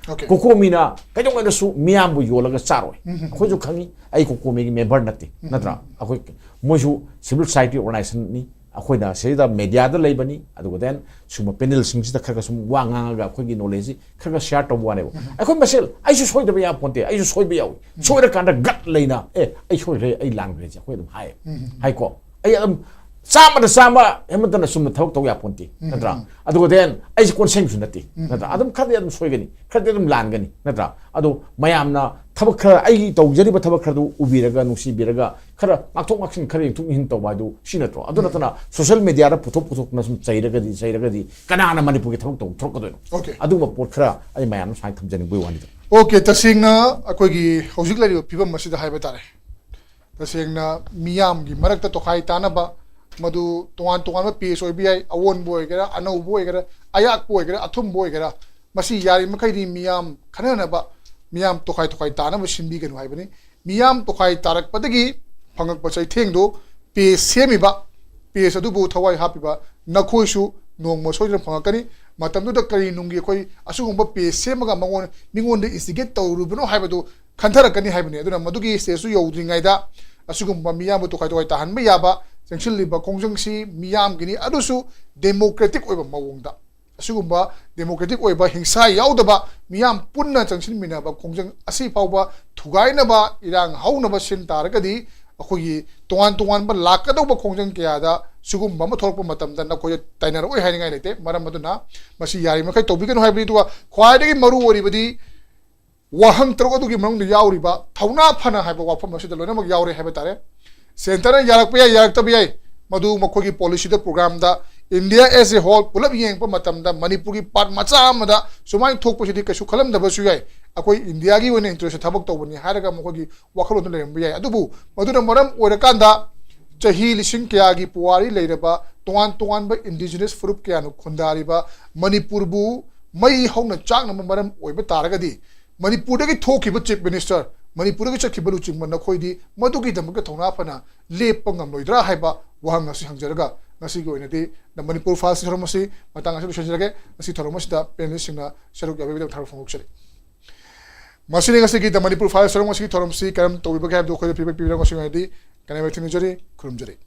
ꯀꯣꯀꯣꯃꯤꯅ ꯀꯩꯗꯧꯉꯩꯗꯁꯨ ꯃꯤꯌꯥꯝꯕꯨ ꯌꯣꯜꯂꯒ ꯆꯥꯔꯣꯏ꯫ ꯑꯩꯈꯣꯏꯁꯨ ꯈꯪꯉꯤ, ꯑꯩ ꯀꯣꯀꯣꯃꯤꯒꯤ ꯃꯦꯝꯕꯔ ꯅꯠꯇꯦ, ꯅꯠꯇ꯭ꯔꯥ? ꯑꯩꯈꯣꯏ, ꯃꯣꯏꯁꯨ civil society organizationꯅꯤ꯫ ꯑꯩꯈꯣꯏꯅ ꯁꯤꯗ mediaꯗ ꯂꯩꯕꯅꯤ, ꯑꯗꯨꯒ then ꯁꯨꯝꯕ panelꯁꯤꯡꯁꯤꯗ ꯈꯔ ꯈꯔ ꯁꯨꯝ ꯋꯥ ꯉꯥꯡꯉꯒ ꯑꯩꯈꯣꯏꯒꯤ knowledgeꯁꯤ ꯈꯔ ꯈꯔ share ꯇꯧꯕ ꯋꯥꯅꯦꯕ꯫ ꯑꯩꯈꯣꯏ ꯃꯁꯦꯜ, ꯑꯩꯁꯨ ꯁꯣꯏꯗꯕ ꯌꯥꯄꯣꯟꯇꯦ, ꯑꯩꯁꯨ ꯁꯣꯏꯕ ꯌꯥꯎꯏ꯫ ꯁꯣꯏꯔꯀꯥꯟꯗ gut ꯂꯩꯅ, "ꯑꯦ, ꯑꯩ ꯁꯣꯏꯈ꯭ꯔꯦ, ꯑꯩ ꯂꯥꯟꯈ꯭ꯔꯦꯁꯦ" ꯑꯩꯈꯣꯏ ꯑꯗꯨꯝ ꯍꯥꯏꯌꯦ꯫ ꯍꯥꯏꯀꯣ? ꯑꯩ ꯑꯗꯨꯝ ꯆꯥꯝꯃꯗ ꯆꯥꯝꯃ ꯍꯦꯃꯟꯇꯅ ꯆꯨꯝꯅ ꯊꯕꯛ ꯇꯧ ꯌꯥꯄꯣꯟꯇꯦ, ꯅꯠꯇ꯭ꯔꯥ? ꯑꯗꯨꯒ then ꯑꯩꯁꯦ ꯀꯣꯟꯁꯦꯡꯁꯨ ꯅꯠꯇꯦ, ꯅꯠꯇ꯭ꯔꯥ? ꯑꯗꯨꯝ ꯈꯔꯗꯤ ꯑꯗꯨꯝ ꯁꯣꯏꯒꯅꯤ, ꯈꯔꯗꯤ ꯑꯗꯨꯝ ꯂꯥꯟꯒꯅꯤ, ꯅꯠꯇ꯭ꯔꯥ? ꯑꯗꯣ ꯃꯌꯥꯝꯅ ꯊꯕꯛ ꯈꯔ, ꯑꯩꯒꯤ ꯇꯧꯖꯔꯤꯕ ꯊꯕꯛ ꯈꯔꯗꯨ ꯎꯕꯤꯔꯒ, ꯅꯨꯡꯁꯤꯕꯤꯔꯒ, ꯈꯔ ꯉꯥꯛꯊꯣꯛ ꯉꯥꯛꯁꯤꯟ, ꯈꯔ ꯌꯦꯡꯊꯣꯛ ꯌꯦꯡꯁꯤꯟ ꯇꯧꯕ ꯍꯥꯏꯗꯨ ꯁꯤ ꯅꯠꯇ꯭ꯔꯣ? ꯑꯗꯨ ꯅꯠꯇꯅ social media ꯗ ꯄꯨꯊꯣꯛ ꯄꯨꯊꯣꯛꯇꯅ ꯁꯨꯝ ꯆꯩꯔꯒꯗꯤ, ꯆꯩꯔꯒꯗꯤ ꯀꯅꯥꯅ ꯃꯅꯤꯄꯨꯔꯒꯤ ꯊꯕꯛ ꯇꯧꯕ ꯊꯣꯔꯛꯀꯗꯣꯏꯅꯣ? Okay. ꯑꯗꯨꯒꯨꯝꯕ ꯄꯣꯠ ꯈꯔ ꯑꯩ ꯃꯌꯥꯝ ꯁꯨꯃꯥꯏꯅ ꯊꯝꯖꯅꯤꯡꯕꯒꯤ ꯋꯥꯅꯤꯗ꯫ Okay, ꯇꯁꯦꯡꯅ ꯑꯩꯈꯣꯏꯒꯤ ꯍꯧꯖꯤꯛ ꯂꯩꯔꯤꯕ ꯐꯤꯕꯝ ꯑꯁꯤꯗ ꯍꯥꯏꯕ ꯇꯥꯔꯦ, ꯇꯁꯦꯡꯅ ꯃꯤꯌꯥꯝꯒꯤ ꯃꯔꯛꯇ ꯇꯣꯈꯥꯏ ꯇꯥꯅꯕ, ꯃꯗꯨ ꯇꯣꯉꯥꯟ ꯇꯣꯉꯥꯟꯕ page ꯑꯣꯏꯕ ꯌꯥꯏ, ꯑꯑꯣꯟꯕ ꯑꯣꯏꯒꯦꯔꯥ, ꯑꯅꯧꯕ ꯑꯣꯏꯒꯦꯔꯥ, ꯑꯌꯥꯛꯄ ꯑꯣꯏꯒꯦꯔꯥ, ꯑꯊꯨꯝꯕ ꯑꯣꯏꯒꯦꯔꯥ, ꯃꯁꯤ ꯌꯥꯔꯤꯃꯈꯩꯗꯤ ꯃꯤꯌꯥꯝ ꯈꯟꯅꯅꯕ, ꯃꯤꯌꯥꯝ ꯇꯣꯈꯥꯏ ꯇꯣꯈꯥꯏ ꯇꯥꯅꯕ ꯁꯤꯟꯕꯤꯒꯅꯨ ꯍꯥꯏꯕꯅꯤ꯫ ꯃꯤꯌꯥꯝ ꯇꯣꯈꯥꯏ ꯇꯥꯔꯛꯄꯗꯒꯤ ꯐꯪꯉꯛꯄ ꯆꯩꯊꯦꯡꯗꯨ page ꯁꯦꯝꯃꯤꯕ, page ꯑꯗꯨꯕꯨ ꯊꯋꯥꯏ ꯍꯥꯞꯄꯤꯕ ꯅꯈꯣꯏꯁꯨ ꯅꯣꯡꯃ ꯁꯣꯏꯗꯅ ꯐꯪꯉꯛꯀꯅꯤ꯫ ꯃꯇꯝꯗꯨꯗ ꯀꯔꯤ ꯅꯨꯡꯒꯤ ꯑꯩꯈꯣꯏ ꯑꯁꯤꯒꯨꯝꯕ page ꯁꯦꯝꯃꯒ ꯃꯉꯣꯟ-, ꯃꯤꯉꯣꯟꯗ instigate ꯇꯧꯔꯨꯕꯅꯣ ꯍꯥꯏꯕꯗꯨ ꯈꯟꯊꯔꯛꯀꯅꯤ ꯍꯥꯏꯕꯅꯤ꯫ ꯑꯗꯨꯅ ꯃꯗꯨꯒꯤ stage ꯇꯨ ꯌꯧꯗ꯭ꯔꯤꯉꯩꯗ ꯑꯁꯤꯒꯨꯝꯕ ꯃꯤꯌꯥꯝꯕꯨ ꯇꯣꯈꯥꯏ ꯇꯣꯈꯥꯏ ꯇꯥꯍꯟꯕ ꯌꯥꯕ ꯆꯪꯁꯤꯜꯂꯤꯕ ꯈꯣꯡꯖꯪꯁꯤ ꯃꯤꯌꯥꯝꯒꯤꯅꯤ, ꯑꯗꯨꯁꯨ democratic ꯑꯣꯏꯕ ꯃꯑꯣꯡꯗ꯫ ꯑꯁꯤꯒꯨꯝꯕ democratic ꯑꯣꯏꯕ, ꯍꯤꯡꯁꯥ ꯌꯥꯎꯗꯕ, ꯃꯤꯌꯥꯝ ꯄꯨꯟꯅ ꯆꯪꯁꯤꯟꯃꯤꯟꯅꯕ ꯈꯣꯡꯖꯪ ꯑꯁꯤ ꯐꯥꯎꯕ ꯊꯨꯒꯥꯏꯅꯕ, ꯏꯔꯥꯡ ꯍꯧꯅꯕ ꯁꯤꯟ ꯇꯥꯔꯒꯗꯤ, ꯑꯩꯈꯣꯏꯒꯤ ꯇꯣꯉꯥꯟ ꯇꯣꯉꯥꯟꯕ ꯂꯥꯛꯀꯗꯧꯕ ꯈꯣꯡꯖꯪ ꯀꯌꯥꯗ ꯁꯤꯒꯨꯝꯕ ꯑꯃ ꯊꯣꯛꯂꯛꯄ ꯃꯇꯝꯗ ꯅꯈꯣꯏꯗ ꯇꯥꯏꯅꯔꯛꯑꯣꯏ ꯍꯥꯏꯅꯤꯡꯉꯥꯏ ꯂꯩꯇꯦ꯫ ꯃꯔꯝ ꯑꯗꯨꯅ ꯃꯁꯤ ꯌꯥꯔꯤꯃꯈꯩ ꯇꯧꯕꯤꯒꯅꯨ ꯍꯥꯏꯕꯅꯤ꯫ ꯑꯗꯨꯒ ꯈ꯭ꯋꯥꯏꯗꯒꯤ ꯃꯔꯨ ꯑꯣꯏꯔꯤꯕꯗꯤ ꯋꯥꯍꯪ ꯇꯔꯨꯛ ꯑꯗꯨꯒꯤ ꯃꯅꯨꯡꯗ ꯌꯥꯎꯔꯤꯕ ꯊꯧꯅꯥ ꯐꯅ ꯍꯥꯏꯕ ꯋꯥꯐꯝ ꯑꯁꯤꯗ ꯂꯣꯏꯅꯃꯛ ꯌꯥꯎꯔꯦ ꯍꯥꯏꯕ ꯇꯥꯔꯦ꯫ Centre ꯅ ꯌꯥꯔꯛꯄ ꯌꯥꯏ, ꯌꯥꯔꯛꯇꯕ ꯌꯥꯏ, ꯃꯗꯨ ꯃꯈꯣꯏꯒꯤ policy the, program the, India as a whole ꯄꯨꯂꯞ ꯌꯦꯡꯉꯛꯄ ꯃꯇꯝꯗ ꯃꯅꯤꯄꯨꯔꯒꯤ part ꯃꯆꯥ ꯑꯃꯗ ꯁꯨꯃꯥꯏꯅ ꯊꯣꯛꯄꯁꯤꯗꯤ ꯀꯩꯁꯨ ꯈꯜꯂꯝꯗꯕꯁꯨ ꯌꯥꯏ꯫ ꯑꯩꯈꯣꯏ India ꯒꯤ ꯑꯣꯏꯅ interest ꯇ ꯊꯕꯛ ꯇꯧꯕꯅꯤ ꯍꯥꯏꯔꯒ ꯃꯈꯣꯏꯒꯤ ꯋꯥꯈꯜꯂꯣꯟꯗ ꯂꯩꯔꯝꯕ ꯌꯥꯏ꯫ ꯑꯗꯨꯕꯨ ꯃꯗꯨꯅ ꯃꯔꯝ ꯑꯣꯏꯔꯀꯥꯟꯗ ꯆꯍꯤ ꯂꯤꯁꯤꯡ ꯀꯌꯥꯒꯤ ꯄꯨꯋꯥꯔꯤ ꯂꯩꯔꯕ ꯇꯣꯉꯥꯟ ꯇꯣꯉꯥꯟꯕ indigenous ꯐꯨꯔꯨꯞ ꯀꯌꯥꯅ ꯈꯨꯟꯗꯥꯔꯤꯕ ꯃꯅꯤꯄꯨꯔꯕꯨ ꯃꯩ ꯍꯧꯅ ꯆꯥꯛꯅꯕ ꯃꯔꯝ ꯑꯣꯏꯕ ꯇꯥꯔꯒꯗꯤ, ꯃꯅꯤꯄꯨꯔꯗꯒꯤ ꯊꯣꯛꯈꯤꯕ Chief Minister, ꯃꯅꯤꯄꯨꯔꯗꯒꯤ ꯆꯠꯈꯤꯕ ꯂꯨꯆꯤꯡꯕ ꯅꯈꯣꯏꯗꯤ ꯃꯗꯨꯒꯤꯗꯃꯛꯇ ꯊꯧꯅꯥ ꯐꯅ ꯂꯦꯞꯄ ꯉꯝꯂꯣꯏꯗ꯭ꯔꯥ ꯍꯥꯏꯕ ꯋꯥꯍꯪ ꯑꯁꯤ ꯍꯪꯖꯔꯒ, ꯉꯁꯤꯒꯤ ꯑꯣꯏꯅꯗꯤ The Manipur Files ꯊꯧꯔꯝ ꯑꯁꯤ ꯃꯇꯥꯡ ꯑꯁꯤꯗ ꯂꯣꯏꯁꯤꯟꯖꯔꯒꯦ꯫ ꯉꯁꯤ ꯊꯧꯔꯝ ꯑꯁꯤꯗ panelist ꯁꯤꯡꯅ ꯁꯔꯨꯛ ꯌꯥꯕꯤꯕꯒꯤꯗꯃꯛ ꯊꯥꯒꯠꯄ ꯐꯣꯡꯗꯣꯛꯆꯔꯤ꯫ ꯃꯁꯤꯅꯤ ꯉꯁꯤꯒꯤ The Manipur Files ꯊꯧꯔꯝ꯫ ꯉꯁꯤꯒꯤ ꯊꯧꯔꯝꯁꯤ ꯀꯔꯝ ꯇꯧꯕꯤꯕꯒꯦ ꯍꯥꯏꯕꯗꯨ ꯑꯩꯈꯣꯏꯗ feedback ꯄꯤꯕꯤꯔꯛꯄꯁꯤꯡ ꯑꯣꯏꯔꯗꯤ ꯀꯥꯏꯅꯕ ꯊꯦꯡꯅꯖꯔꯤ, ꯈꯨꯔꯨꯝꯖꯔꯤ꯫